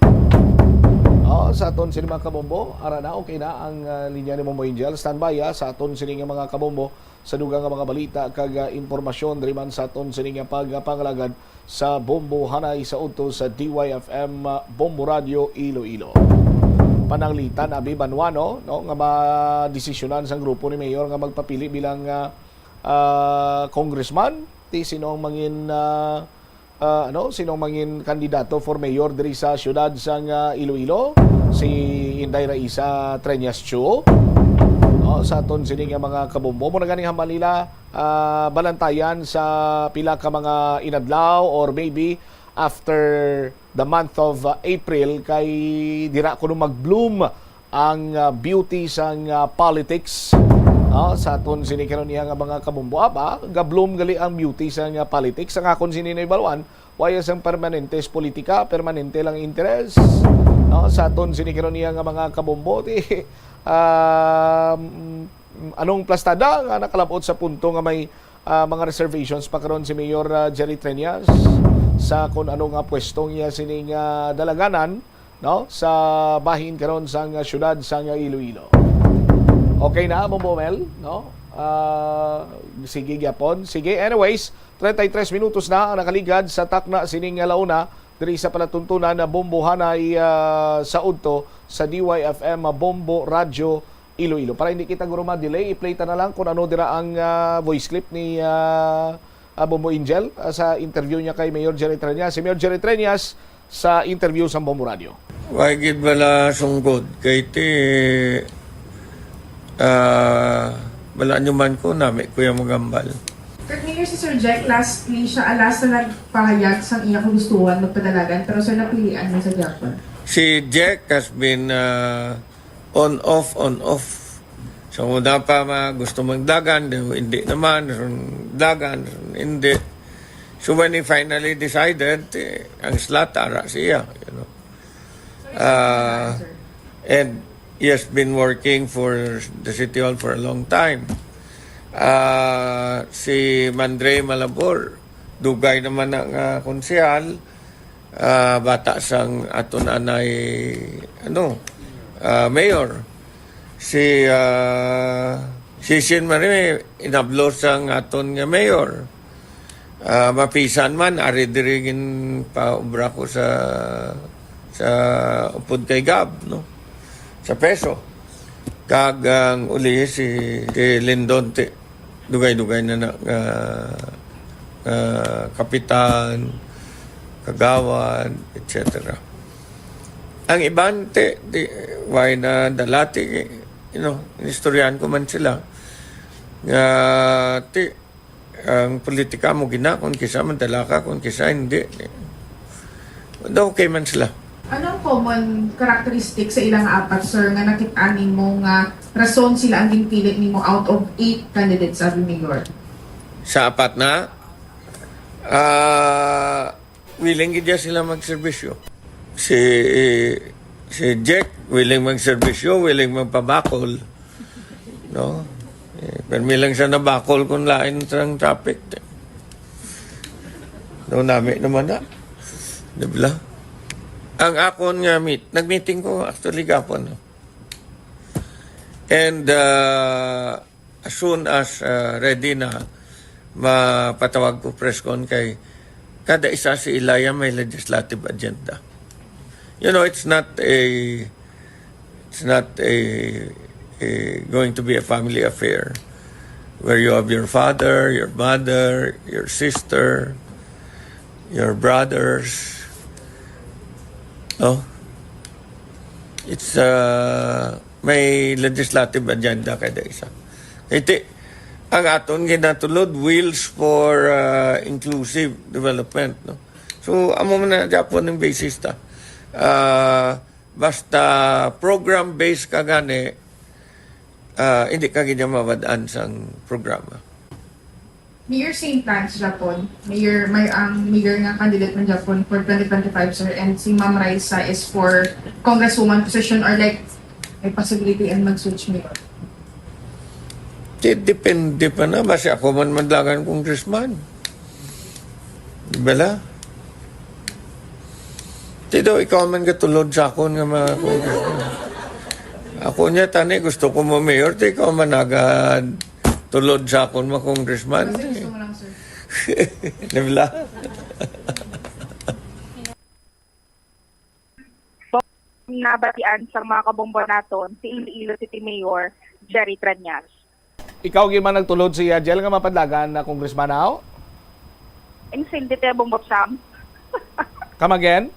Oh, sa aton sini mga kabombo, ara na, okay na ang, ah, linya ni Bombo Angel. Standby, ah, sa aton sini nga mga kabombo. Sa dugang nga mga balita kag, ah, impormasyon diri man sa aton sini nga pagpangalagad sa Bombo Hanay sa udto sa D Y F M, ah, Bombo Radio Iloilo. Pananglitan abi banwa, no, no, nga madesisyonan sang grupo ni Mayor nga magpapili bilang, ah, ah, congressman, ti sino ang mangin, ah, ah, ano, sino ang mangin kandidato for mayor diri sa siyudad sang, ah, Iloilo? Si Inday Raisa Treñas Chu. Oh, sa aton sini nga mga kabombo, mo na ganing hambal nila, ah, balantayan sa pila ka mga inadlaw or maybe after the month of, ah, April, kay dira kuno mag-bloom ang, ah, beauty sang, ah, politics. Ah, sa aton sini karon niya nga mga kabombo, aba, ga-bloom gali ang beauty sang, ah, politics. Ang akon sini na ibaluan, wala sang permanente sa politika, permanente lang interes. No, sa aton sini karon niya nga mga kabombo, ti, um, anong plastada nga nakalabot sa punto nga may, ah, mga reservations pa karon si Mayor, ah, Jerry Treñas sa kung ano nga pwesto niya sining, ah, dalaganan, no, sa bahin karon sang, ah, siyudad sang, ah, Iloilo. Okay na, Bombo Mel, no? Ah, sige gyapon. Sige, anyways, treinta y tres minutos na ang nakaligad sa takna sining, ah, launa diri sa palatuntunan na Bombo Hanay, ah, sa udto sa D Y F M, ah, Bombo Radyo Iloilo. Para hindi kita guro ma-delay, i-play ta na lang kung ano dira ang, ah, voice clip ni, ah, ah, Bombo Angel, ah, sa interview niya kay Mayor Jerry Treñas. Si Mayor Jerry Treñas sa interview sa Bombo Radio. Why gid bala sunggod? Kay ti, ah, bala nyo man ko, nami ko yung magambal. Kag Mayor, si Sir Jack, lastly, siya alas na nagpahayag sang iya kagustuhan magpadalagan, pero, sir, napilian mo sa gyapon. Si Jack has been, ah, on off, on off. So, una pa ma-, gusto magdagan, then hindi naman, then dagan, then hindi. So, when he finally decided, eh, ang slot, ara siya, you know. Ah, and he has been working for the City Hall for a long time. Ah, si Mandre Malabor, dugay naman na nga konsehal, ah, bata sang aton anay, ano, ah, mayor. Si, ah, si Shin Marie, inablo sang aton nga mayor. Ah, mapisan man, ari diri ginpaobra ko sa, sa upod kay Gab, no? Sa peso. Kag ang uli si, si Lindon, ti, dugay-dugay na na nga, nga kapitan, kagawad, et cetera. Ang iban, ti, di, why na dalati, you know, inistoryahan ko man sila. Nga, ti, ang politika mo gina, kung kisa madala ka, kung kisa hindi. Daw okay man sila. Anong common characteristic sa ilang apat, sir, nga nakit-an nimo nga rason sila ang ginpili nimo out of eight candidates, abi, Mayor? Sa apat na, ah, willing gid sila magserbisyo. Si, si Jack, willing magserbisyo, willing magpabakol. No? Eh, permi lang siya nabakol kung lain sang traffic. No, nami naman na. Di ba? Ang akon nga meet, nag-meeting ko actually gapon, no? And, uh, as soon as, uh, ready na, mapatawag ko press con kay kada isa sa ila may legislative agenda. You know, it's not a, it's not a, a going to be a family affair where you have your father, your mother, your sister, your brothers. No? It's, uh, may legislative agenda kada isa. Iti, ang aton ginatulod, wheels for, uh, inclusive development, no? So, amo man na gyapon ang basis ta. Ah, basta program-based ka gani, ah, hindi ka gid mawad-an sang programa. Mayor, same plans gyapon. Mayor, may ang mayor nga candidate man gyapon for twenty twenty-five, sir, and si Ma'am Raisa is for congresswoman position, or like may possibility and mag-switch, mayor? Di, depende pa na. Basi ako man madlangan congressman. Bala? Ti daw, ikaw man gatulod sa akon nga mga congressman. Ako niya, tani, gusto ko mo mayor, ti ikaw man agad tulod sa akon mga congressman. Kasi gusto mo lang, sir. Nabla? Nabatian sa mga kabombo naton si Iloilo City Mayor Jerry Treñas. Ikaw gid man nagtulod si Jel nga mapadlagan na congressman, aw? Insindi te, Bombo Cham. Come again?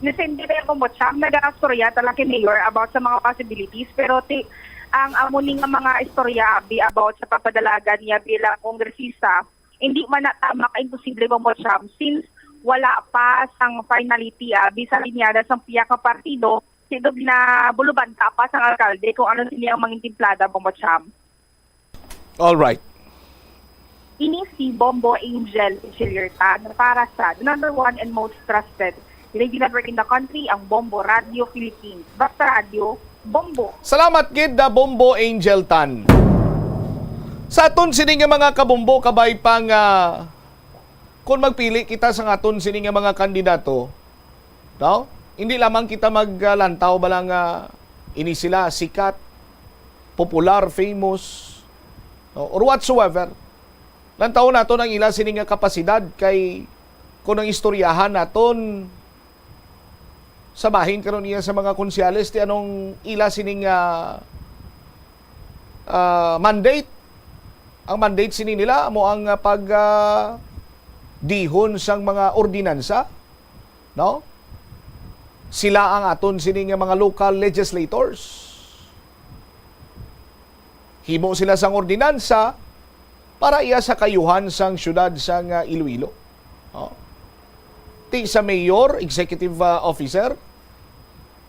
Insindi te, Bombo Cham. Nagaastorya talaga kay Mayor about sa mga possibilities. Pero ti, ang amo ni nga mga istorya abi about sa pagpadalagan niya bilang kongresista, hindi man na tama ka imposible, Bombo Cham, since wala pa sang finality abi sa linyada sang piyak nga partido, ti daw ginabulubanta pa sang alkalde kung ano sini ang mangin timplada, Bombo Cham. All right. Ini si Bombo Angel Chiliertan para sa the number one and most trusted radio network in the country, ang Bombo Radio Philippines. Basta radyo, Bombo. Salamat gid, da Bombo Angel Tan. Sa aton sini nga mga kabombo, kabay pa nga kung magpili kita sa aton sini nga mga kandidato, no? Hindi lamang kita maglantaw bala nga ini sila sikat, popular, famous, no? Or whatsoever. Lantawon naton ang ila sini nga kapasidad, kay kung ang istoryahan naton sa bahin karon iya sa mga konsyales, ti anong ila sini nga ah, mandate. Ang mandate sini nila amo ang ah, pag ah, dihon sang mga ordinansa, no? Sila ang aton sini nga mga local legislators. Himo sila sang ordinansa para iya sa kayuhan sang siyudad sang ah, Iloilo. No? Ti sa mayor, executive ah, officer,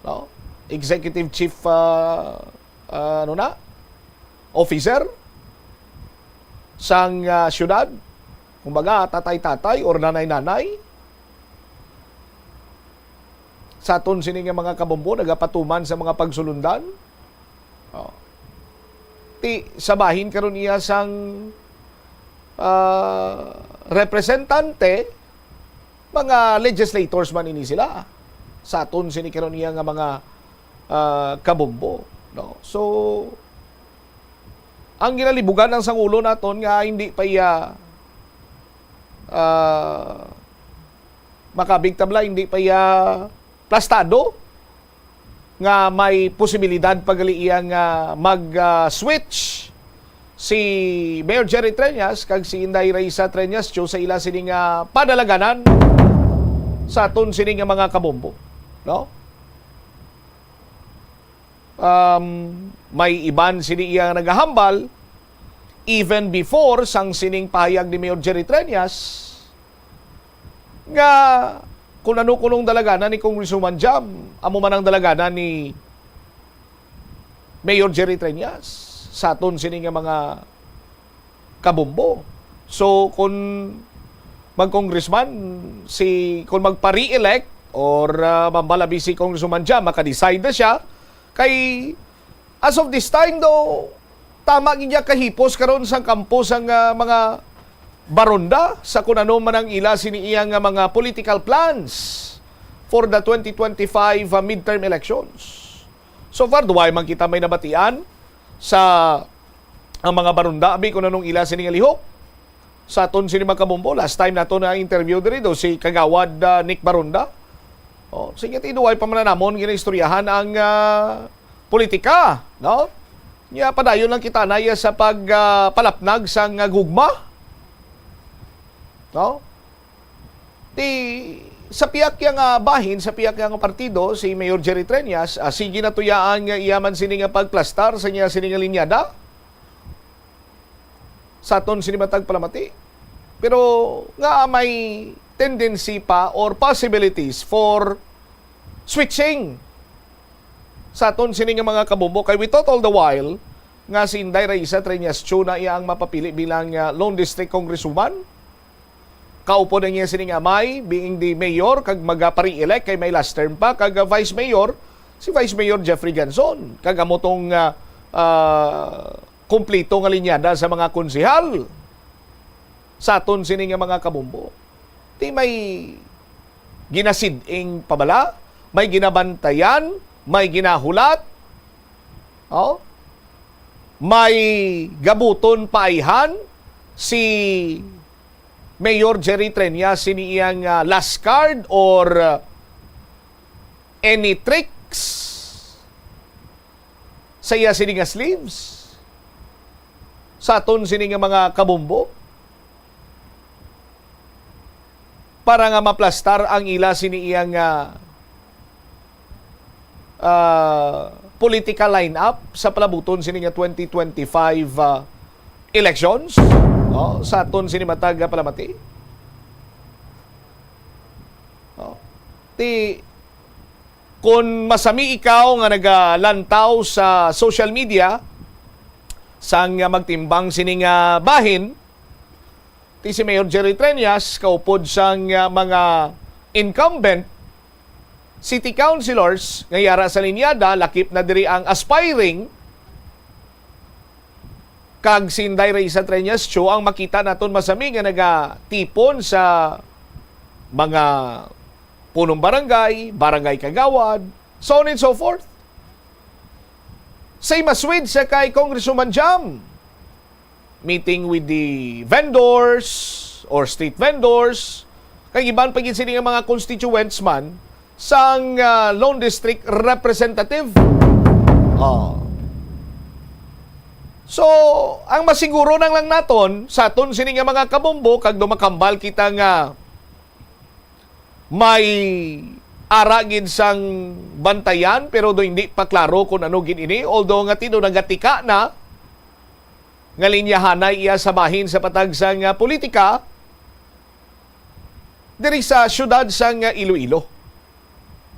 no? Executive chief ah, ah, ano na? Officer sang ah, siyudad, kumbaga tatay-tatay or nanay-nanay. Sa aton sini nga mga kabombo nagapatuman sa mga pagsulundan. Oh. Ti sa bahin karon iya sang ah, representante, mga legislators man ini sila. Sa aton sini karon iya nga mga ah, kabombo, no? So ang ginalibugan ang sang ulo naton nga hindi pa iya ah, makabig tabla, hindi pa iya plastado nga may posibilidad pa gali iya nga mag ah, switch si Mayor Jerry Treñas kag si Inday Raisa Treñas Cho sa ila sini nga padalaganan sa aton sini nga mga kabombo, no? Um, may iban sini iya nga nagahambal even before sang sining pahayag ni Mayor Jerry Treñas nga kung ano kunong dalaganan ni Congresswoman Jam, amo man ang dalaganan ni Mayor Jerry Treñas sa aton sini nga mga kabombo. So kung mag-congressman si, kung magpa-re-elect or uh, mambalabi si Congresswoman Jam, makadecide na siya kay as of this time daw tama gid niya kahipos karon sang kampo sang uh, mga baronda sa kung ano man ang ila sini iya nga mga political plans for the twenty twenty-five uh, midterm elections. So far, duway man kita may nabatian sa ang mga baronda abi kung anong ila sini nga lihok. Sa aton sini mga kabombo, last time nato na interview diri do si Kagawad uh, Nick Baronda. Oh, sige, ti duway pa man namon ginaistoryahan ang uh, politika, no? Nya padayon lang kita na iya sa pag uh, palapnag sang uh, gugma. No? Ti sa piyak yang uh, bahin, sa piyak yang partido, si Mayor Jerry Treñas, uh, sige na tuyaan nga iya man sini nga pagplastar sa niya sini nga linyada. Sa aton sini matag palamati. Pero nga may tendency pa or possibilities for switching sa aton sini nga mga kabombo. Kay we thought all the while nga si Inday Raisa Treñas Cho na iya ang mapapili bilang, ah, lone district congresswoman. Kaupod ang iya sining amay, being the mayor, kag magapa-re-elect kay may last term pa, kag, ah, vice mayor, si Vice Mayor Jeffrey Ganzon. Kag amo tong, ah, ah, kumplito nga linyada sa mga konsehal sa aton sini nga mga kabombo. Di may ginasid-ing pa bala, may ginabantayan, may ginahulat, oh, may gabuton paayhan si Mayor Jerry Treñas sini iyang, ah, last card or, ah, any tricks sa iya sini nga sleeves sa aton sini nga mga kabombo para nga maplastar ang ila sini iyang, ah, ah, political lineup sa palabuton sini nga twenty twenty-five, ah, elections, no? Sa aton sini matag nga palamati. No? Ti, kung masami ikaw nga nagalantaw sa social media, sang, ah, magtimbang sini nga bahin, ti si Mayor Jerry Treñas, kaupod sang, ah, mga incumbent city councilors nga yara sa linyada, lakip na diri ang aspiring, kag si Inday Raisa Treñas Cho ang makita naton masami nga nagatipon sa mga punong barangay, barangay kagawad, so on and so forth. Say maswid sa kay Congresswoman Jam, meeting with the vendors or street vendors, kag iban pa gid sini nga mga constituents man sang, ah, lone district representative. Oh. So, ang masiguro nang lang naton sa aton sini nga mga kabombo, kag dumakambal kita nga may ara gid sang bantayan, pero do hindi pa klaro kung ano gid ini, although nga tinuod nagatika na nga linyahanay iya sa bahin sa patag sang, ah, politika diri sa siyudad sang, ah, Iloilo.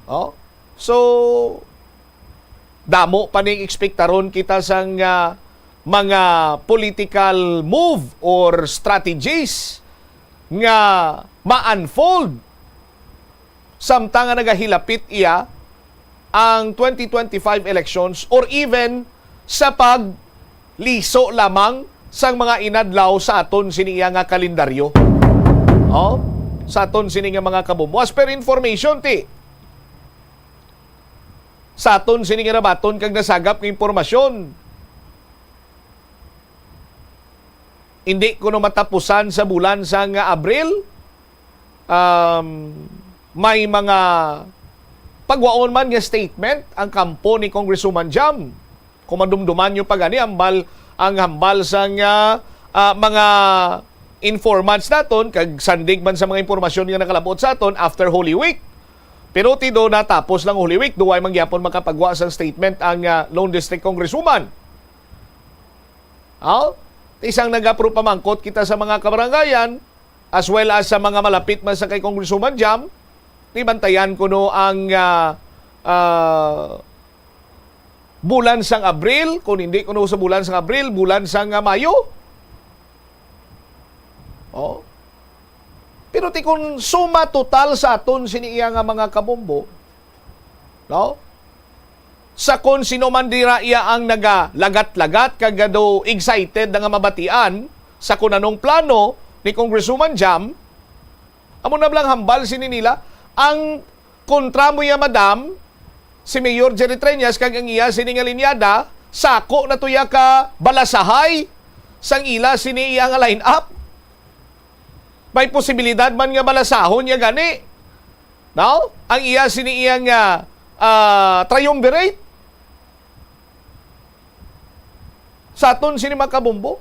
Oh? So, damo pa ning ekspektaron kita sang, ah, mga political move or strategies nga ma-unfold samtang nga nagahilapit iya ang twenty twenty-five elections or even sa pagliso lamang sang mga inadlaw sa aton sini iya nga kalendaryo. Oh, sa aton sini nga mga kabombo. As per information, ti, sa aton sini nga nabaton kag nasagap nga impormasyon, hindi kuno matapusan sa bulan sang Abril, um, may mga pagwaon man nga statement ang kampo ni Congresswoman Jam. Kung madumduman nyo pa gani, hambal, ang hambal sang, ah, ah, mga informants naton, kag sandig man sa mga impormasyon nga nakalabot sa aton after Holy Week. Pero ti do natapos lang Holy Week, duway man gyapon makapagwa sang statement ang, ah, lone district congresswoman. Aw, isang nagapro pamangkot kita sa mga kabarangayan, as well as sa mga malapit man sa kay Congresswoman Jam, ti bantayan kuno ang, ah, ah, bulan sang Abril, kung hindi kuno sa bulan sang Abril, bulan sang, ah, Mayo. Oh. Pero ti kung suma total sa aton sini iya nga mga kabombo, no? Sa kon sino man dira iya ang nagalagat-lagat kag daw excited na nga mabatian sa kun anong plano ni Congresswoman Jam, amo na lang hambal sini nila, ang kontra mo ya, madam, si Mayor Jerry Treñas kag ang iya sini nga linyada, sako na to ya ka balasahay sang ila sini iya nga line-up. May posibilidad man nga balasahon niya gani, no? Ang iya sini iya nga, ah, triumvirate sa aton sini mga kabombo.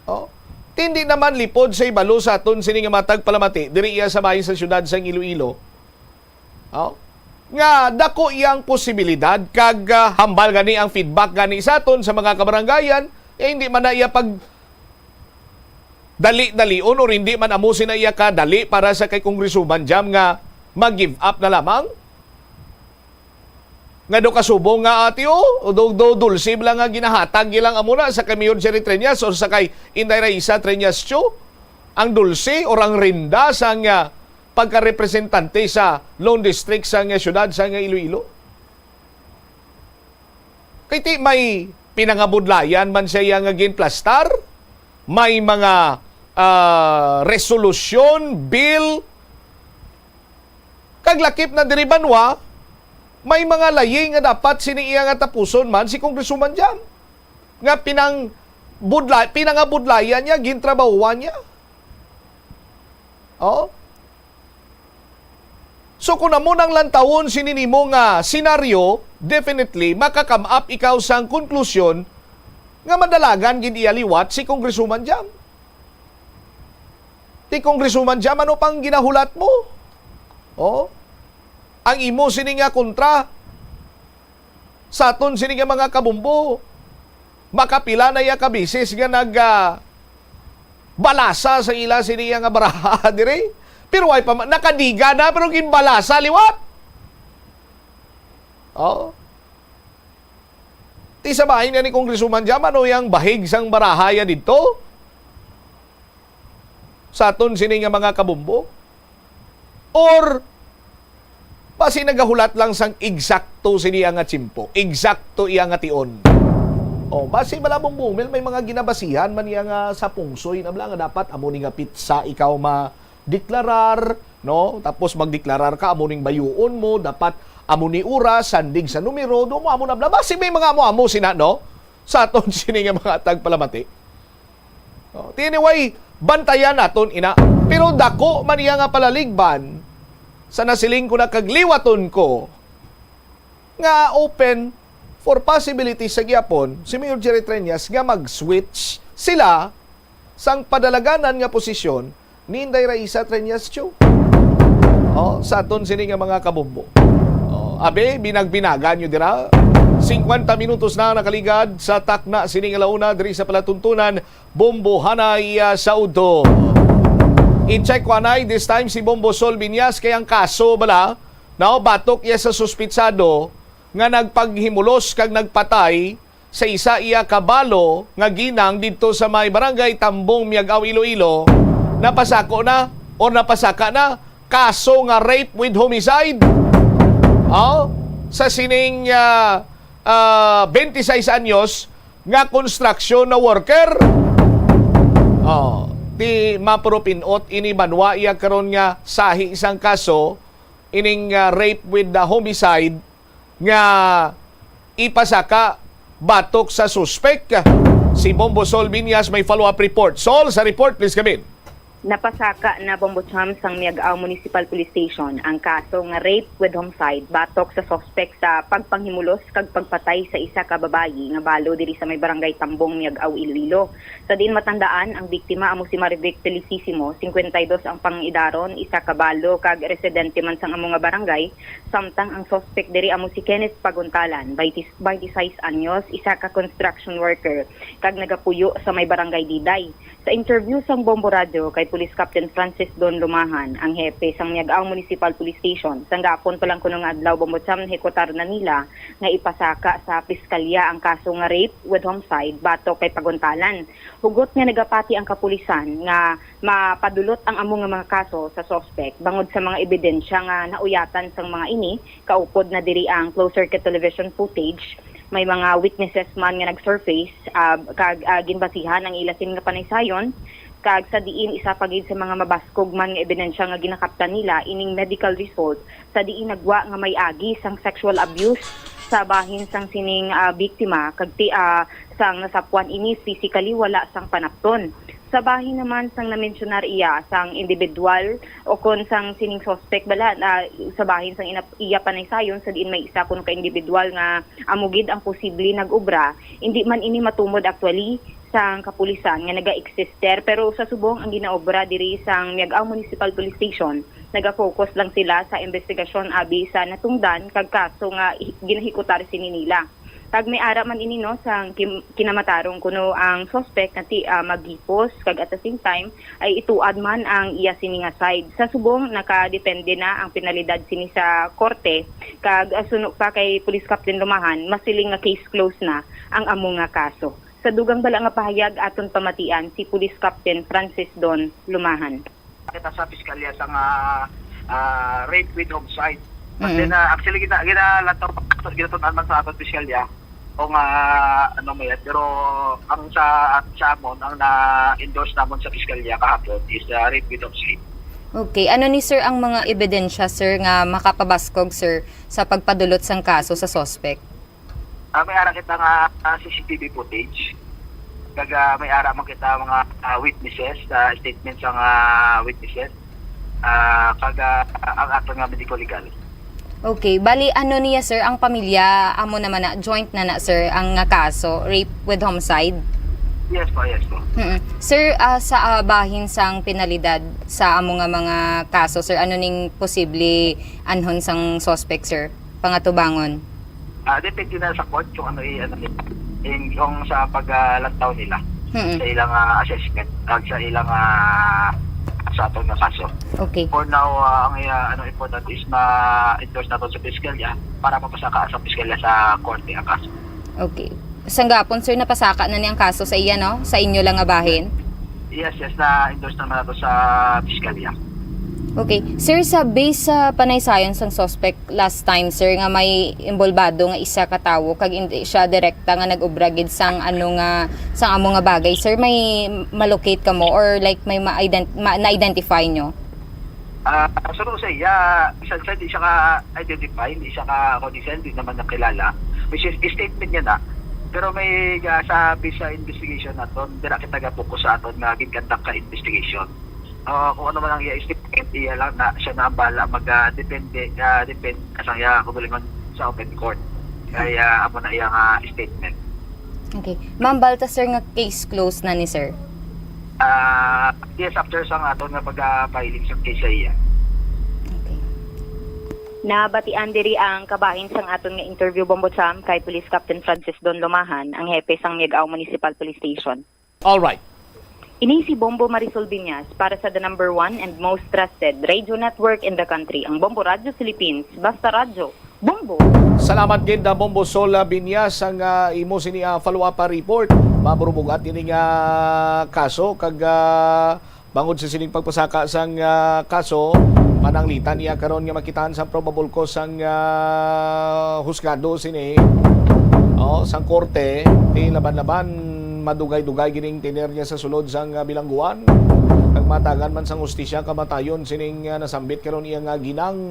Oh. Tindi naman lipod sa ibalo sa aton sini nga matag palamati diri iya sa bahin sa siyudad sang Iloilo. Oh. Nga dako iyang posibilidad kag, ah, hambal gani ang feedback gani sa aton sa mga kabarangayan, eh, hindi man na iya pag dali-dalion, or hindi man amo sina iya kadali para sa kay Congresswoman Jam nga mag-give up na lamang? Nga do kasubong nga ati, oh, do, do dulce lang nga ginahatag nilang amo na sa kay Mayor Jerry Treñas or sa kay Inday Raisa Treñas Cho, ang dulce or ang rinda sang, ah, pagkarepresentante sa Lone District sang, ah, siyudad sang, ah, Iloilo. Kay ti may pinangabudlayan man siya nga ginplastar, may mga, ah, resolusyon, bill, kag lakip na diri banwa, may mga layi nga dapat sini iya nga tapuson man si Congresswoman Jam. Nga pinang budla-, pinangabudlayan niya, gintrabahuan niya. Oh? So, kung amo nang lantawon sini nimo nga senaryo, definitely, maka-come up ikaw sang konklusyon nga madalagan gid iya liwat si Congresswoman Jam. Ti Congresswoman Jam, ano pang ginahulat mo? Oh? Ang imo sini nga kontra, sa aton sini nga mga kabumbo, makapila na iya ka beses nga nag, ah, balasa sa ila sini nga baraha diri. Pero way pa ma-, nakadiga na, pero ginbalasa liwat. Oh. Ti sa bahin nga ni Congresswoman Jam, ano yang bahig sang baraha ya didto? Sa aton sini nga mga kabumbo? Or basi nagahulat lang sang eksakto sini nga tiyempo, eksakto iya nga tion? O, basi bala, Bumbo Mel, may mga ginabasihan man iya nga sa pungsoy na bala nga dapat amo ni nga pitsa ikaw madeklarar, no? Tapos magdeklarar ka, amo ning bayuon mo, dapat amo ni oras, sandig sa numero, do mo amo na bala. Basi may mga amo-amo sina, no? Sa aton sini nga mga tagpalamati. Oh, ti anyway, bantayan naton ina. Pero dako man iya nga palaligban sa nasiling ko na kag liwaton ko nga open for possibility sa gihapon si Mayor Jerry Treñas nga mag-switch sila sang padalaganan nga posisyon ni Inday Raisa Treñas Cho. Oh, sa aton sini nga mga kabumbo. Oh, abi, binag-binagan nyo dira. Singkwenta minutos na nakaligad sa takna sini nga launa diri sa palatuntunan Bombohanay, ah, sa udto. I-check ko anay, this time si Bombo Sol Viñas kay ang kaso bala, no, batok iya sa suspitsado nga nagpaghimulos kag nagpatay sa isa iya kabalo nga ginang didto sa may barangay Tambong, Miag-ao, Iloilo, napasako na or napasaka na kaso nga rape with homicide. Oh, sa sining, ah, ah, twenty-six anyos nga construction na worker. Oh, ti mapurupinot ini banwa iya karon nga sahi sang kaso ining, ah, rape with the homicide nga ipasaka batok sa suspek. Si Bombo Sol Viñas may follow-up report. Sol, sa report, please come in. Napasaka na, Bombo Cham, sang Miag-ao Municipal Police Station ang kaso nga rape with homicide batok sa suspek sa pagpanghimulos kag pagpatay sa isa ka babayi nga balo diri sa may barangay Tambong, Miag-ao, Iloilo. Sa diin matandaan, ang biktima amo si Marivic Felicissimo, singkwenta y dos ang pangidaron, isa ka balo kag residente man sang amo nga barangay, samtang ang suspek diri amo si Kenneth Paguntalan, twenty, twenty-six anyos, isa ka construction worker kag nagapuyo sa may barangay Diday. Sa interview sang Bombo Radyo kay Police Captain Francis Don Lumahan, ang hepe sang Miag-ao Municipal Police Station, sang gahapon pa lang kuno nga adlaw, Bombo Cham, nahikutar na nila nga ipasaka sa piskalya ang kaso nga rape with homicide batok kay Paguntalan. Hugot nga nagapati ang kapulisan nga mapadulot ang amo nga mga kaso sa suspek bangod sa mga ebidensya nga nauyatan sang mga ini, kaupod na diri ang closed circuit television footage, may mga witnesses man nga nag-surface, ah, kag, ah, ginbasihan ang ila sini nga panaysayon, kag sa diin isa pa gid sa mga mabaskog man nga ebidensya nga ginakaptan nila ining medical result sa diin nagwa nga may agi sang sexual abuse sa bahin sang sining, ah, biktima kag ti, ah, sang nasapwan ini physically wala sang panapton. Sa bahin naman sang namensyunar iya sang individual o kon sang sining suspect bala, ah, sa bahin sang ina-, iya panaysayon sa diin may isa kuno ka individual nga amo gid ang posible nag-obra, indi man ini matumod actually sang kapulisan nga naga-exist, pero sa subong ang ginaobra diri sang Miag-ao Municipal Police Station, naga-focus lang sila sa investigasyon abi sa natungdan kag kaso nga i-, ginahikutar sini nila. Kag may ara man ini, no, sang kim-, kinamatarong kuno ang suspect nga ti, ah, maghipos, kag at the same time ay ituad man ang iya sini nga side. Sa subong, nakadepende na ang penalidad sini sa korte, kag, ah, suno pa kay Police Captain Lumahan, masiling nga case closed na ang amo nga kaso. Sa dugang bala nga pahayag, aton pamatian si Police Captain Francis Don Lumahan. Kita sa piskalya sa nga, ah, rape with homicide. But Mm. then, ah, actually, gina-, ginalantaw pa, ginatun-an man sa aton piskalya kung, ah, ano man yan. Pero ang sa, sa amon, ang na-endorse namon sa piskalya kahapon is, ah, rape with homicide. Okay. Ano ni, sir, ang mga ebidensya, sir, nga makapabaskog, sir, sa pagpadulot sang kaso sa suspect? Ah, may ara kita nga, ah, C C T V footage. Kag, ah, may ara man kita mga, ah, witnesses, ah, statement sa mga witnesses. Ah, kag, ah, ang ato nga medico legal. Okay, bali ano niya, sir, ang pamilya amo naman na, joint na na, sir, ang nga kaso, rape with homicide? Yes po, yes po. Mm. Sir, ah, sa, ah, bahin sang penalidad sa amo nga mga kaso, sir, ano ning posible anhon sang suspect, sir? Pangatubangon? Ah, depende na sa court kung ano i-, ano nila, in, kung sa paglantaw nila Mm. sa ilang, ah, assessment, ag sa ilang, ah, sa aton nga kaso. Okay. For now, ah, ang, ah, ano, importante is ma-endorse nato sa piskalya para mapasaka sa piskalya sa korte ang kaso. Okay. Sanggapon, sir, napasaka na ni ang kaso sa iya, no? Sa inyo lang nga bahin? Yes, yes, na-endorse naman nato sa piskalya. Okay. Sir, sa base sa panaysayon sang suspect last time, sir, nga may imbolbado nga isa ka tawo kag hindi siya direkta nga nag-obra gid sang ano nga, sang amo nga bagay, sir, may malocate kamo or, like, may ma-ident-, ma-, na-identify nyo? Ah, suno sa iya, bisan sa di siya ka-identify, hindi siya ka, kundi siya, hindi naman nakilala, which is, statement niya na. Pero may, ah, sa, sa investigation naton, dira kita ga-focus sa aton nga ginkandak ka investigation. Ah, kung ano man ang iya statement, iya lang na, siya na ang bahala mag, ah, depende, ah, depende sa iya, kung dili man sa open court. Kaya amo na iya nga statement. Okay. Ma'am, balta, sir, nga case closed na ni, sir? Ah, yes, after sang aton nga pag-filing sa case sa iya. Okay. Nabatian diri ang kabahin sang aton nga interview, Bombo Cham, kay Police Captain Francis Don Lumahan, ang hepe sang Miag-ao Municipal Police Station. All right. Ini si Bombo Marisol Biñas para sa the number one and most trusted radio network in the country, ang Bombo Radyo Philippines. Basta radyo, Bombo! Salamat gid, ah, Bombo Sol, ah, Biñas, ang, ah, imo sini, ah, follow-up, ah, report. Maburubugat ini nga kaso kag, ah, bangod sa sining pagpasaka sang, ah, kaso, pananglitan niya karon nga makitaan sa probable cause sang, ah, husgado sini. Oh, sang korte, ti laban-laban, madugay-dugay gining tener niya sa sulod sang, ah, bilangguan. Kag matagan man sang hustisya kamatayon sining, ah, nasambit karon iya nga ginang.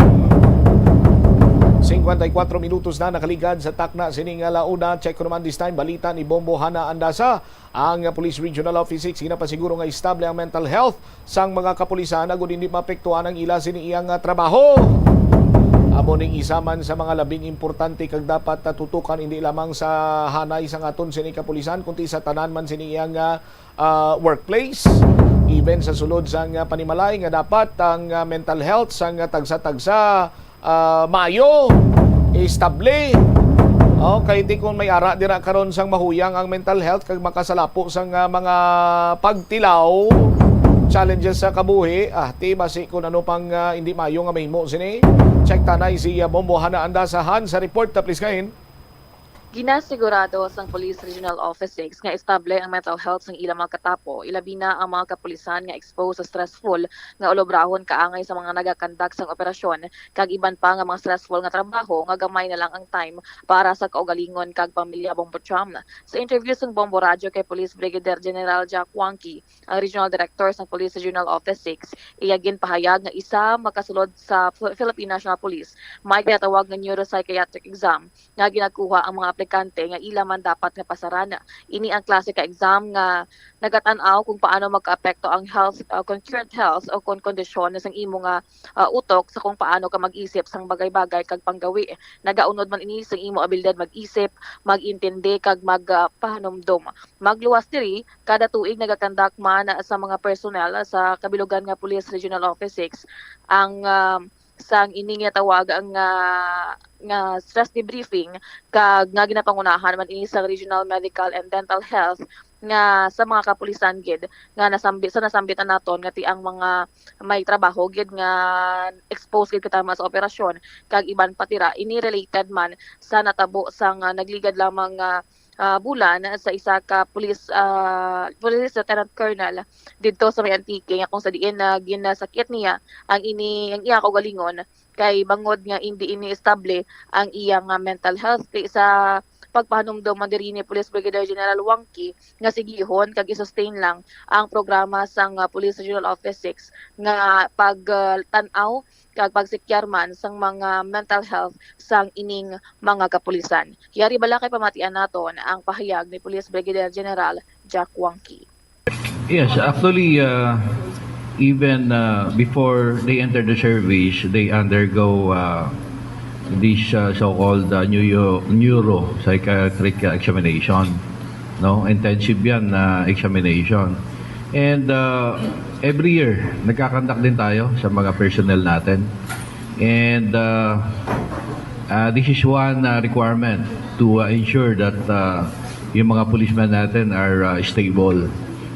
Singkwenta y kuwatro minutos na nakaligad sa takna sining, ah, launa. Check ko naman this time, balita ni Bombo Hana Andasa. Ang, ah, Police Regional Office six ginapasiguro nga estable ang mental health sang mga kapulisan agud hindi maapektuhan ang ila sini iyang, ah, trabaho. Amo ning isa man sa mga labing importante kag dapat natutukan hindi lamang sa hanay sang aton sini kapulisan, kundi sa tanan man sini iyang, ah, ah, workplace, even sa sulod sang, ah, panimalay nga dapat ang, ah, mental health sang, ah, tagsa-tagsa, ah, maayo, estable. Oh, kay di kun may ara dira karon sang mahuyang ang mental health kag makasalapo sang, ah, mga pagtilaw, challenges sa kabuhi, ah, ti basi kun ano pang, ah, hindi maayo nga mahimo sini. Check tanay si, ah, Bombo Hana Andasahan sa report, ah, please, kain. Ginasigurado sang Police Regional Office six nga estable ang mental health sang ilang mga katapo, ilabi na ang mga kapulisan nga exposed sa stressful nga olobrahon kaangay sa mga nagakandak sang operasyon kag iban pa nga mga stressful nga trabaho nga gamay na lang ang time para sa kaugalingon kag pamilya. Bombo Cham. Sa interview sang Bombo Radyo kay Police Brigadier General Jack Wangki, ang Regional Director sang Police Regional Office six, iya ginpahayag nga isa makasulod sa Phil-, Philippine National Police, may ginatawag nga neuropsychiatric exam nga ginakuha ang mga aplikante nga ila man dapat nga pasaran. Ini ang klase ka exam nga nagatan-aw kung paano magkaapekto ang health, uh, concurrent health o kon kondisyon sang imo nga, uh, utok sa kung paano ka mag-isip sang bagay-bagay kag panggawi. Nagaunod man ini sang imo abilidad mag-isip, mag-intindi kag mag, uh, pahanumdom. Magluwas diri, kada tuig nagakandak man sa mga personnel sa kabilugan nga Police Regional Office six ang, uh, sang ini nga tawag nga, nga stress debriefing, kag nga ginapangunahan man ini sang Regional Medical and Dental Health nga sa mga kapulisan gid nga nasambi-, sa nasambitan naton nga ti ang mga may trabaho gid nga exposed gid katama sa operasyon, kag iban pa tira ini related man sa natabo sang, ah, nagligad lamang nga, ah, bulan sa isa ka police, ah, police lieutenant colonel didto sa may Antique, nga kung sa diin na ginasakit niya ang ini, ang iya kaugalingon, kay bangod nga indi ini estable ang iya nga mental health. Kay sa pagpahanumdom man diri ni Police Brigadier General Wangki nga sigihon kag i-sustain lang ang programa sang, ah, Police Regional Office six nga pag, ah, tan-aw kag pagsikyar man sang mga mental health sang ining mga kapulisan. Yari bala kay pamatian naton ang pahayag ni Police Brigadier General Jack Wangki. Yes, actually, uh, even uh, before they enter the service, they undergo uh, this uh, so-called uh, neuro, neuropsychiatric uh, examination. No, intensive yan na examination. And uh, every year, nagkakandak din tayo sa mga personnel natin. And uh, uh, this is one uh, requirement to uh, ensure that uh, yung mga policemen natin are uh, stable.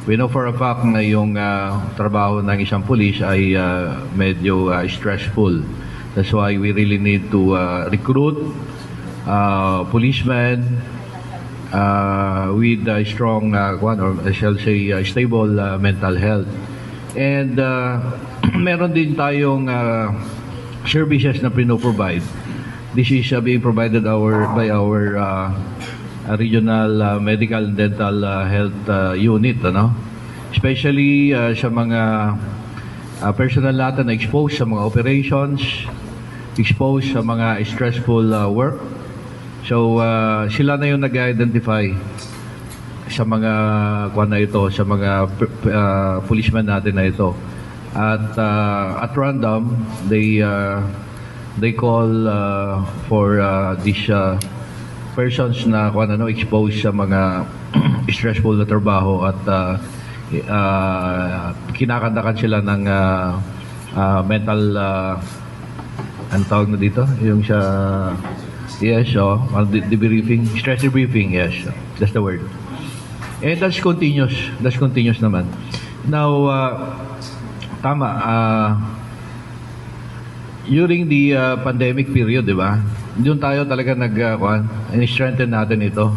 We know for a fact na yung uh, trabaho ng isang pulis ay uh, medyo uh, stressful. That's why we really need to uh, recruit uh, policemen uh, with a strong, uh, kwan, or I shall say, uh, stable uh, mental health. And uh, meron din tayong uh, services na pinoprovide. This is uh, being provided our by our uh, uh, regional uh, medical and dental uh, health uh, unit, ano? Especially uh, sa mga uh, personnel natin na exposed sa mga operations, exposed sa mga stressful uh, work. So uh, sila na yung nag-identify sa mga, kuwan na ito, sa mga p- p- uh, policemen natin na ito. At uh, at random, they uh, they call uh, for uh, these uh, persons na, kuwan, ano, exposed sa mga stressful na trabaho at uh, uh, kinakandakan sila ng uh, uh, mental uh, ano tawag na dito? Yung sa yes, oh, uh, de- debriefing, stress debriefing, yes. That's the word. And that's continuous. That's continuous naman. Now, uh, tama, uh, during the uh, pandemic period, di ba? Doon tayo talaga nag uh, kuwan, in-strengthen natin ito.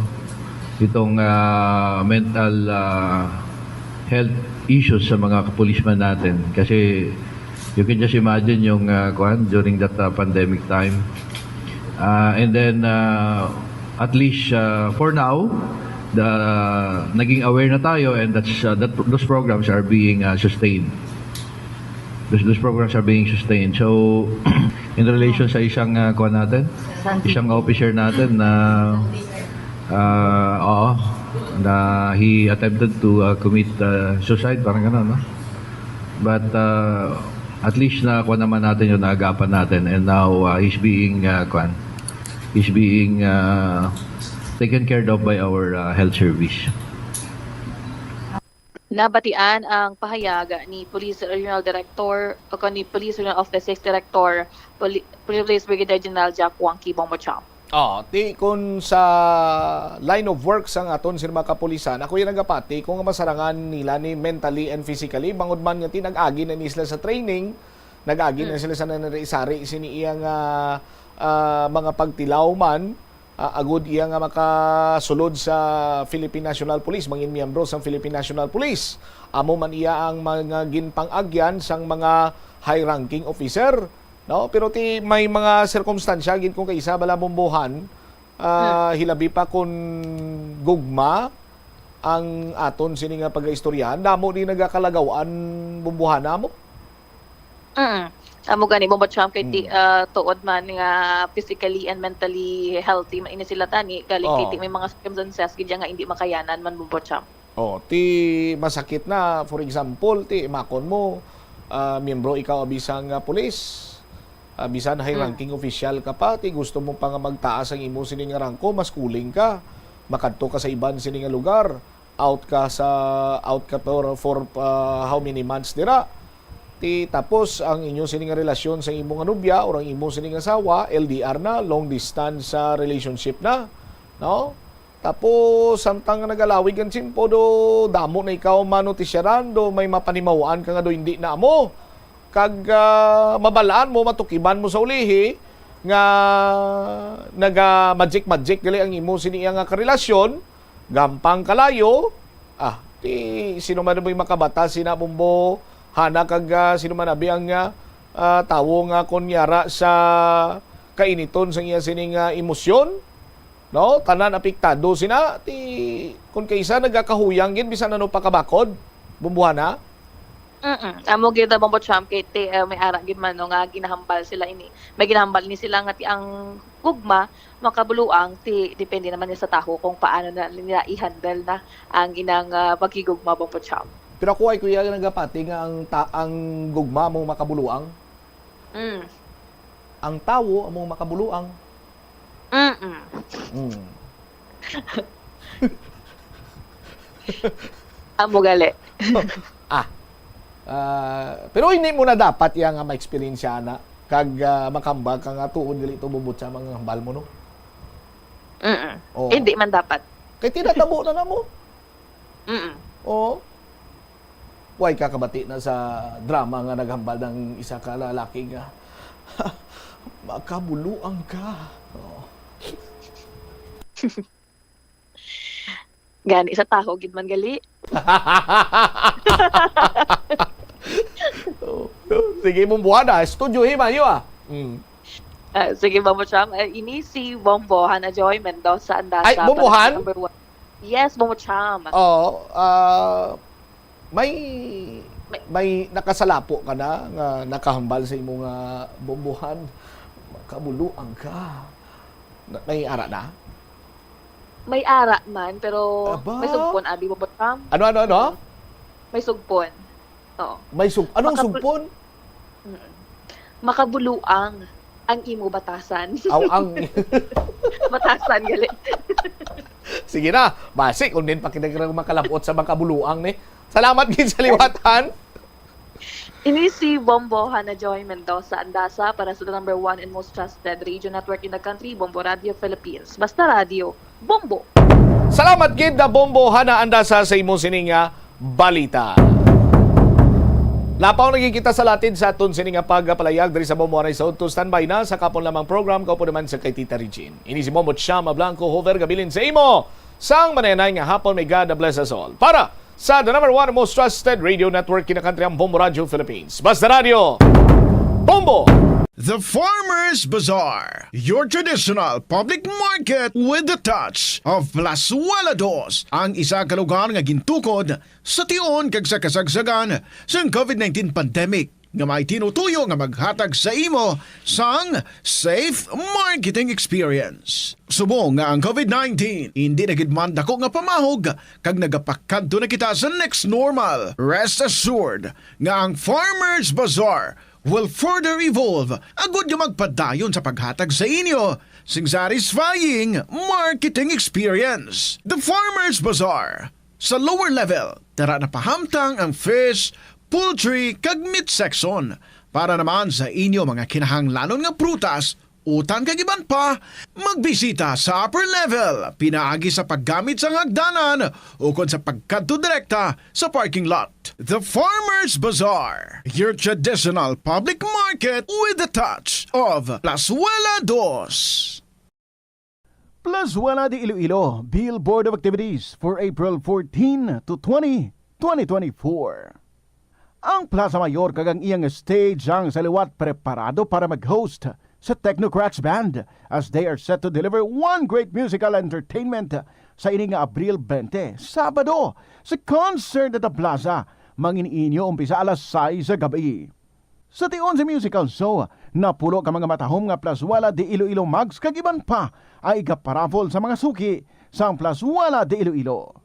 Itong uh, mental uh, health issues sa mga kapulisman natin kasi you can just imagine yung uh, kuwan during that uh, pandemic time. Uh, and then uh, at least uh, for now, the naging aware na tayo and that's uh, that those programs are being uh, sustained. Those, those programs are being sustained. So in relation sa isang uh, kuwan natin, isang officer natin na uh, oo, na he attempted to uh, commit uh, suicide, parang gano'n, no? But uh, at least na kuwan naman natin yun, naagapan natin, and now uh, he's being uh, kuwan, he's being uh, taken care of by our uh, health service. Nabatian ang pahayag ni Police Regional Director o ni Police Regional Office six Director Poli- Police Brigadier General Jack Wangki Bombocham. Oh, ti kun sa line of work sang aton sila mga kapulisan, ako yung nagapati kung masarangan nila ni mentally and physically, bangod man nga ti nag-agi na ni sila sa training, nag-agi na sila sa nanari-sari sini iya nga ah, mga pagtilaw man, ah, agud iya nga makasulod sa Philippine National Police, mangin miyembro sang Philippine National Police. Amo man iya ang mga ginpang-agyan sang mga high-ranking officer, no? Pero ti may mga sirkumstansya gid kung kaisa bala bumbuhan, ah, hilabi pa kun gugma ang aton sini nga pagaistoryahan, damo di nagakalagawan bumbuhana mo. Mm. Amo gani, Bombo Champ, kay ti, ah, tuod man nga physically and mentally healthy man ini sila tani, gali kay ti may mga circumstances gid nga hindi makayanan man, Bombo Champ. Oh, ti masakit na, for example, ti makon mo, ah, miyembro ikaw bisan nga pulis, ah, bisan high ranking official ka pa, ti gusto mo pa nga magtaas ang imo sini nga rangko, mas kuling ka, makadto ka sa iban sini nga lugar, out ka sa out ka for, for uh, how many months dira. Ti tapos ang inyo sini nga relasyon sa imo nga nobya or ang imo sini nga asawa, L D R na, long distance sa relationship na, no? Tapos samtang nga nagalawig ang tiyempo, do damo na ikaw manotisyaran, do may mapanimaw-an ka nga do hindi na amo. Kag, ah, mabalaan mo, matukiban mo sa ulihi nga naga-magic-magic gali ang imo sini nga karelasyon, gampang kalayo. Ah, ti sino man may makabatas sina, Bombo, hana kag, ah, sino man abi ang, ah, ah, tawo nga kon yara sa kainiton sang iya sini nga emosyon, no? Tanan apektado sina. Ti kon kaisa nagakahuyang gid bisan ano pa kabakod, Bombohana. Mm. Amo gid, Bombo Cham, kay ti, ah, may ara gid man, no, nga ginahambal sila ini. May ginahambal ni sila nga ti ang gugma makabuluang, ti depende naman niya sa taho kung paano na nila i-handle na ang inang, ah, paghigugma, Bombo Cham. Pero ako ay kuya nagapati nga ang ta-, ang gugma mo makabuluang. Mm. Ang tawo amo makabuluang. Mm-mm. Mm. Amo gali. Ah. Ah, pero hindi mo na dapat iya nga ma-experience na kag, ah, makambal ka nga tuod gali to bubot sa mga hambal mo, no? Mm-mm. Oo. Hindi man dapat. Kay tinatabo na namo. Mm-mm. Oo. Way ka kabati na sa drama nga naghambal ng isa ka lalaki nga, "Makabuluang ka." Oh. Gani sa taho gid man gali. Oh. Sige, Bombohana, ah. Studio hima, yo, ah. Mm. Ah, sige, Bombo Cham. Ah, ini si Bombohana Joy Mendoza Andasa. Ay, Bombohan? Number one. Yes, Bombo Cham. Oo, ah, may, may, may nakasalapo ka na nga nakahambal sa imo nga Bombohan. Makabuluang ka. Na, may ara na? May ara man, pero Aba. May sugpon, abi, Bombo Cham. Ano, ano, ano? Mm. May sugpon. Oo. May sug-, anong Makabul- sugpon? Mm. Makabuluang ang imo batasan. Aw, ang batasan, gali. Sige na, basi kung din pa kita makalabot sa makabuluang ni. Salamat gid sa liwatan. Ini si Bombohana Joy Mendoza Andasa para sa the number one and most trusted radio network in the country, Bombo Radio Philippines. Basta Radio, Bombo. Salamat gid na Bombohana Andasa sa imo sini nga balita. Lapaw na gid kita sa latid sa aton sini nga pagpalayag diri sa Bombo Anay sa Udto. Standby na sa kapon lamang program, kaupo naman sa kay Tita Regine. Ini si Bombo Chama Blanco, hover gabilin sa imo sang manayanay nga hapon. May God bless us all. Para sa the number one most trusted radio network in the country, ang Bombo Radio Philippines. Basta Radio, Bombo! The Farmers Bazaar, your traditional public market with the touch of Plazuela Dos, ang isa ka lugar nga gintukod sa tion kag sa kasagsagan sang covid nineteen pandemic, nga may tinutuyo nga maghatag sa imo sang safe marketing experience. Subong nga ang covid nineteen indi na gid man dako nga pamahog kag nagapakadto na kita sa next normal, rest assured nga ang Farmers Bazaar will further evolve agud nga magpadayon sa paghatag sa inyo sing satisfying marketing experience. The Farmers Bazaar. Sa lower level, tara na pahamtang ang fish, poultry, kag meat section. Para naman sa inyo mga kinahanglanon nga prutas, utan kag iban pa, magbisita sa upper level, pinaagi sa paggamit sang hagdanan ukon sa pagkadto direkta sa parking lot. The Farmers Bazaar, your traditional public market with the touch of Plazuela Dos. Plazuela de Iloilo, Bill Board of Activities for April fourteen to twenty, twenty twenty-four. Ang Plaza Mayor kag ang iyang stage ang sa liwat preparado para mag-host sa Technocrats Band as they are set to deliver one great musical entertainment sa ini nga Abril twenty, Sabado, sa concert at the Plaza, mangin-inyo umpisa alas sais sa gabi. Sa tion sa musical show, napulo ka mga matahom nga Plazuela de Iloilo mugs kag iban pa ay igaparaffle sa mga suki sang Plazuela de Iloilo.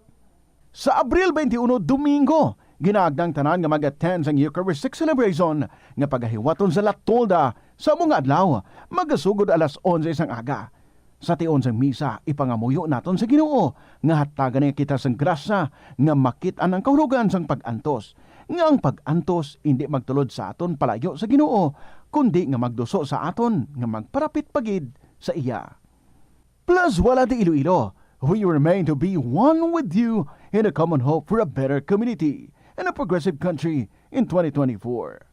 Sa Abril twenty-one, Domingo, ginaagda ang tanan nga mag-attend sang Eucharistic celebration nga pagahiwaton sa La Tolda sa amo nga adlaw, magasugod alas onse sang aga. Sa tion sang misa, ipangamuyo naton sa Ginoo nga hatagan niya kita sang grasya nga makit-an ang kahulogan sang pag-antos. nga ang pag-antos indi magtulod sa aton palayo sa Ginoo, kundi nga magduso sa aton nga magparapit pa gid sa iya. Plus, wala di Iloilo, we remain to be one with you in a common hope for a better community and a progressive country in twenty twenty-four.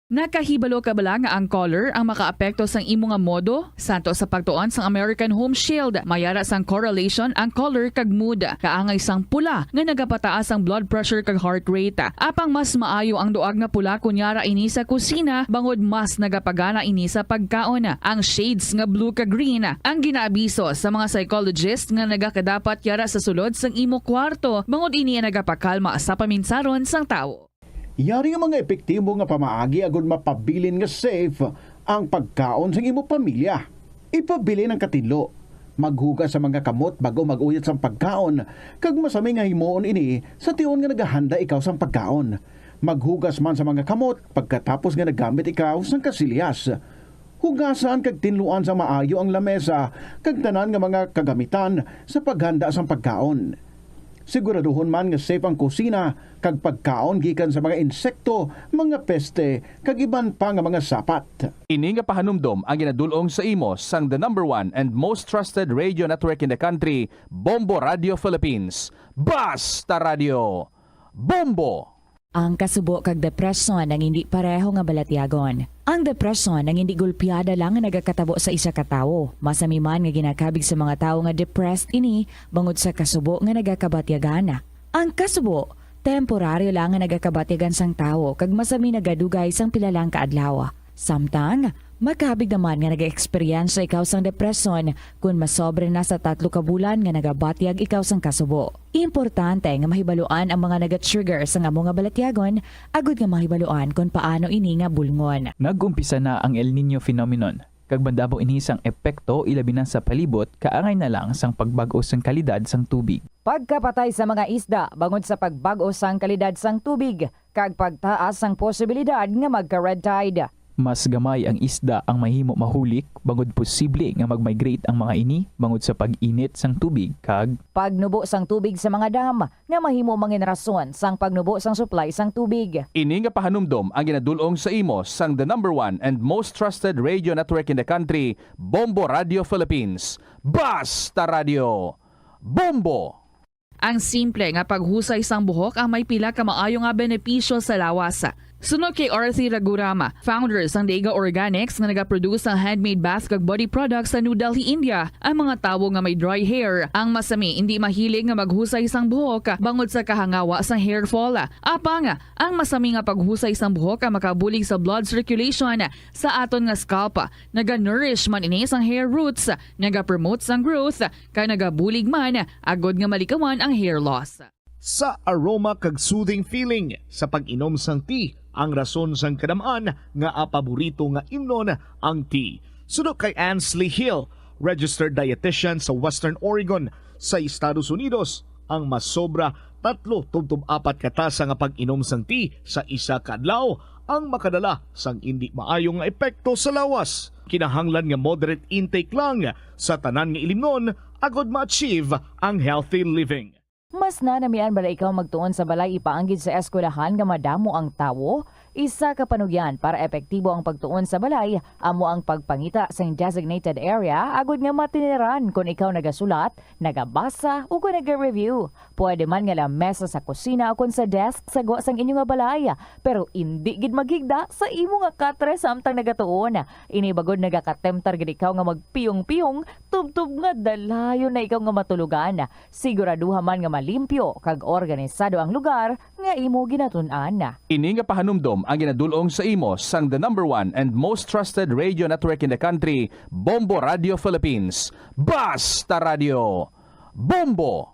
Nakahibalo ka bala nga ang color ang makaapekto sang imo nga modo? Santo sa pagtuon sang American Home Shield, may ara sang correlation ang color kag mood. Kaangay sang pula nga nagapataas ang blood pressure kag heart rate. Apang mas maayo ang duag nga pula kon yara ini sa kusina, bangod mas nagapagana ini sa pagkaon. Ang shades nga blue kag green ang ginaabiso sa mga psychologist nga nagakadapat yara sa sulod sang imo kwarto, bangod ini ang nagapakalma sa paminsaron sang tawo. Yari nga mga epektibo nga pamaagi agud mapabilin nga safe ang pagkaon sang imo pamilya. Ipabilin ang katinlo. Maghugas sa mga kamot bago mag-uyot sang pagkaon, kag masami nga himuon ini sa tion nga nagahanda ikaw sang pagkaon. Maghugas man sa mga kamot pagkatapos nga naggamit ikaw sang kasilyas. Hugasan kag tinluan sa maayo ang lamesa kag tanan nga mga kagamitan sa paghanda sang pagkaon. Siguraduhon man nga safe ang kusina kag pagkaon gikan sa mga insekto, mga peste, kag iban pa nga mga sapat. Ini nga pahanumdom ang ginadul-ong sa imo sang the number one and most trusted radio network in the country, Bombo Radio Philippines. Basta Radio! Bombo! Ang kasubo kag depresyon ang indi pareho nga balatyagon. Ang depresyon ang indi golpeada lang nga nagakatabo sa isa ka tawo. Masami man nga ginakabig sa mga tawo nga depressed ini bangod sa kasubo nga nagakabatyagan. Ang kasubo, temporaryo lang nga nagakabatyagan sang tawo kag masami nagadugay sang pila lang ka adlaw. Samtang, makabig naman nga nag-eksperyensya ikaw sang depresyon kon masobra na sa tatlo ka bulan nga nagabatyag ikaw sang kasubo. Importante nga mahibaluan ang mga naga-trigger sang amo nga balatyagon agud nga mahibaluan kon paano ini nga bulngon. Nag-umpisa na ang El Niño phenomenon, kag madamo ini sang epekto ilabi na sa palibot kaangay na lang sang pagbag-o sang kalidad sang tubig. Pagkapatay sa mga isda bangod sa pagbag-o sang kalidad sang tubig, kag pagtaas sang posibilidad nga magka-red tide. Mas gamay ang isda ang mahimo mahulik, bangod posible nga mag-migrate ang mga ini bangod sa pag-init sang tubig kag pagnubo sang tubig sa mga dam, nga mahimo mangin rason sang pagnubo sang supply sang tubig. Ini nga pahanumdom ang ginadul-ong sa imo sang the number one and most trusted radio network in the country, Bombo Radio Philippines. Basta Radio! Bombo! Ang simple nga paghusay sang buhok ang may pila ka maayo nga benepisyo sa lawas. Suno kay Arthi Raghuram, founder sang Dega Organics nga nagaproduce sang handmade bath kag body products sa New Delhi, India, ang mga tawo nga may dry hair ang masami indi mahilig nga maghusay sang buhok bangod sa kahangawa sang hair fall. Apang, ang masami nga paghusay sang buhok ang makabulig sa blood circulation sa aton nga scalp. Naga-nourish man ini sang hair roots, nagapromote sang growth, kag nagabulig man agod nga malikawan ang hair loss. Sa aroma kag soothing feeling sa pag-inom sang tea, ang rason sang kadam-an nga paborito nga imnon ang tea. Suno kay Ansley Hill, registered dietitian sa Western Oregon sa Estados Unidos, ang masobra tatlo tubtob apat ka tasa nga pag-inom sang tea sa isa ka adlaw ang makadala sang indi maayo nga epekto sa lawas. Kinahanglan nga moderate intake lang sa tanan nga ilimnon agod ma-achieve ang healthy living. Mas nanamian bala ikaw magtuon sa balay ipaanggid sa eskwelahan nga madamo ang tawo? Isa ka panugyan para epektibo ang pagtuon sa balay amo ang pagpangita sing designated area agud nga matiniran kon ikaw nagasulat, nagabasa, ukon naga-review. Pwede man nga lamesa sa kusina ukon sa desk sa gwa sang inyo nga balay, pero indi gid maghigda sa imo nga katre samtang nagatuon. Ini bangod nagakatemptar gid ikaw nga magpiyong-piyong tubtob nga dalayon na ikaw nga matulogan. Siguraduha man nga malimpyo kag organisado ang lugar nga imo ginatun-an. Ini nga pahanumdom ang ginadul-ong sa imo sang the number one and most trusted radio network in the country, Bombo Radio Philippines. Basta Radio! Bombo!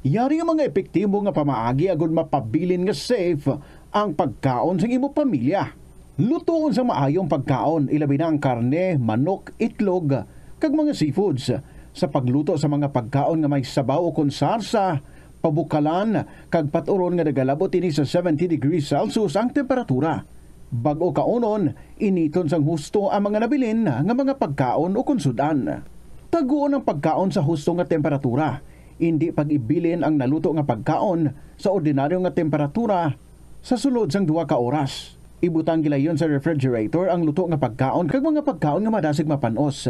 Yari nga mga epektibo nga pamaagi agud mapabilin nga safe ang pagkaon sang imo pamilya. Lutoon sang maayo ang pagkaon, ilabi na ang karne, manok, itlog, kag mga seafoods. Sa pagluto sa mga pagkaon nga may sabaw ukon sarsa, pabukalan, kag pat-uron nga nagalabot ini sa seventy degrees Celsius ang temperatura. Bag-o kaunon, initon sang husto ang mga nabilin nga mga pagkaon ukon sud-an. Taguon ang pagkaon sa husto nga temperatura. Indi pag-ibilin ang naluto nga pagkaon sa ordinaryo nga temperatura sa sulod sang duha ka oras. Ibutang gilayon sa refrigerator ang luto nga pagkaon kag mga pagkaon nga madasig mapan-os.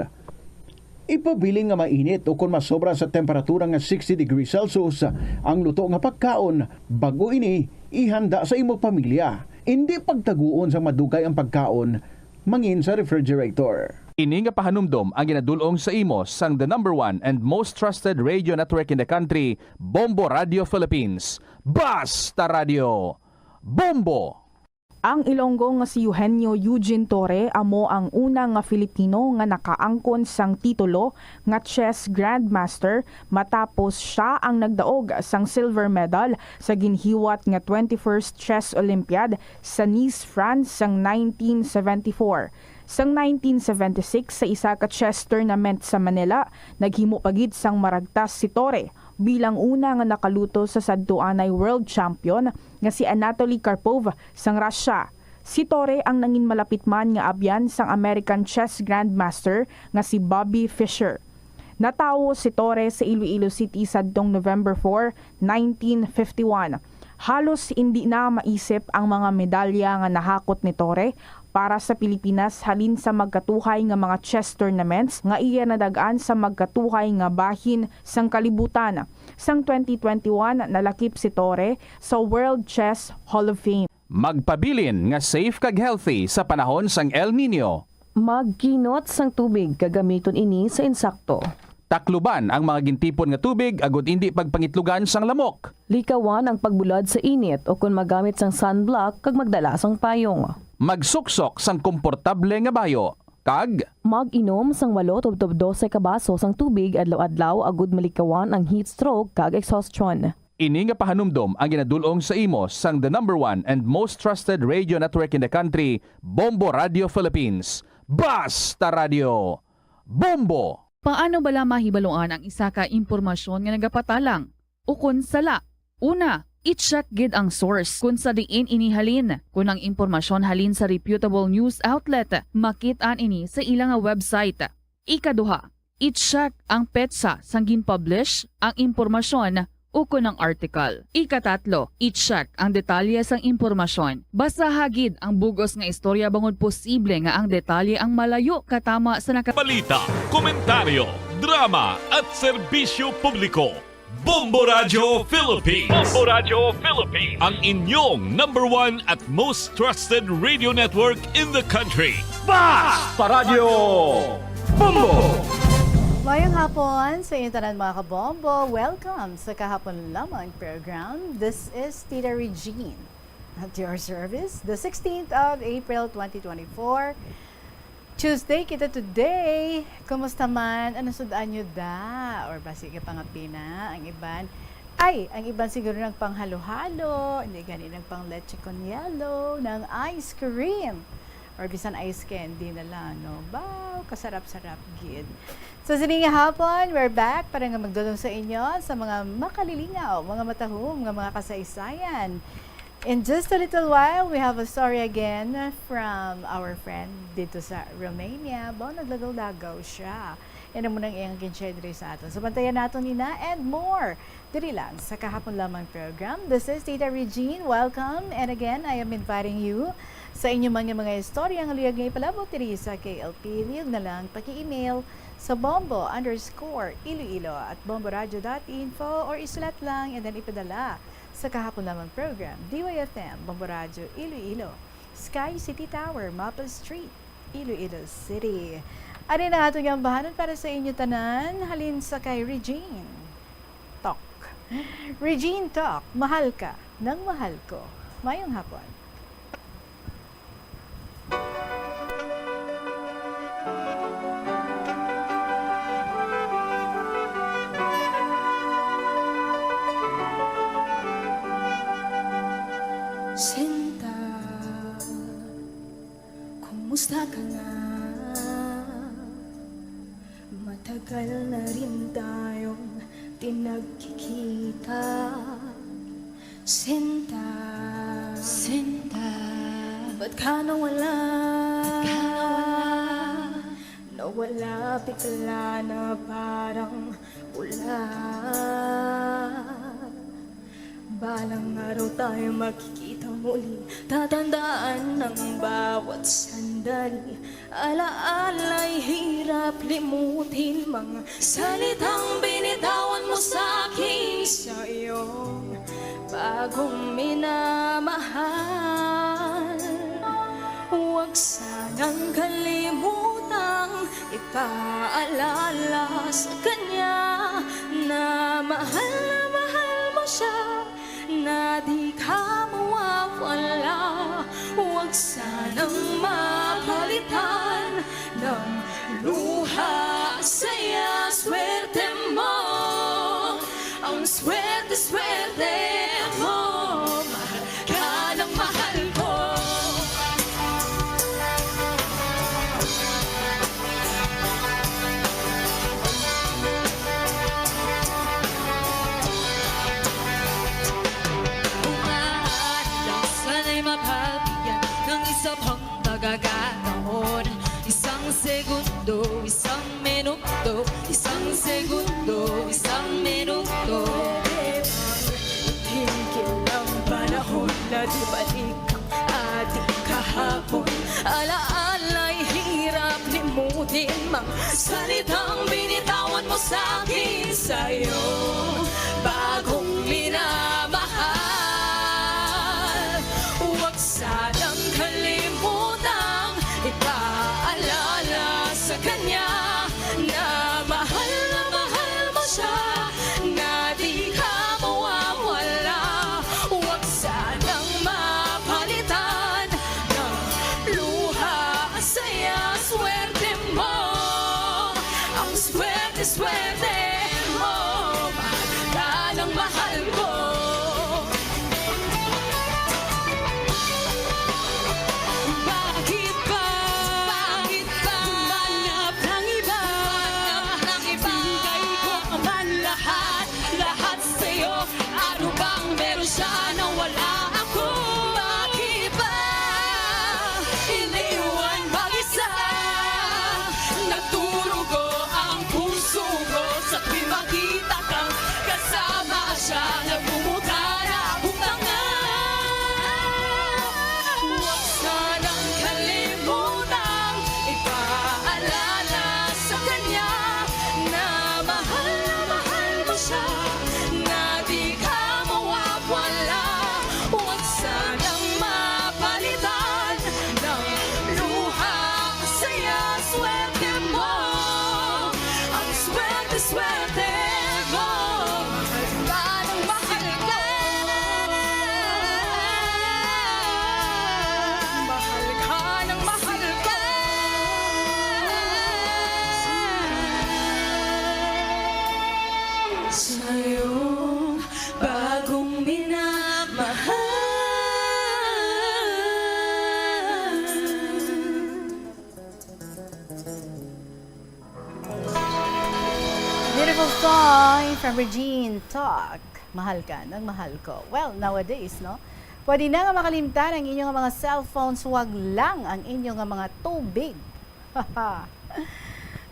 Ipabilin nga mainit o kon masobra sa temperatura nga sixty degrees Celsius ang luto nga pagkaon bag-o ini ihanda sa imo pamilya. Indi pagtaguon sang madugay ang pagkaon mangin sa refrigerator. Ini nga pahanumdom ang ginadul-ong sa imo sang the number one and most trusted radio network in the country, Bombo Radio Philippines. Basta Radio! Bombo! Ang Ilonggo nga si Eugenio Eugene Torre amo ang una nga Filipino nga nakaangkon sang titulo nga chess grandmaster, matapos sia ang nagdaog sang silver medal sa ginhiwat nga twenty-first Chess Olympiad sa Nice, France, sang nineteen seventy-four. Sang nineteen seventy-six, sa isa ka chess tournament sa Manila, naghimo pa gid sang maragtas si Torre bilang una nga nakaluto sa sadtuanay world champion nga si Anatoly Karpov sang Russia. Si Torre ang nangin malapit man nga abyan sang American chess grandmaster nga si Bobby Fischer. Natawo si Torre sa Iloilo City sadtong November four, nineteen fifty-one. Halos indi na maisip ang mga medalya nga nahakot ni Torre para sa Pilipinas halin sa magkatuhay nga mga chess tournaments nga iya nadag-an sa magkatuhay nga bahin sang kalibutan. Sang twenty twenty-one, nalakip si Torre sa World Chess Hall of Fame. Magpabilin nga safe kag healthy sa panahon sang El Niño. Magkinot sang tubig kag gamiton ini sa insakto. Takluban ang mga gintipon nga tubig agud indi pagpangitlugan sang lamok. Likawan ang pagbulad sa init o kon magamit sang sunblock kag magdala sang payong. Magsuksok sang komportable nga bayo kag mag-inom sang walo tubtob dose ka baso sang tubig adlaw-adlaw agud malikawan ang heat stroke kag exhaustion. Ini nga pahanumdom ang ginadul-ong sa imo sang the number one and most trusted radio network in the country, Bombo Radio Philippines. Basta Radio! Bombo! Paano bala mahibaluan ang isa ka impormasyon nga nagapatalang ukon sala? Una, i-check gid ang source kon sa diin ini halin. Kon ang impormasyon halin sa reputable news outlet, makit-an ini sa ila nga website. Ikaduha, i-check ang petsa sang gin-publish ang impormasyon ukon ang article. Ikatatlo, i-check ang detalye sang impormasyon. Basaha gid ang bug-os nga istorya bangod posible nga ang detalye ang malayo katama sa naka- Balita, komentaryo, drama, at serbisyo publiko. Bombo Radyo Philippines. Bombo Radyo Philippines. Ang inyong number one at most trusted radio network in the country. Basta Radyo Bombo! Mayong hapon sa inyo tanan, mga kabombo. Welcome sa Kahapon Lamang program. This is Tita Regine at your service. The sixteenth of April, twenty twenty-four. Tuesday kita today. Kumusta man? Ano sud-an nyo da? Or basi ka pangapina? Ang iban, ay, ang iban siguro nagpanghalo-halo, hindi gani nagpang leche con yelo, ng ice cream. Or bisan ice candy na lang, no? Baw, kasarap-sarap gid. So, sini nga hapon, we're back para nga magdulong sa inyo sa mga makalilingaw, mga matahom nga mga kasaysayan. In just a little while, we have a story again from our friend dito sa Romania. Baw, naglagaw-lagaw siya. Yan ang munang iyang gin-share diri sa aton. So, bantayan naton ina and more diri lang sa Kahapon Lamang program. This is Tita Regine. Welcome. And again, I am inviting you sa inyo man nga mga istorya nga luyag nga ipalabot diri sa K L P. Luyag na lang paki-email sa bombo underscore iloilo at bomboradio dot info or isulat lang and then ipadala sa Kahapon Lamang program, D Y F M, Bombo Radyo Iloilo, Sky City Tower, Mapa Street, Iloilo City. Ari na ato nga ambahanan para sa inyo tanan, halin sa kay Regine Talk. Regine Talk, mahal ka ng mahal ko. Mayong hapon. Sinta, kumusta ka na? Matagal na rin tayong di nagkikita. Sinta, Sinta, ba't ka nawala? Ba't ka nawala? Nawala bigla na parang Pula. Balang araw tayo magkikita muli. Tatandaan ang bawat sandali. Alaala'y hirap limutin. Mga salitang binitawan mo sa akin sa iyong bagong minamahal. Huwag sanang kalimutang ipaalala sa kanya na mahal na mahal mo siya, na di ka mawawala. Huwag sanang mapalitan ng luha, saya, swerte mo. Ang swerte, swerte mo. Mahal ka ng mahal ko. Kung maaari lang, sana'y mapabigyan ng isa pang pagkakataon. Isang segundo, isang minuto, isang segundo, isang minuto. Pwede bang tumigil ang panahon na di balik ang ating kahapon? Alaala'y hirap limutin, mga salitang binitawan mo sa akin sa iyong bagong minamahal. Huwag sanang kalimutang ipaalala sa kanya na mahal na mahal mo siya, na di ka mawawala. Huwag sanang mapalitan ng luha, saya, swerte mo. Ang swerte, swerte mo. Mahal ka ng mahal ko. Bakit ba? Bakit ba? Humanap ng iba. Humanap ng iba. Binigay ko naman lahat, lahat sa'yo. Ano bang meron siya na wala ako? Bakit ba iniwan mag-isa? Nagdurugo ang puso ko sa tuwing makita kang kasama siya. Nagmumutla na akong tanga. Huwag sanang kalimutang ipaalala sa kanya na mahal na mahal mo siya, na di ka mawawala. Huwag sanang mapalitan ng luha, saya, swerte mo. Ang swerte, swerte mo. Mahal ka ng mahal ko. Mahal ka ng mahal ko. Sa iyong bagong minamahal. Beautiful song from Regine Talk. Mahal ka ng mahal ko. Well, nowadays, no? Pwede na nga makalimtan ang inyo nga mga cellphones, wag lang ang inyo nga mga tubig.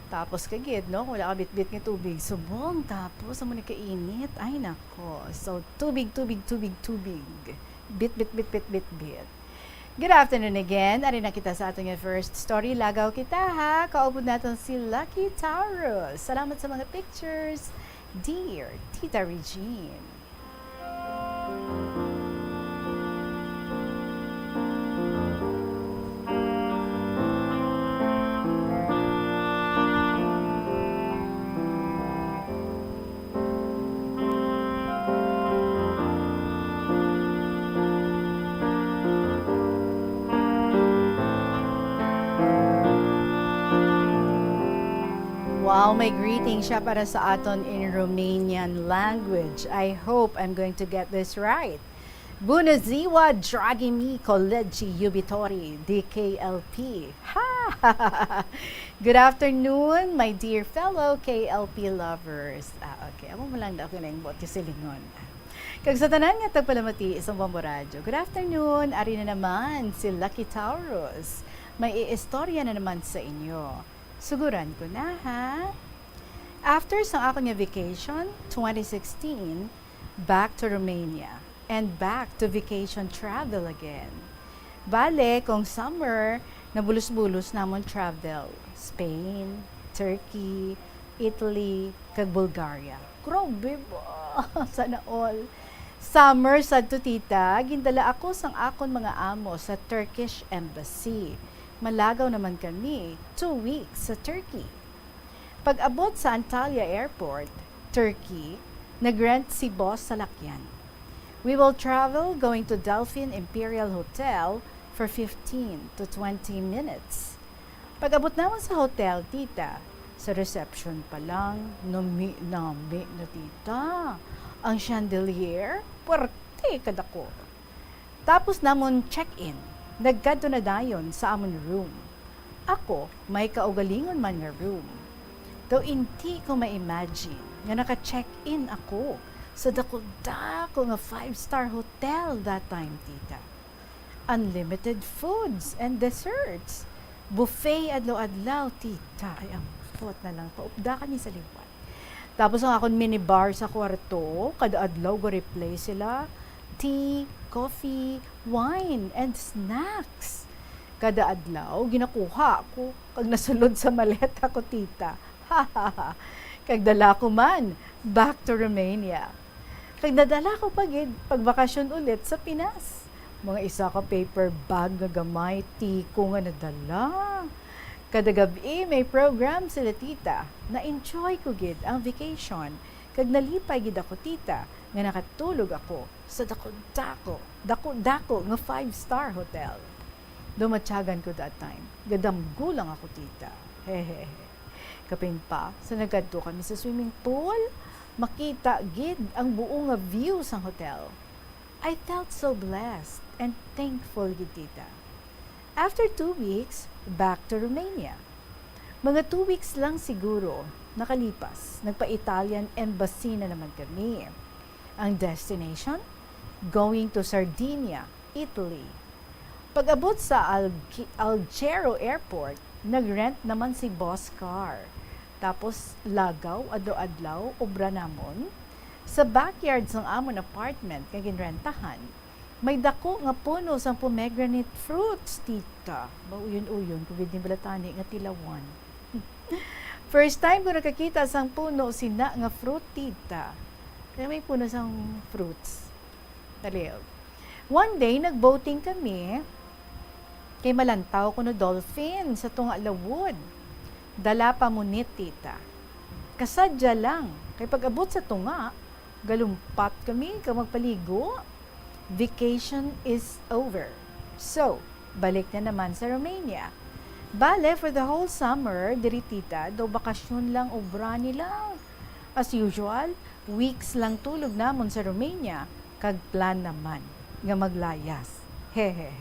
Tapos kagid, no? Kung wala ka bitbit nga tubig, subong. Tapos, amo ni kainit. Ay, nako. So, tubig, tubig, tubig, tubig. Bit, bit, bit, bit, bit, bit. Good afternoon again. Ari na kita sa aton nga first story. Lagaw kita, ha. Kaupod naton si Lucky Taurus. Salamat sa mga pictures, dear Tita Regine. Wow, may greeting siya para sa aton in Romanian language. I hope I'm going to get this right. Bună ziua, dragii mei colegi iubitori de K L P. Ha! Good afternoon, my dear fellow K L P lovers. Ah, okay. Amo mo lang daw kailangan buot yung silingon. Kag sa tanan nga tagpalamati sa Bombo Radyo, good afternoon. Ari na naman si Lucky Taurus. May iistorya na naman sa inyo. Suguran ko na, ha? After sang akon nga vacation, twenty sixteen, back to Romania and back to vacation travel again. Bale, kung summer, nabulos-bulos namon travel. Spain, Turkey, Italy, kag Bulgaria. Grabe ba? Sana all. Summer sad to, tita, gindala ako sang akon mga amo sa Turkish embassy. Malagaw naman kami, two weeks sa Turkey. Pag-abot sa Antalya Airport, Turkey, nag-rent si boss salakyan. We will travel going to Delfin Imperial Hotel for fifteen to twenty minutes. Pag-abot namon sa hotel, tita, sa reception pa lang, nami-nami na, tita. Ang chandelier, puwerte kadako. Tapos namon check-in, nagkadto na dayon sa amon room. Ako, may kaugalingon man nga room. Daw hindi ko ma-imagine nga naka-check-in ako sa dako-dako nga five-star hotel that time, tita. Unlimited foods and desserts. Buffet adlaw-adlaw, tita. Ay, ampot na lang. Paupda kami sa liwat. Tapos ang akon minibar sa kwarto, kada adlaw go-replay sila. Tea, coffee, wine, and snacks. Kada adlaw, ginakuha ko, kag nasulod sa maleta ko, tita. Kag dala ko man, back to Romania. Kag nadala ko pa gid pagbakasyon ulit sa Pinas. Mga isa ka paper bag nga gamay, tiko nga nadala. Kada gab-i may program sila, tita. Na-enjoy ko gid ang vacation, kag nalipay gid ako, tita, nga nakatulog ako sa dako-dako, dako-dako nga five-star hotel. Dumatyagan ko that time. Gadamgo lang ako, tita. Hehehe. Kapin pa, sa nagkadto kami sa swimming pool, makita gid ang buo nga view sang hotel. I felt so blessed and thankful gid, tita. After two weeks, back to Romania. Mga two weeks lang siguro nakalipas, nagpa-Italian embassy na naman kami. Ang destination, going to Sardinia, Italy. Pag-abot sa Algi-, Alghero Airport, nag-rent naman si boss car. Tapos, lagaw, adlaw-adlaw, obra namon. Sa backyard sang amon apartment nga ginrentahan, may dako nga puno sang pomegranate fruits, tita. Mauyon-uyon ko gid ni balatani nga tilawan. First time ko nakakita sang puno sina nga fruit, tita. Kaya may puno sang fruits. Dali. One day, nag-boating kami. Kay malantaw kuno dolphin sa tunga lawod. Dala pa munit, tita. Kasadya lang, kay pag-abot sa tunga, galumpat kami kag magpaligo. Vacation is over. So, balik na naman sa Romania. Bale, for the whole summer, diri, tita, daw bakasyon lang obra nila. As usual, weeks lang tulog namon sa Romania, kag plan naman nga maglayas. Hehehe.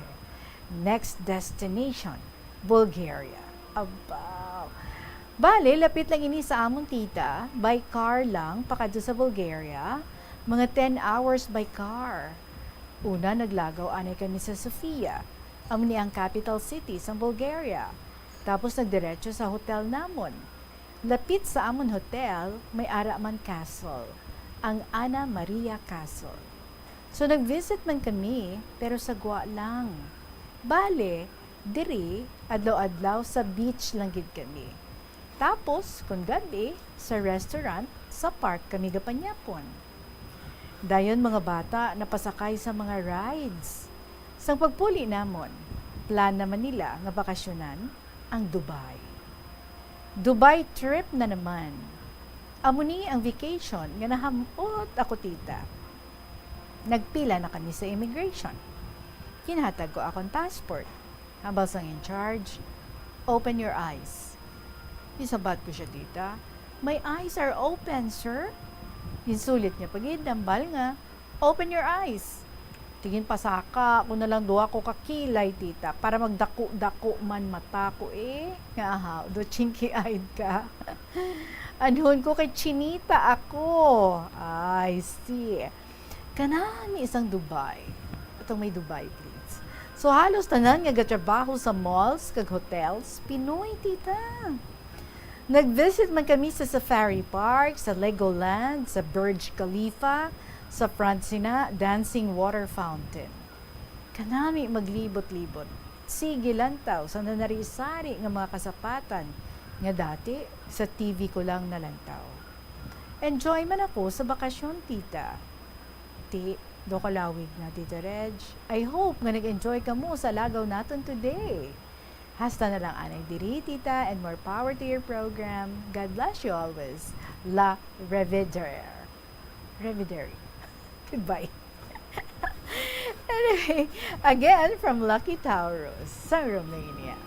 Next destination, Bulgaria. Abaw. Bale, lapit lang ini sa amon, tita. By car lang, pakadto sa Bulgaria. Mga ten hours by car. Una, naglagaw anay kami sa Sofia. Amo ni ang capital city sa Bulgaria. Tapos nagdiretso sa hotel namon. Lapit sa amon hotel, may ara man castle, ang Anna Maria Castle. So, nag-visit man kami, pero sa gwa lang. Bale, diri, adlaw-adlaw sa beach lang gid kami. Tapos, kung gab-i, sa restaurant, sa park kami gapanyapon. Dayon, mga bata, napasakay sa mga rides. Sang pagpuli namon, plan naman nila nga bakasyonan ang Dubai. Dubai trip na naman. Amo ni ang vacation nga naham-ot ako, tita. Nagpila na kami sa immigration. Ginhatag ko akon passport. Hambal sang in charge, "Open your eyes." Gisabat ko siya, tita. "My eyes are open, sir." Ginsulit niya pa gid, hambal nga, "Open your eyes." Ti ginpasaka ko na lang duha ko ka kilay, tita, para magdako-dako man mata ko, eh. Nga, aha, do chinky-eyed ka. Anhon ko kay chinita ako. I see. Kanami sang Dubai. Atong may Dubai, please. So, halos tanan nga gatrabaho sa malls kag hotels, Pinoy, tita. Nag-visit man kami sa Safari Park, sa Legoland, sa Burj Khalifa, sa France sina Dancing Water Fountain. Kanami maglibot-libot. Sige lantaw sa nanari-sari nga mga kasapatan nga dati sa T V ko lang nalantaw. Enjoy man ako sa bakasyon, tita. Ti, do kalawig na, Tita Reg. I hope nga nag-enjoy kamo sa lagaw naton today. Hasta na lang anay diri, tita, and more power to your program. God bless you always. La Revidere. Revidere. Goodbye. Anyway, again, from Lucky Taurus, sa Romania.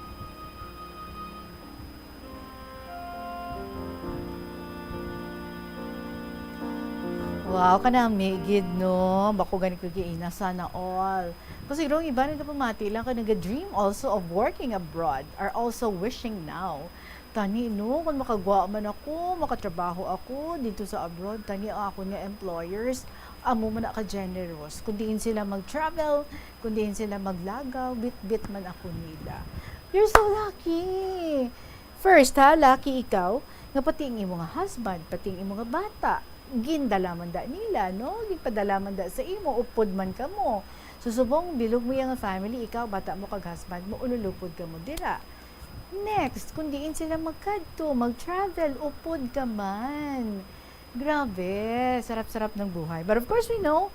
Wow, kanami gid, no? Bako gani ko giina, sana all. Kasi siguro ang iba nagapamati lang kay naga-dream also of working abroad, are also wishing now. Tani, no, kung makagwa man ako, makatrabaho ako dito sa abroad, tani ang akon nga employers, amo man na ka-generous. Kung diin sila mag-travel, kung diin sila maglagaw, bit-bit man ako nila. You're so lucky! First, ha, lucky ikaw, nga pati ang imo nga husband, pati ang imo nga bata, gindala man da nila, no? Ginpadala man da sa imo, upod man kamo. So, subong bilog mo yang family, ikaw, bata mo kag husband mo, ululupod kamo dira. Next, kung diin sila magkadto, mag-travel, upod ka man. Grabe, sarap-sarap ng buhay. But of course, we know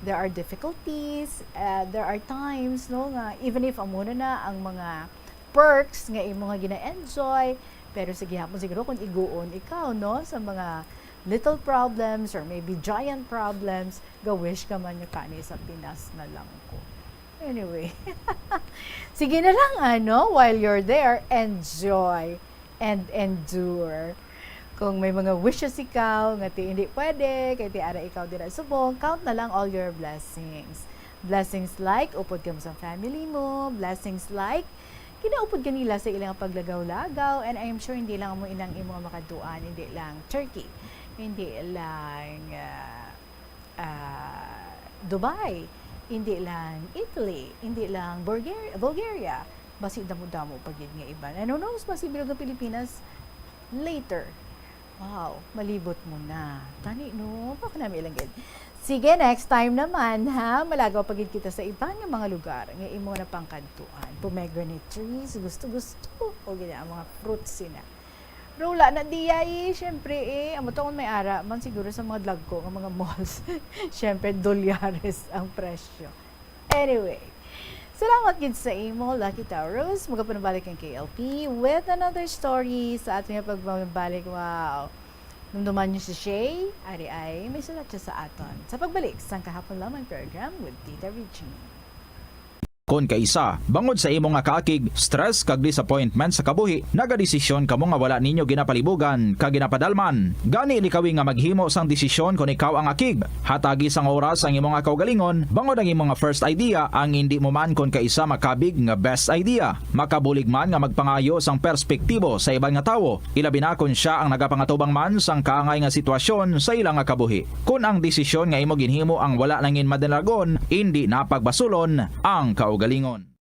there are difficulties, uh, there are times, no, nga even if amo na na ang mga perks nga imo nga gina-enjoy, pero sige hapon siguro kung iguon ikaw, no, sa mga little problems or maybe giant problems, ga-wish ka man nga kani sa Pinas na lang ko. Anyway, sige na lang, ano, while you're there, enjoy and endure. Kung may mga wishes ikaw nga ti hindi pwede, kay ti ara ikaw dira subong, count na lang all your blessings. Blessings like upod kamo sa family mo, blessings like kinaupod ka nila sa ilang paglagaw-lagaw, and I'm sure hindi lang mo inang imo makaduan, hindi lang Turkey, hindi lang ah, ah, Dubai, hindi lang Italy, hindi lang Bulgar-, Bulgaria, basi damo-damo pa gid nga iban. And who knows, basi bilog ang Pilipinas later. Wow, malibot mo na. Tani, no? Baka namin ilang gid. Sige, next time naman, ha? Malagaw pa gid kita sa iban nga mga lugar nga imo na pangkadtuan. Pomegranate trees, gusto-gusto. O gina ang mga fruits sina. Pero wala na diya eh, syempre eh. Amo to kung may ara man siguro sa mga dagko nga mga malls. Syempre, dolyares ang presyo. Anyway, salamat gid sa imo, Lucky Taurus. Magapanabalik ang K L P with another story sa aton nga pagbalik. Wow! Numduman niyo si Shay, ari ay may sulat siya sa aton. Sa pagbalik, sang kahapon lamang program with Tita Regine. Kon kaisa, bangod sa imo nga kaakig, stress kag disappointment sa kabuhi, nagadesisyon kamo nga wala ninyo ginapalibugan kag ginapadalman. Gani likawi nga maghimo sang desisyon kon ikaw ang akig. Hatagi sang oras ang imo nga kaugalingon, bangod ang imo nga first idea ang indi mo man kon kaisa makabig nga best idea. Makabulig man nga magpangayo sang perspektibo sa iban nga tawo, ilabi na kon sia ang nagapangatubang man sang kaangay nga sitwasyon sa ila nga kabuhi. Kon ang desisyon nga imo ginhimo ang wala nangin madalagon, indi na pagbasulon ang kaugalingon.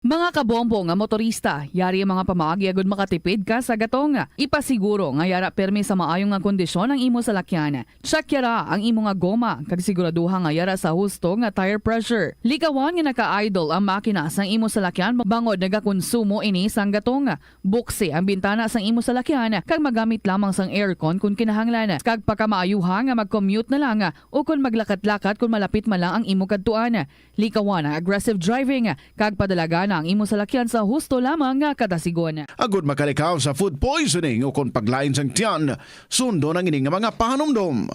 Mga kabombo nga motorista, yari ang mga pamaagi agud makatipid ka sa gatong. Ipasiguro nga yara pirmi sa maayo nga kondisyon ang imo salakyan. Check yara ang imo nga goma kag siguraduha nga yara sa husto nga tire pressure. Likawan nga naka-idle ang makina sang imo salakyan bangod nagakonsumo ini sang gatong. Buksi ang bintana sang imo salakyan kag magamit lamang sang aircon kon kinahanglan, kag pakamaayuha nga mag-commute na lang o kon maglakat-lakat kon malapit man lang ang imo kadtuan. Likawan ang aggressive driving kag padalagana ang imo salakyan sa husto lamang nga kadasigon. Agud makalikaw sa food poisoning ukon paglain sang tiyan, sundon ang ini nga mga pahanumdom.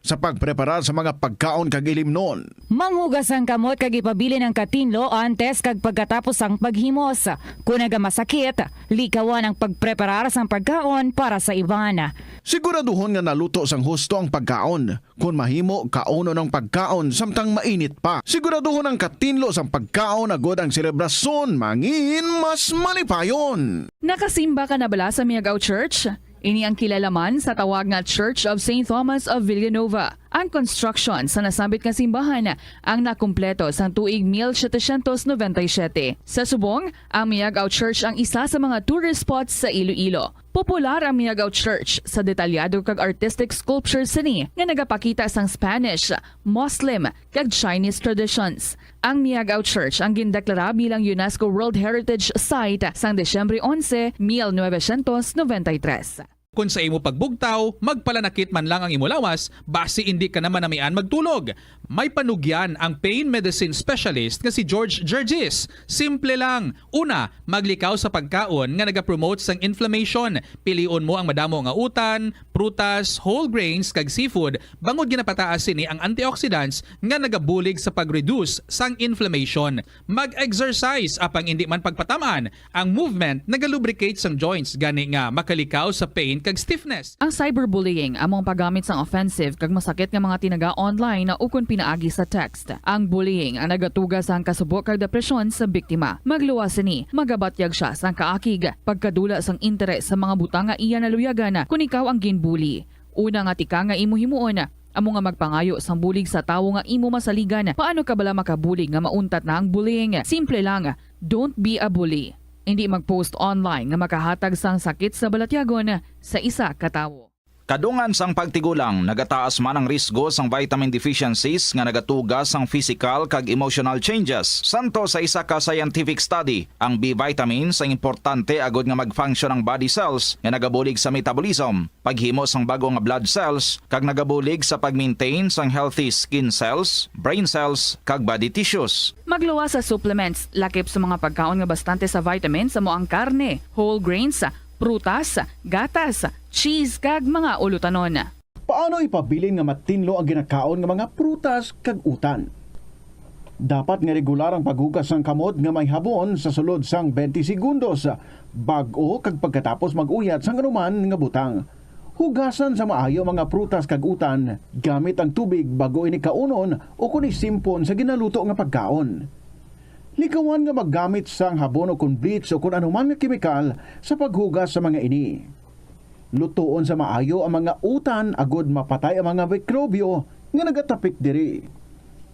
Sa pagpreparar sa mga pagkaon kag ilimnon. Manghugas ang kamot kag ipabilin ang katinlo antes kag pagkatapos sang paghimos. Kon nagamasakit, likawan ang pagpreparar sang pagkaon para sa iban. Siguraduhon nga naluto sang husto ang pagkaon. Kon mahimo, kaunon ang pagkaon samtang mainit pa. Siguraduhon ang katinlo sang pagkaon agod ang selebrasyon mangin mas malipayon. Nakasimba ka na bala sa Miagao Church? Ini ang kilala man sa tawag nga Church of Saint Thomas of Villanova. Ang construction sa nasambit nga simbahan ang nakumpleto sang tuig mil setecientos noventa y siete. Sa subong, ang Miagao Church ang isa sa mga tourist spots sa Iloilo. Popular ang Miagao Church sa detalyado kag artistic sculpture sini nga nagapakita sang Spanish, Muslim, kag Chinese traditions. Ang Miagao Church ang gindeklara bilang UNESCO World Heritage Site sang Disyembre onse, mil novecientos noventa y tres. Kon sa imo pagbugtaw, magpalanakit man lang ang imo lawas, basi indi ka na manamian magtulog. May panugyan ang pain medicine specialist nga si George Gergis. Simple lang. Una, maglikaw sa pagkaon nga nagapromote sang inflammation. Pilion mo ang madamo nga utan, prutas, whole grains, kag seafood, bangod ginapataas sini ang antioxidants nga nagabulig sa pag-reduce sang inflammation. Mag-exercise, apang indi man pagpatam-an, ang movement nagalubricate sang joints, gani nga makalikaw sa pain kag stiffness. Ang cyberbullying amo ang paggamit sang offensive kag masakit nga mga tinaga online ukon pinaagi sa text. Ang bullying ang nagatuga sang kasubo kag depresyon sa biktima. Magluwas sini, magabatyag sia sang kaakig, pagkadula sang interes sa mga butang nga iya naluyagan kon ikaw ang ginbully. Una nga tikang nga imo himuon, amo nga magpangayo sang bulig sa tawo nga imo masaligan. Paano ka bala makabulig nga mauntat na ang bullying? Simple lang, don't be a bully. Indi mag-post online nga makahatag sang sakit sa balatyagon sa isa ka tawo. Kadungan sang pagtigulang, nagataas man ang risgo sang vitamin deficiencies nga nagatuga sang physical kag emotional changes. Santo sa isa ka scientific study, ang B vitamins ang importante agud nga mag-function ang body cells nga nagabulig sa metabolism, paghimo sang bag-o nga blood cells, kag nagabulig sa pag-maintain sang healthy skin cells, brain cells, kag body tissues. Magluwas sa supplements, lakip sa mga pagkaon nga bastante sa vitamins, amo ang karne, whole grains, prutas, gatas, cheese, kag mga ulutanon. Paano ipabilin nga matinlo ang ginakaon nga mga prutas kag utan? Dapat nga regular ang paghugas sang kamot nga may habon sa sulod sang twenty segundos, bag-o kag pagkatapos mag-uyat sang anuman nga butang. Hugasan sa maayo ang mga prutas kag utan gamit ang tubig bag-o ini kaunon ukon isimpon sa ginaluto nga pagkaon. Likawan nga maggamit sang habon ukon bleach ukon anuman nga kemikal sa paghugas sa mga ini. Lutoon sa maayo ang mga utan agud mapatay ang mga mikrobyo nga nagatapik diri.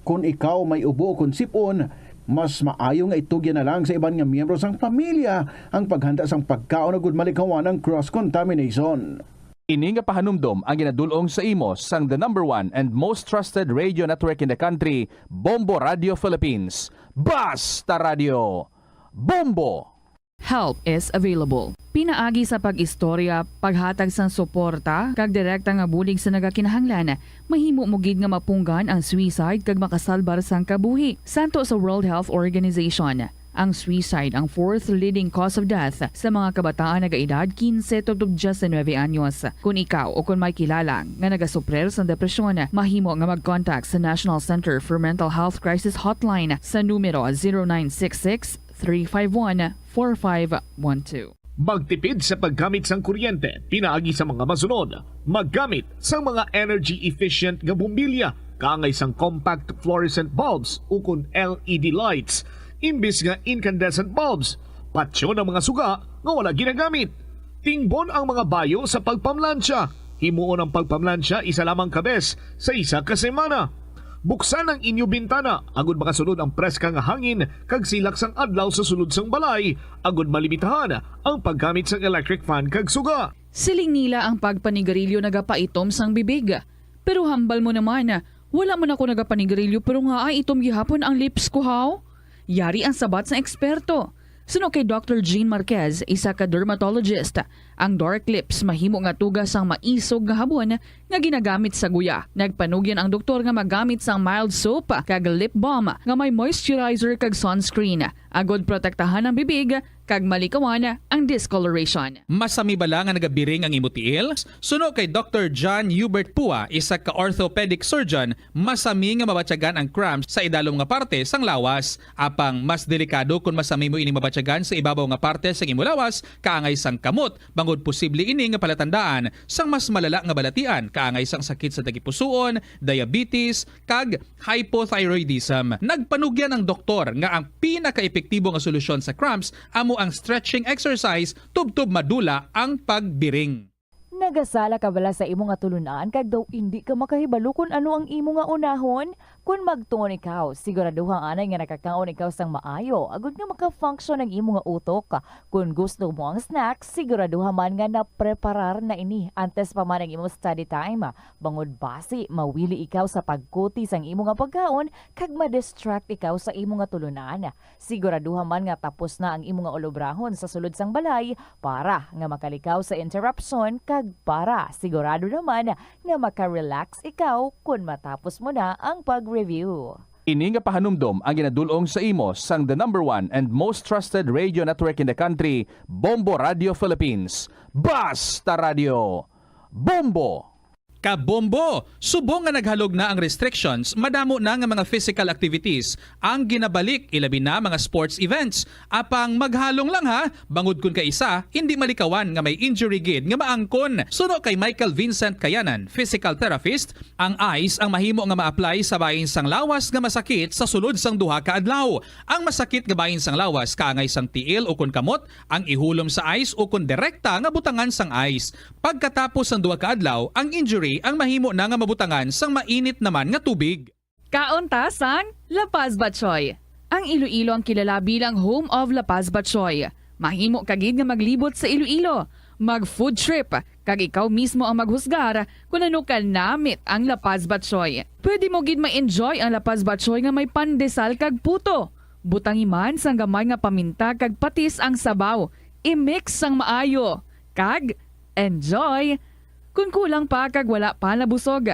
Kon ikaw may ubo ukon sip-on, mas maayo nga itugyan na lang sa iban nga miyembro sang pamilya ang paghanda sang pagkaon agud malikawan ang cross-contamination. Ini nga pahanumdom ang ginadul-ong sa imo sang the number one and most trusted radio network in the country, Bombo Radio Philippines. Basta Radio, Bombo! Help is available. Pinaagi sa pag-istorya, paghatag sang suporta, kag direkta nga bulig sa nagakinahanglan, mahimo mo gid nga mapunggan ang suicide kag makasalbar sang kabuhi. Santo sa World Health Organization, ang suicide ang fourth leading cause of death sa mga kabataan nagaedad quince tubtob diecinuebe anyos. Kon ikaw o kon may kilala nga nagasuprir sang depresyon, mahimo nga mag-contact sa National Center for Mental Health Crisis Hotline sa numero zero nine six six, three five one, four five one two. Magtipid sa paggamit sang kuryente pinaagi sa mga masunod: maggamit sang mga energy-efficient nga bombilya kaangay sang compact fluorescent bulbs ukon L E D lights imbis nga incandescent bulbs. Patyon ang mga suga nga wala ginagamit. Tingbon ang mga bayo sa pagpamlansya. Himuon ang pagpamlansya isa lamang ka bes sa isa ka semana. Buksan ang inyo bintana agud makasulod ang preska nga hangin kag silak sang adlaw sa sulod sang balay, agud malimitahan ang paggamit sang electric fan kag suga. Siling nila ang pagpanigarilyo nagapaitom sang bibig. Pero hambal mo naman, wala man ako nagapanigarilyo pero ngaa itom gihapon ang lips ko, haw? Yari ang sabat sang eksperto. Suno kay Doctor Jean Marquez, isa ka dermatologist, ang dark lips mahimo nga tuga sang maisog nga habon nga ginagamit sa guya. Nagpanugyan ang doktor nga magamit sang mild soap kag lip balm nga may moisturizer kag sunscreen, agud protektahan ang bibig kag malikawan ang discoloration. Masami bala nga nagabiring ang imo tiil? Suno kay Doctor John Hubert Pua, isa ka orthopedic surgeon, masami nga mabatyagan ang cramps sa idalom nga parte sang lawas. Apang mas delikado kon masami mo ini mabatyagan sa ibabaw nga parte sang imo lawas, kaangay sang kamot, bangod posible ini nga palatandaan sang mas malala nga balatian, kaangay sang sakit sa tagipusoon, diabetes, kag hypothyroidism. Nagpanugyan ang doktor nga ang pinakaepektibo nga solusyon sa cramps amo ang stretching exercise tubtob madula ang pagbiring. Nagasala ka bala sa imo nga tulun-an kag daw indi ka makahibalo kon ano ang imo nga unahon? Kon magtuon ikaw, siguraduha anay nga nakakaon ikaw sang maayo agod nga maka-function ang imo nga utok. Kon gusto mo ang snack, siguraduha man nga napreparar na ini antes pa man ang imo study time. Bangod basi, mawili ikaw sa pagkuti sang imo nga pagkaon kag ma-distract ikaw sa imo nga tulunan. Siguraduha man nga tapos na ang imo nga ulobrahon sa sulod sang balay para nga makalikaw sa interruption kag para sigurado naman nga maka-relax ikaw kon matapos mo na ang pag-review. Ini nga pahanumdom ang ginadul-ong sa imo sang the number one and most trusted radio network in the country, Bombo Radio Philippines. Basta Radio, Bombo! Kabombo! Subong nga naghalog na ang restrictions, madamo na nga mga physical activities ang ginabalik, ilabi na mga sports events. Apang maghalong lang ha, bangod kun kaisa, hindi malikawan nga may injury gid nga maangkon. Suno kay Michael Vincent Kayanan, physical therapist, ang ice ang mahimo nga ma-apply sa bahin sang lawas nga masakit sa sulod sang duha ka adlaw. Ang masakit nga bahin sang lawas kaangay sang tiil ukon kamot ang ihulom sa ice ukon direkta nga butangan sang ice. Pagkatapos sang duha ka adlaw, ang injury ang mahimo na nga mabutangan sang mainit naman nga tubig. Kaon ta sang La Paz Batchoy. Ang Iloilo ang kilala bilang home of La Paz Batchoy. Mahimo ka gid nga maglibot sa Iloilo, mag-food trip, kag ikaw mismo ang maghusgar kon ano ka namit ang La Paz Batchoy. Pwede mo gid ma-enjoy ang La Paz Batchoy nga may pandesal kag puto. Butangi man sang gamay nga paminta kag patis ang sabaw. I-mix sang maayo. Kag enjoy! Kon kulang pa kag wala pa nabusog,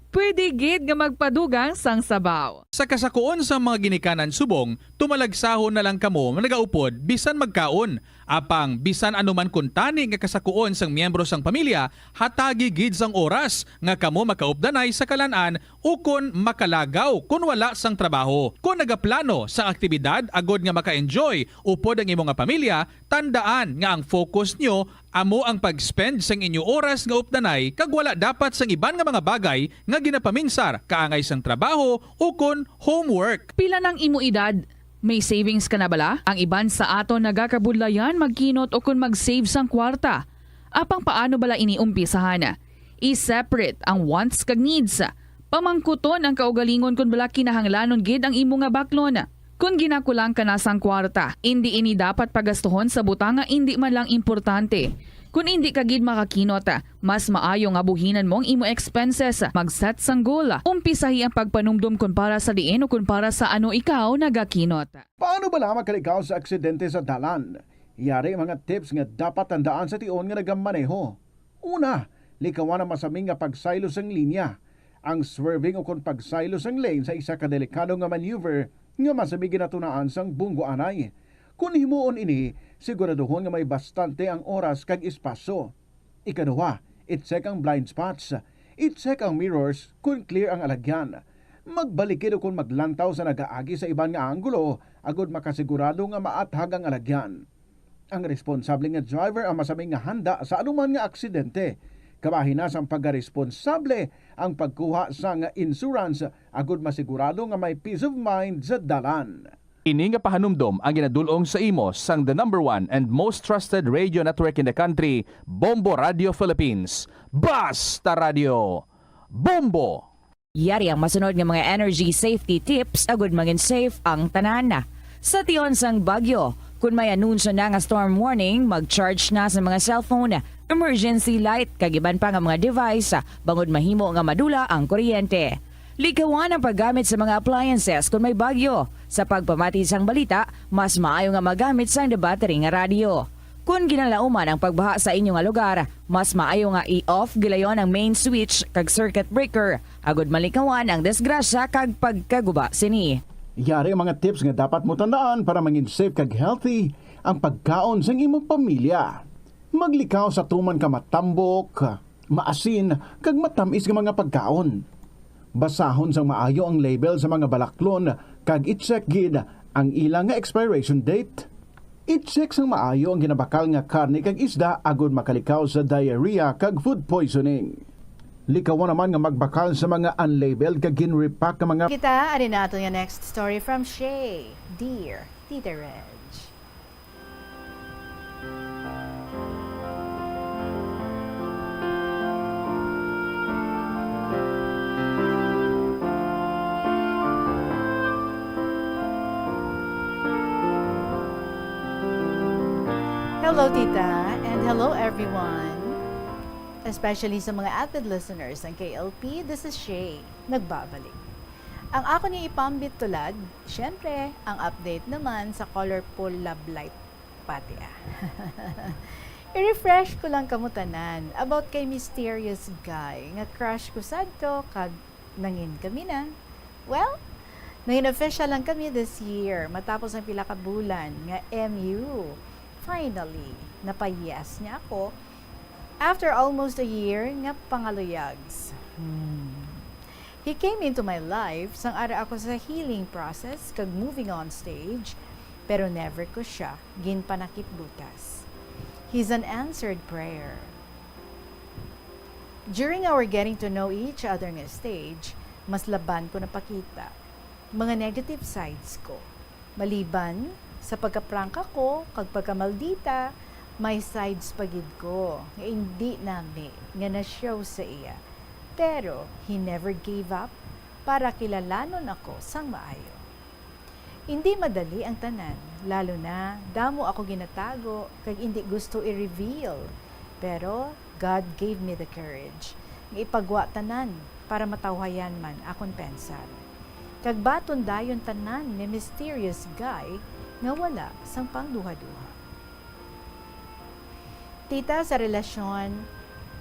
pwede gid nga magpadugang sang sabaw. Sa kasakuon sang mga ginikanan subong, tumalagsahon na lang kamo nagaupod bisan magkaon. Apang bisan ano man kuntani nga kasakuon sang miyembro sang pamilya, hatagi gid sang oras nga kamo makaupdanay sa kalan-an ukon makalagaw kon wala sang trabaho. Kon nagaplano sang aktibidad agod nga maka-enjoy upod ang imo nga pamilya, tandaan nga ang focus nyo amo ang pag-spend sang inyo oras nga updanay kag wala dapat sang iban nga mga bagay nga ginapaminsar kaangay sang trabaho ukon homework. Pila nang imo edad? May savings ka na bala? Ang iban sa aton nagakabudlayan magkinot ukon mag-save sang kwarta. Apang paano bala ini umpisahan? I-separate ang wants kag needs. Pamangkuton ang kaugalingon kon bala kinahanglanon gid ang imo nga baklon. Kon ginakulang ka na sang kwarta, indi ini dapat pagastuhon sa butang nga indi man lang importante. Kon indi ka gid makakinot, mas maayo nga buhinan mo ang imo expenses. Mag-set sang goal. Umpisahi ang pagpanumdom kon para sa diin o kon para sa ano ikaw nagakinot. Paano bala makalikaw sa aksidente sa dalan? Yari ang mga tips nga dapat tandaan sa tion nga nagamaneho. Una, likawan ang masaming nga pagsaylo sang linya. Ang swerving ukon pagsaylo sang lane sa isa ka delikado nga maneuver nga masamig ginatunaan sang bunggo anay. Kon himuon ini, siguraduhon nga may bastante ang oras kag espasyo. Ikaduha, i-check ang blind spots. I-check ang mirrors kon clear ang alagyan. Magbalik gid kon maglantaw sa nagaagi sa iban nga anggulo agod makasigurado nga maathag ang alagyan. Ang responsable nga driver ang masaming nga handa sa anuman nga aksidente. Kabahin na sang pagkaresponsable ang pagkuha sang insurance agud masigurado nga may peace of mind sa dalan. Ini nga pahanumdom ang ginadul-ong sa imo sang the number one and most trusted radio network in the country, Bombo Radio Philippines. Basta Radio, Bombo! Yari ang masunod nga mga energy safety tips agud mangin safe ang tanan. Sa tion sang bagyo, kun may anunsyo na nga storm warning, mag-charge na sa mga cellphone, emergency light, kag iban pa nga mga device, bangod mahimo nga madula ang kuryente. Likawan ang paggamit sa mga appliances kun may bagyo. Sa pagpamati sang balita, mas maayo nga magamit sang debattery nga radyo. Kon ginalauman ang pagbaha sa inyo nga lugar, mas maayo nga i-off gilayon ang main switch kag circuit breaker, agud malikawan ang disgrasya kag pagkaguba sini. Yari ang mga tips nga dapat mo tandaan para mangin safe kag healthy ang pagkaon sang imong pamilya. Maglikaw sa tuman ka matambok, maasin, kag matamis nga mga pagkaon. Basahon sang maayo ang label sa mga balaklon kag i-check gid ang ila nga expiration date. I-check sang maayo ang ginabakal nga karne kag isda agud makalikaw sa diarrhea kag food poisoning. Likawan naman nga magbakal sa mga unlabeled kag gin-repack nga mga Kita, ari na ato nga next story from Shay. Dear Tita Reg. Hello, Tita, and hello, everyone. Especially sa mga avid listeners ng K L P, this is Shay, nagbabalik. Ang ako ni ipambit tulad, syempre, ang update naman sa colorful love life pati ah. I-refresh ko lang kamo tanan about kay mysterious guy nga crush ko sad to kag nangin kami na. Well, nangin official lang kami this year matapos ang pila ka bulan nga M U. Finally, napayas niya ako after almost a year nga pangaluyags. Hmm. He came into my life sang ara ako sa healing process kag moving on stage, pero never ko siya ginpanakit butas. He's an answered prayer. During our getting to know each other nga stage, mas laban ko napakita mga negative sides ko. Maliban sa pagkaprangka ko kag pagkamaldita, may sides pa gid ko nga indi nami nga na-show sa iya. Pero he never gave up para kilalanon ako sang maayo. Indi madali ang tanan, lalo na damo ako ginatago kag indi gusto i-reveal. Pero God gave me the courage nga ipagwa tanan para matawhayan man akon pensar. Kag baton dayon tanan ni mysterious guy nga wala sang pangduha-duha. Tita, sa relasyon,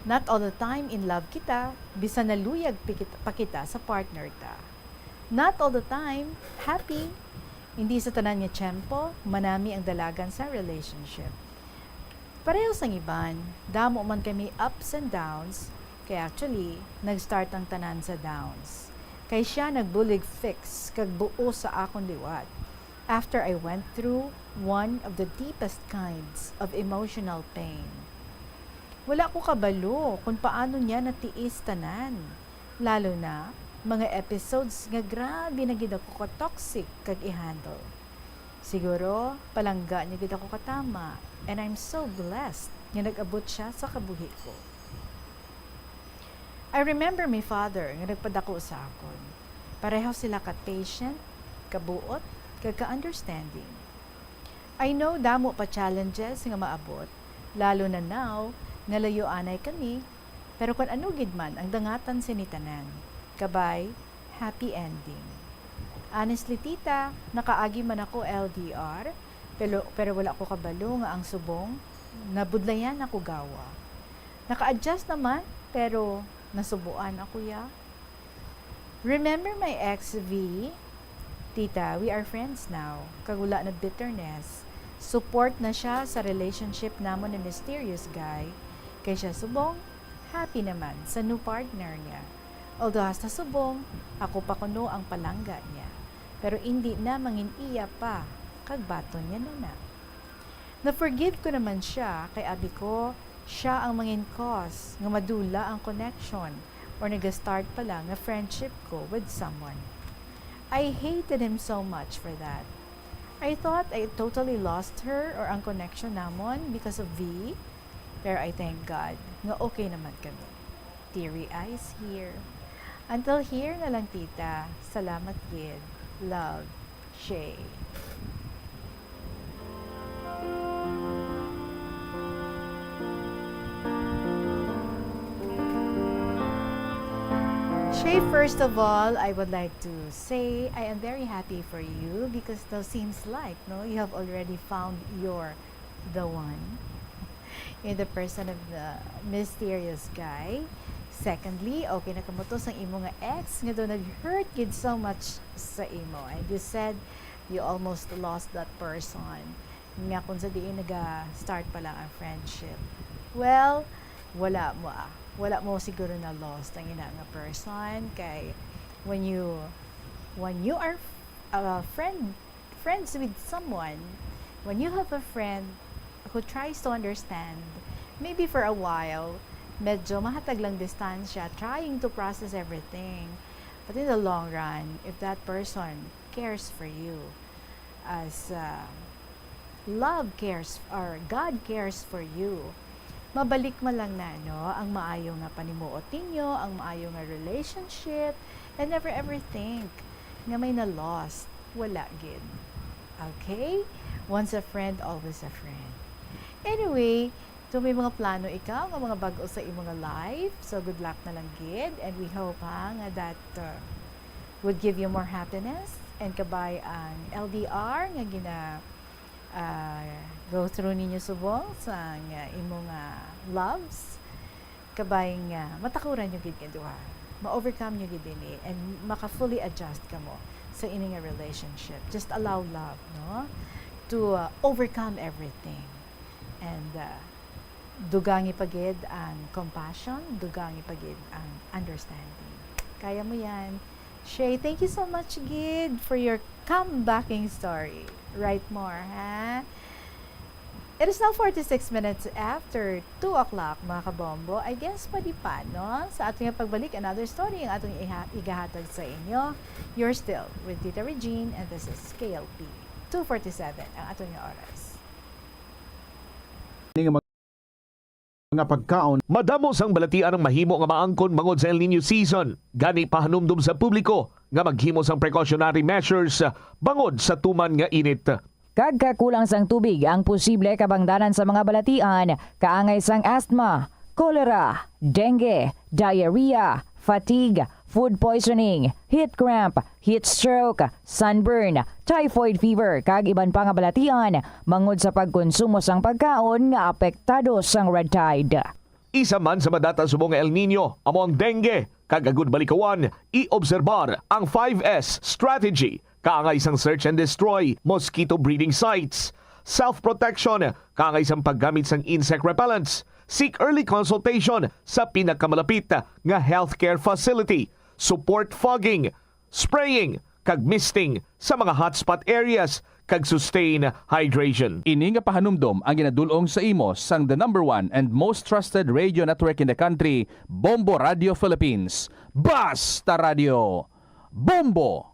not all the time in love kita, bisan naluyag pi-, pa kita sa partner ta. Not all the time happy. Hindi sa tanan nga tiyempo manami ang dalagan sa relationship. Pareho sang iban, damo man kami ups and downs, kay actually, nag-start ang tanan sa downs. Kay siya nagbulig fix kag buo sa akon liwat after I went through one of the deepest kinds of emotional pain. Wala ko kabalo kung paano niya natiis tanan, lalo na mga episodes nga grabe na gid ako ka-toxic kag i-handle. Siguro, palangga niya gid ako katama, and I'm so blessed nga nag-abot siya sa kabuhi ko. I remember my father nga nagpadako sa akon. Pareho sila ka-patient, kabuot, kag ka-understanding. I know damo pa challenges nga maabot, lalo na now nga layo anay kami, pero kon ano gid man ang dangatan sini tanan, kabay, happy ending. Honestly, tita, nakaagi man ako L D R, pero, pero wala ko kabalo nga ang subong nabudlayan ako gawa. Naka-adjust naman, pero nasubuan ako ya. Remember my ex, V? Tita, we are friends now, kag wala na bitterness. Support na siya sa relationship namon ni mysterious guy, kay siya subong happy naman sa new partner niya. Although hasta subong, ako pa kuno ang palangga niya. Pero indi na mangin-iya pa, kag baton niya na na. Na-forgive ko naman siya, kay abi ko, siya ang mangin cause nga madula ang connection or naga-start pa lang nga friendship ko with someone. I hated him so much for that. I thought I totally lost her or ang connection namon because of V, pero I thank God nga okay naman kami. Teary eyes here. Until here na lang, tita. Salamat gid. Love, Shay. Shay, first of all, I would like to say I am very happy for you because now seems like, no, you have already found your the one in the person of the mysterious guy. Secondly, okay na kamo to sang imo nga ex nga daw nag-hurt gid so much sa imo. And you said you almost lost that person. Nga kung sa diin naga-start pa lang ang friendship. Well, wala mo ah. Wala mo siguro na-lost ang ina nga person kay when you, when you are uh, friend friends with someone, when you have a friend who tries to understand, maybe for a while, medyo mahatag lang distansya, trying to process everything. But in the long run, if that person cares for you, as uh, love cares, or God cares for you, mabalik man lang na, no, ang maayo nga panimuot ninyo, ang maayo nga relationship, and never ever think nga may na-lost. Wala gid. Okay? Once a friend, always a friend. Anyway, kung may mga plano ikaw nga mga bag-o sa imo nga life, so good luck na lang gid, and we hope, ha, nga that, uh, would give you more happiness and kabay ang L D R nga gina, uh, go through ninyo subong sa nga imo nga loves. Kabay nga matakuran nyo gid nga duha, ma-overcome nyo gid ini, and maka-fully adjust kamo sa ini nga relationship. Just allow love, no, to, uh, overcome everything. And, uh, dugangi pa gid ang compassion, dugangi pa gid ang understanding. Kaya mo yan. Shay, thank you so much gid for your comebacking story. Write more, ha? It is now forty-six minutes after two o'clock, mga kabombo. I guess pwede pa, no? Sa ato nga pagbalik, another story ang atong iha-, igahatag sa inyo. You're still with Tita Regine, and this is K L P two forty-seven, ang ato nga oras. Ini nga mga pagkaon. Madamo sang balatian ang mahimo nga maangkon bangod sa El Niño season. Gani, pahanumdom sa publiko nga maghimo sang precautionary measures bangod sa tuman nga init. Kag kakulang sang tubig ang posible kabangdanan sa mga balatian, kaangay sang asthma, cholera, dengue, diarrhea, fatigue, food poisoning, heat cramp, heat stroke, sunburn, typhoid fever, kag iban pa nga balatian bangod sa pagkonsumo sang pagkaon nga apektado sang red tide. Isa man sa madata subong nga El Niño amo ang dengue, kag agud malikawan, i-obserbar ang five S strategy, kaangay sang search and destroy mosquito breeding sites, self-protection, kaangay sang paggamit sang insect repellents, seek early consultation sa pinakamalapit nga healthcare facility, support fogging, spraying, kag misting sa mga hotspot areas, kag sustain hydration. Ini nga pahanumdom ang ginadul-ong sa imo sang the number one and most trusted radio network in the country, Bombo Radio Philippines. Basta Radio, Bombo!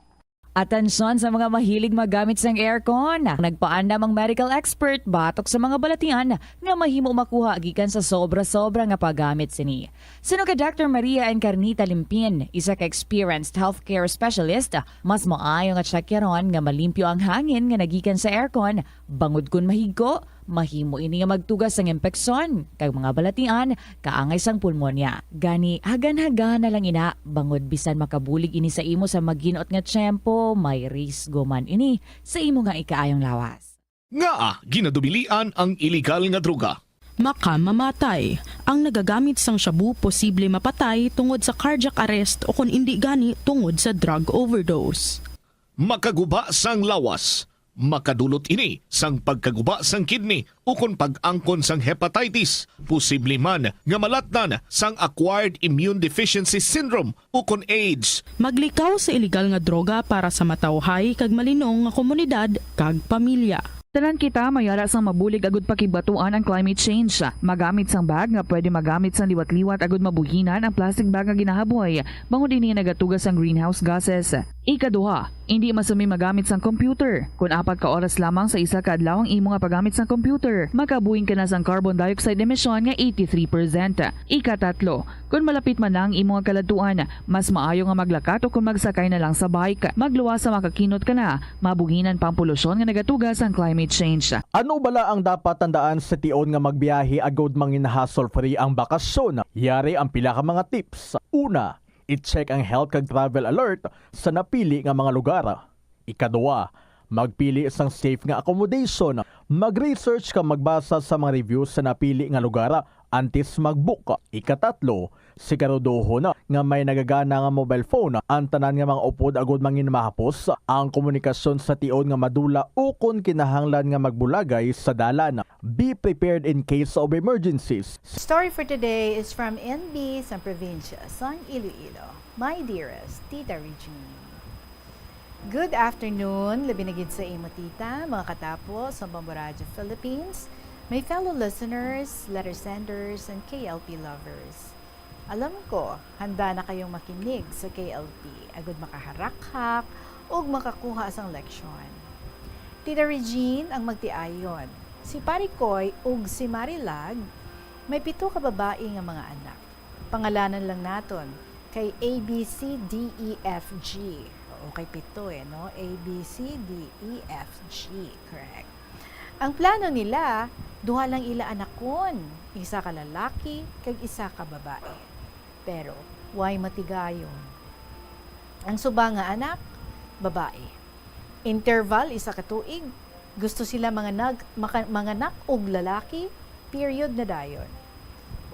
Atensyon sa mga mahilig magamit sang aircon. Nagpaandam ang medical expert batok sa mga balatian nga mahimo makuha gikan sa sobra-sobra nga paggamit sini. Suno kay Doctor Maria Encarnita Limpin, isa ka experienced healthcare specialist, mas maayo nga tsakyaron nga malimpyo ang hangin nga nagikan sa aircon, bangod kon mahigko, mahimo ini nga magtuga sang impeksyon kag mga balatian kaangay sang pulmonya. Gani, hagan-hagana lang ina, bangod bisan makabulig ini sa imo sa maginot nga tiyempo, may risgo man ini sa imo nga ikaayong lawas. Ngaa ginadubilian ang iligal nga droga? Makamamatay. Ang nagagamit sang shabu posible mapatay tungod sa cardiac arrest o kon indi gani tungod sa drug overdose. Makaguba sang lawas. Makadulot ini sang pagkaguba sang kidney ukon pag-angkon sang hepatitis, posible man nga malatnan sang acquired immune deficiency syndrome ukon AIDS. Maglikaw sa iligal nga droga para sa matawhay kag malinong nga komunidad kag pamilya. Tanan kita may ara sang mabulig agud pakigbatuan ang climate change. Magamit sang bag nga pwede magamit sang liwat-liwat agud mabuhinan ang plastic bag nga ginahaboy, bangod ini nagatuga sang greenhouse gases. Ikaduha, indi masumi magamit sang computer. Kon apat ka oras lamang sa isa ka adlaw ang imo nga paggamit sang computer, makabuhing ka na sang carbon dioxide emission nga eighty-three percent. Ikatatlo, kon malapit man na ang imo nga kaladtuan, mas maayo nga maglakat o kon magsakay na lang sa bike. Magluwas sa makakinot ka na, mabuhinan pa ang polusyon nga nagatuga sang climate change. Ano bala ang dapat tandaan sa tion nga magbiyahe agud mangin hassle-free ang bakasyon? Yari ang pila ka mga tips. Una, i-check ang health kag travel alert sa napili nga mga lugar. Ikaduha, magpili sang safe nga accommodation. Mag-research kag magbasa sa mga reviews sa napili nga lugar antes mag-book. Ikatatlo, siguraduhon nga may nagagana nga mobile phone ang tanan nga mga upod agud mangin mahapos ang komunikasyon sa tion nga madula ukon kinahanglan nga magbulagay sa dalan. Be prepared in case of emergencies. Story for today is from N B sa probinsya sang Iloilo. My dearest Tita Regine. Good afternoon, labi na gid sa imo, tita, mga katapo sa Bombo Radio Philippines, my fellow listeners, letter senders, and K L P lovers. Alam ko, handa na kayong makinig sa K L P agud makaharakhak ug makakuha sang leksyon. Tita Regine ang magtiayon. Si Pari Koy ug si Marilag may pito ka babayi nga mga anak. Pangalanan lang naton kay A, B, C, D, E, F, G. Oo, kay pito eh, no? A, B, C, D, E, F, G. Correct. Ang plano nila, Duha lang ila anakon, isa ka lalaki kag isa ka babae. Pero way matigayon. Ang subang nga anak, babae. Interval, isa ka tuig, gusto sila manganag-, maka-, manganak og lalaki, period na dayon.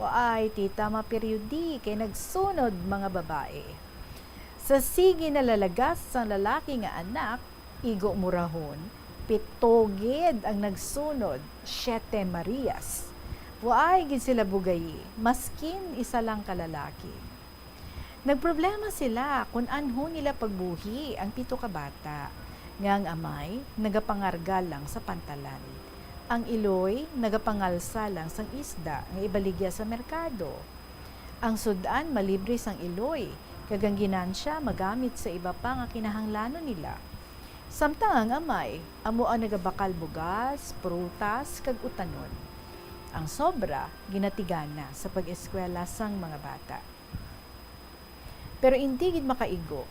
Waay, tita, maperyodi kay nagsunod mga babae. Sa sige nalalagas sang lalaki nga anak, igo murahon, pito gid ang nagsunod, Siete Marias. Waay gid sila bugayi, maskin isa lang ka lalaki. Nagproblema sila kon anhon nila pagbuhi ang pito ka bata, nga ang amay nagapangarga lang sa pantalan, ang iloy nagapangalsa lang sang isda nga ibaligya sa merkado. Ang sud-an malibre sang iloy, kag ang ginansya magamit sa iba pa nga kinahanglanon nila. Samtang ang amay amo ang nagabakal bugas, prutas, kag utanon. Ang sobra ginatigana sa pag-eskwela sang mga bata. Pero indi gid makaigo,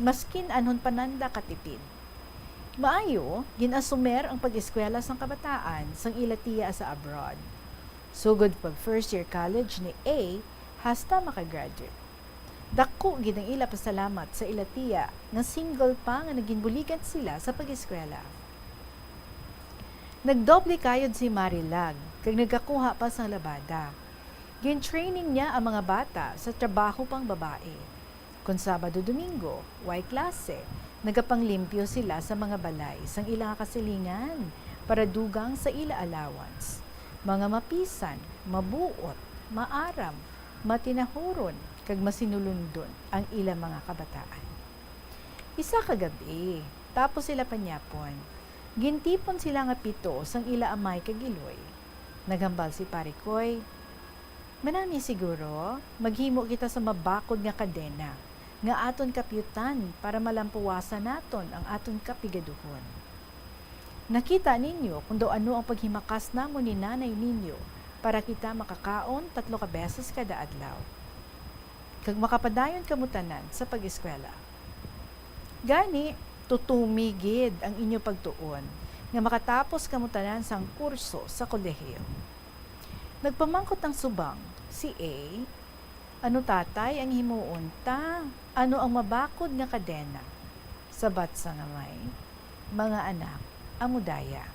maskin anhon pananda katipid. Maayo, gin-asumer ang pag-eskwela sang kabataan sang ila tiya sa abroad. Sugod pag first year college ni A, hasta makagraduate. Dako gid ang ila pasalamat sa ila tiya nga single pa nga naginbuligan sila sa pag-eskwela. Nagdoble kayod si Marilag kag nagakuha pa sang labada. Gin-training niya ang mga bata sa trabaho pang babae. Kon Sabado, Domingo, way klase, nagapanglimpyo sila sa mga balay sang ila nga kasilingan para dugang sa ila allowance. Mga mapisan, mabuot, maaram, matinahuron, kag masinulundon ang ila mga kabataan. Isa ka gab-i, tapos sila panyapon, gintipon sila nga pito sang ila amay kag iloy. Naghambal si Pare Koy, "Manami siguro, maghimo kita sa mabakod nga kadena nga aton kapyutan para malampuwasan naton ang aton kapigaduhon. Nakita ninyo kon daw ano ang paghimakas namon ni nanay ninyo para kita makakaon tatlo ka beses kada adlaw, kag makapadayon kamo tanan sa pag-eskwela. Gani, tutumi gid ang inyo pagtuon nga makatapos kamo tanan sang kurso sa kolehiyo." Nagpamangkot ang subang, si A, "Ano, tatay, ang himuon ta? Ano ang mabakod nga kadena?" Sabat sang amay, "Mga anak, amo daya.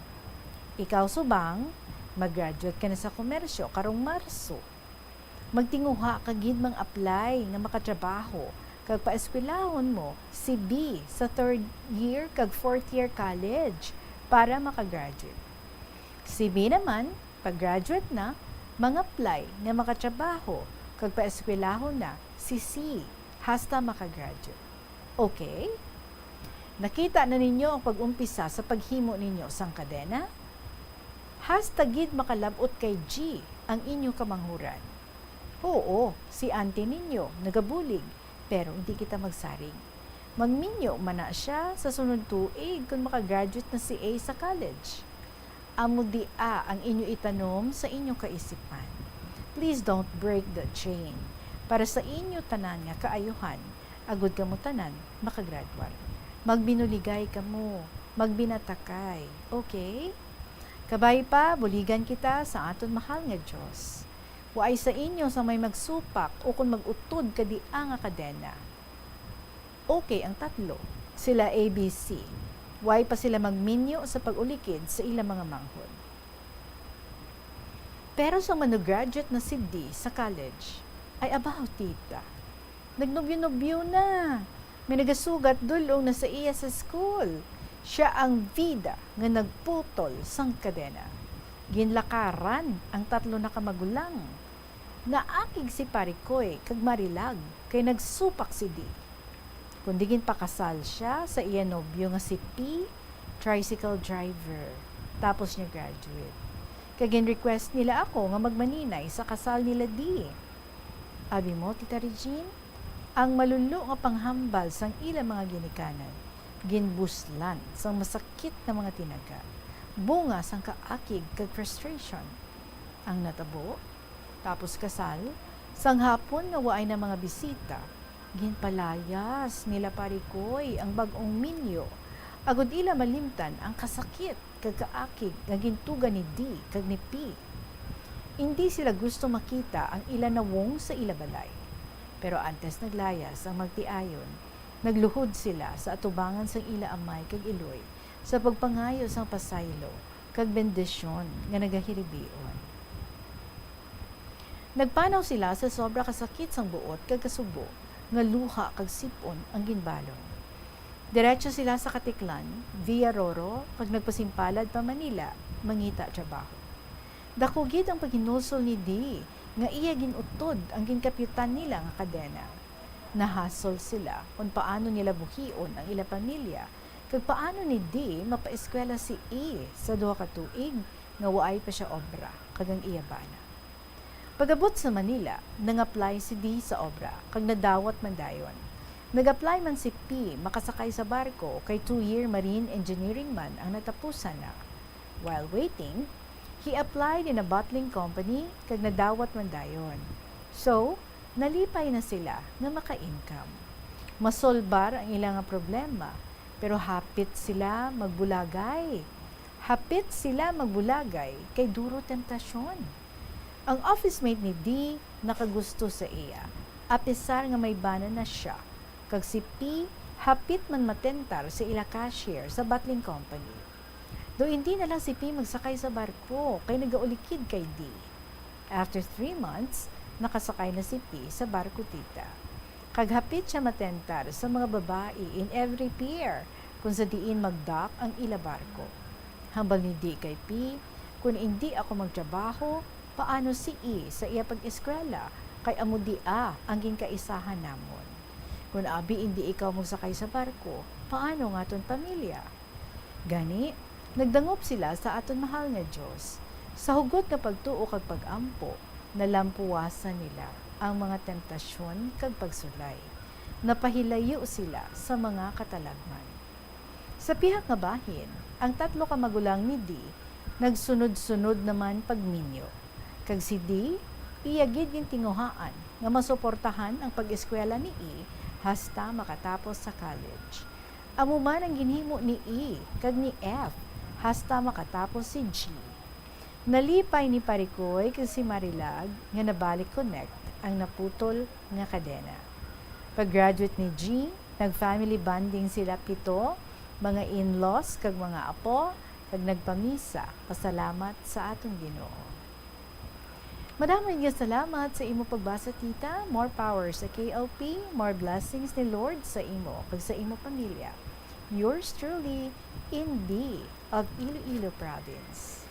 Ikaw, subang, mag-graduate ka na sa komersyo karong Marso. Magtinguha ka gid mang-apply nga makatrabaho kag paeskwelahon mo si B sa third year kag fourth year college para makagraduate. Si B naman, pag-graduate na, mang-apply nga makatrabaho kag paeskwelahon na si C hasta makagraduate. Okay? Nakita na ninyo ang pag-umpisa sa paghimo ninyo sang kadena? Hasta gid makalab-ot kay G ang inyo kamanghuran. Oo, si auntie ninyo nagabulig, pero hindi kita magsarig. Magminyo man na siya sa sunod tuig kon makagraduate na si A sa college. Amo dia ang inyo itanom sa inyo kaisipan. Please don't break the chain. Para sa inyo tanan nga kaayuhan, agud kamo tanan makagraduar. Magbinuligay kamo, magbinatakay, okay? Kabay pa, buligan kita sa aton mahal nga Dios. Waay sa inyo sa may magsupak o kon mag-utod ka dia nga kadena. Okay ang tatlo, sila A B C. Way pa sila magminyo sa pag-ulikid sa ila mga manghod. Pero sang mano-graduate na si D sa college, ay abaw, tita, nagnubyo-nubyo na. May nagasugat dul-ong na sa iya sa school. Sia ang bida nga nagputol sang kadena. Ginlakaran ang tatlo na ka magulang. Naakig si Pare Koy kag Marilag kay nagsupak si D. Kundi ginpakasal sia sa iya nobyo nga si P, tricycle driver, tapos niya graduate. Kag gin-request nila ako nga magmaninay sa kasal nila D. Abi mo, Tita Regine, ang malulo nga panghambal sang ila mga ginikanan, ginbuslan sang masakit nga mga tinaga, bunga sang kaakig kag frustration. Ang natabo, tapos kasal, sang hapon nga waay na mga bisita, ginpalayas nila Pare Koy ang bag-ong minyo, agud ila malimtan ang kasakit kag kaakig nga gintuga ni Dee kag ni Pee. Indi sila gusto makita ang ila nawong sa ila balay. Pero antes naglayas ang magtiayon, nagluhod sila sa atubangan sang ila amay kag iloy sa pagpangayo sang pasaylo kag bendisyon nga nagahiribion. Nagpanaw sila sa sobra ka sakit sang buot kag kasubo nga luha kag sip-on ang ginbalon. Diretso sila sa Caticlan, via Roro, kag nagpasimpalad pa Manila, mangita trabaho. Daku gid ang paghinulsol ni Dee nga iya gin-utod ang ginkapyutan nila nga kadena. Nahasol sila kon paano nila buhion ang ila pamilya, kag paano ni Dee mapaeskwela si Eve sa duha ka tuig nga waay pa sia obra kag ang iya bana. Pag-abot sa Manila, nang-apply si Dee sa obra kag nadawat man dayon. Nag-apply man si Pee makasakay sa barko kay two-year marine engineering man ang natapusan na. While waiting, he applied in a bottling company kag nadawat man dayon. So, nalipay na sila nga maka-income. Masolbar ang ila nga problema, pero hapit sila magbulagay. Hapit sila magbulagay kay duro temptasyon. Ang office mate ni Dee nakagusto sa iya, apisar nga may bana na sia, kag si Pee hapit man matentar sa ila cashier sa bottling company. Do indi na lang si Pee magsakay sa barko kay nagaulikid kay Dee. After three months, nakasakay na si Pee sa barko, tita. Kag hapit sia matentar sa mga babayi in every pier kon sa diin mag-dock ang ila barko. Hambal ni Dee kay Pee, "Kon indi ako magtrabaho, paano si Eve sa iya pag-eskwela, kay amo dia ang ginkaisahan namon? Kon abi indi ikaw magsakay sa barko, paano nga aton pamilya?" Gani, nagdangop sila sa aton mahal nga Dios. Sa hugot nga pagtuo kag pag-ampo, nalampuwasan nila ang mga temptasyon kag pagsulay. Napahilayo sila sa mga katalagman. Sa pihak nga bahin, ang tatlo ka magulang ni Dee nagsunod-sunod naman pagminyo. Kag si Dee, iya gid gintinguhaan nga masuportahan ang pag-eskwela ni Eve hasta makatapos sa college. Amo man ang ginhimo ni Eve kag ni F hasta makatapos si G. Nalipay ni Parikoy kag si Marilag nga nabalik connect ang naputol nga kadena. Pag-graduate ni G, nag-family bonding sila pito, mga in-laws kag mga apo, kag nagpamisa pasalamat sa aton Ginoo. Madamo nga salamat sa imo pagbasa, tita. More power sa K L P, more blessings ni Lord sa imo kag sa imo pamilya. Yours truly, Indy of Iloilo Province.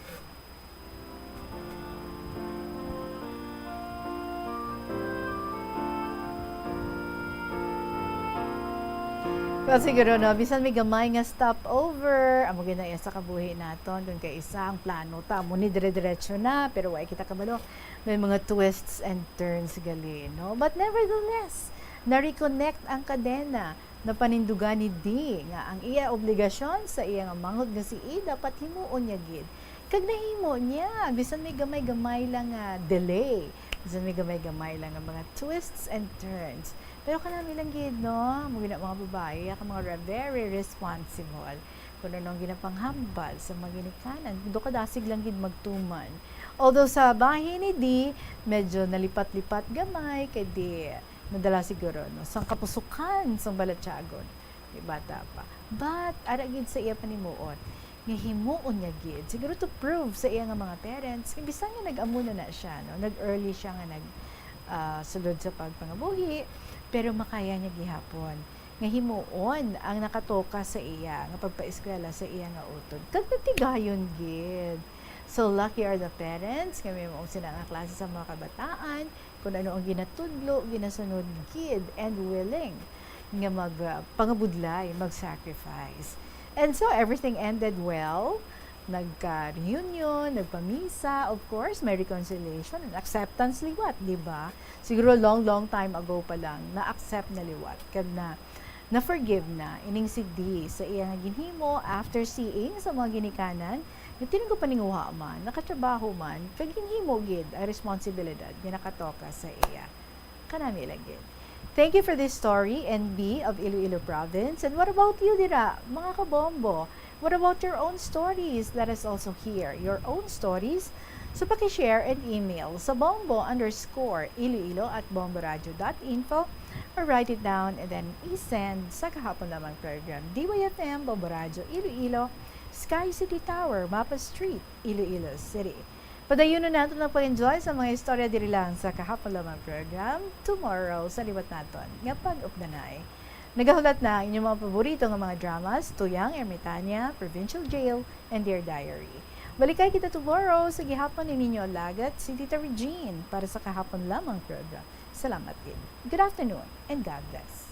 Well, siguro, no, bisan may gamay nga stopover, amo gid na iya sa kabuhi naton, kung kaisa ang plano ta, amo ni dire-diretso na, pero wa kita kabalo, may mga twists and turns gali, no? But nevertheless, na-reconnect ang kadena. Napanindugan ni Dee nga ang iya obligasyon sa iya nga manghod nga si Eve dapat himuon niya gid. Kag nahimo niya, bisan may gamay-gamay lang nga delay, bisan may gamay-gamay lang nga mga twists and turns. Pero kanami lang gid, no? Amo gid na mga babayi, ang mga re-, very responsible. Kung ano ang ginapanghambal sa mga ginikanan, do kadasig lang gid magtuman. Although sa bahin ni Dee, medyo nalipat-lipat gamay, kay di nadala siguro, no, sang kapusukan sang balatyagon. Di bata pa. But, ara gid sa iya panimuot, nga himuon niya gid, siguro to prove sa iya nga mga parents, nga bisan nga nag-amo na na siya, no, nag-early siya nga nag, ah, sulod sa pagpangabuhi, pero makaya niya gihapon nga himuon ang nakatoka sa iya nga pagpaeskwela sa iya nga utod. Kag natigayon gid. So, lucky are the parents nga may maong sina nga klase sa mga kabataan, kung ano ang ginatudlo, ginasunod gid, and willing nga mag, ah, pangabudlay, mag-sacrifice. And so, everything ended well. Nagka-reunion, nagpamisa, of course, may reconciliation and acceptance liwat, di ba? Siguro long, long time ago pa lang, na-accept na liwat. Kag na, na-forgive na ining si Dee sa iya nga ginhimo after seeing sa mga ginikanan nga tinuod nga paninguha man, nakatrabaho man, kag ginhimo gid ang responsibilidad nga nakatoka sa iya. Kanami lang gid. Thank you for this story, N B of Iloilo Province. And what about you dira, mga kabombo? What about your own stories? Let us also hear your own stories. So, paki-share and email sa bombo underscore iloilo at bomboradio dot info or write it down and then i-send sa Kahapon Lamang Program, D Y F M, Bombo Radyo Iloilo, Sky City Tower, Mapa Street, Iloilo City. Padayunon naton ang pag-enjoy sa mga istorya diri lang sa Kahapon Lamang Program, tomorrow sa liwat naton nga pag-updanay. Nagahulat na ang inyong mga paborito nga mga dramas, Tuyang, Ermitaña, Provincial Jail, and Dear Diary. Balikay kita tomorrow sa gihapon ni ninyo alagad, si Tita Regine, para sa Kahapon Lamang Program. Salamat gid. Good afternoon and God bless.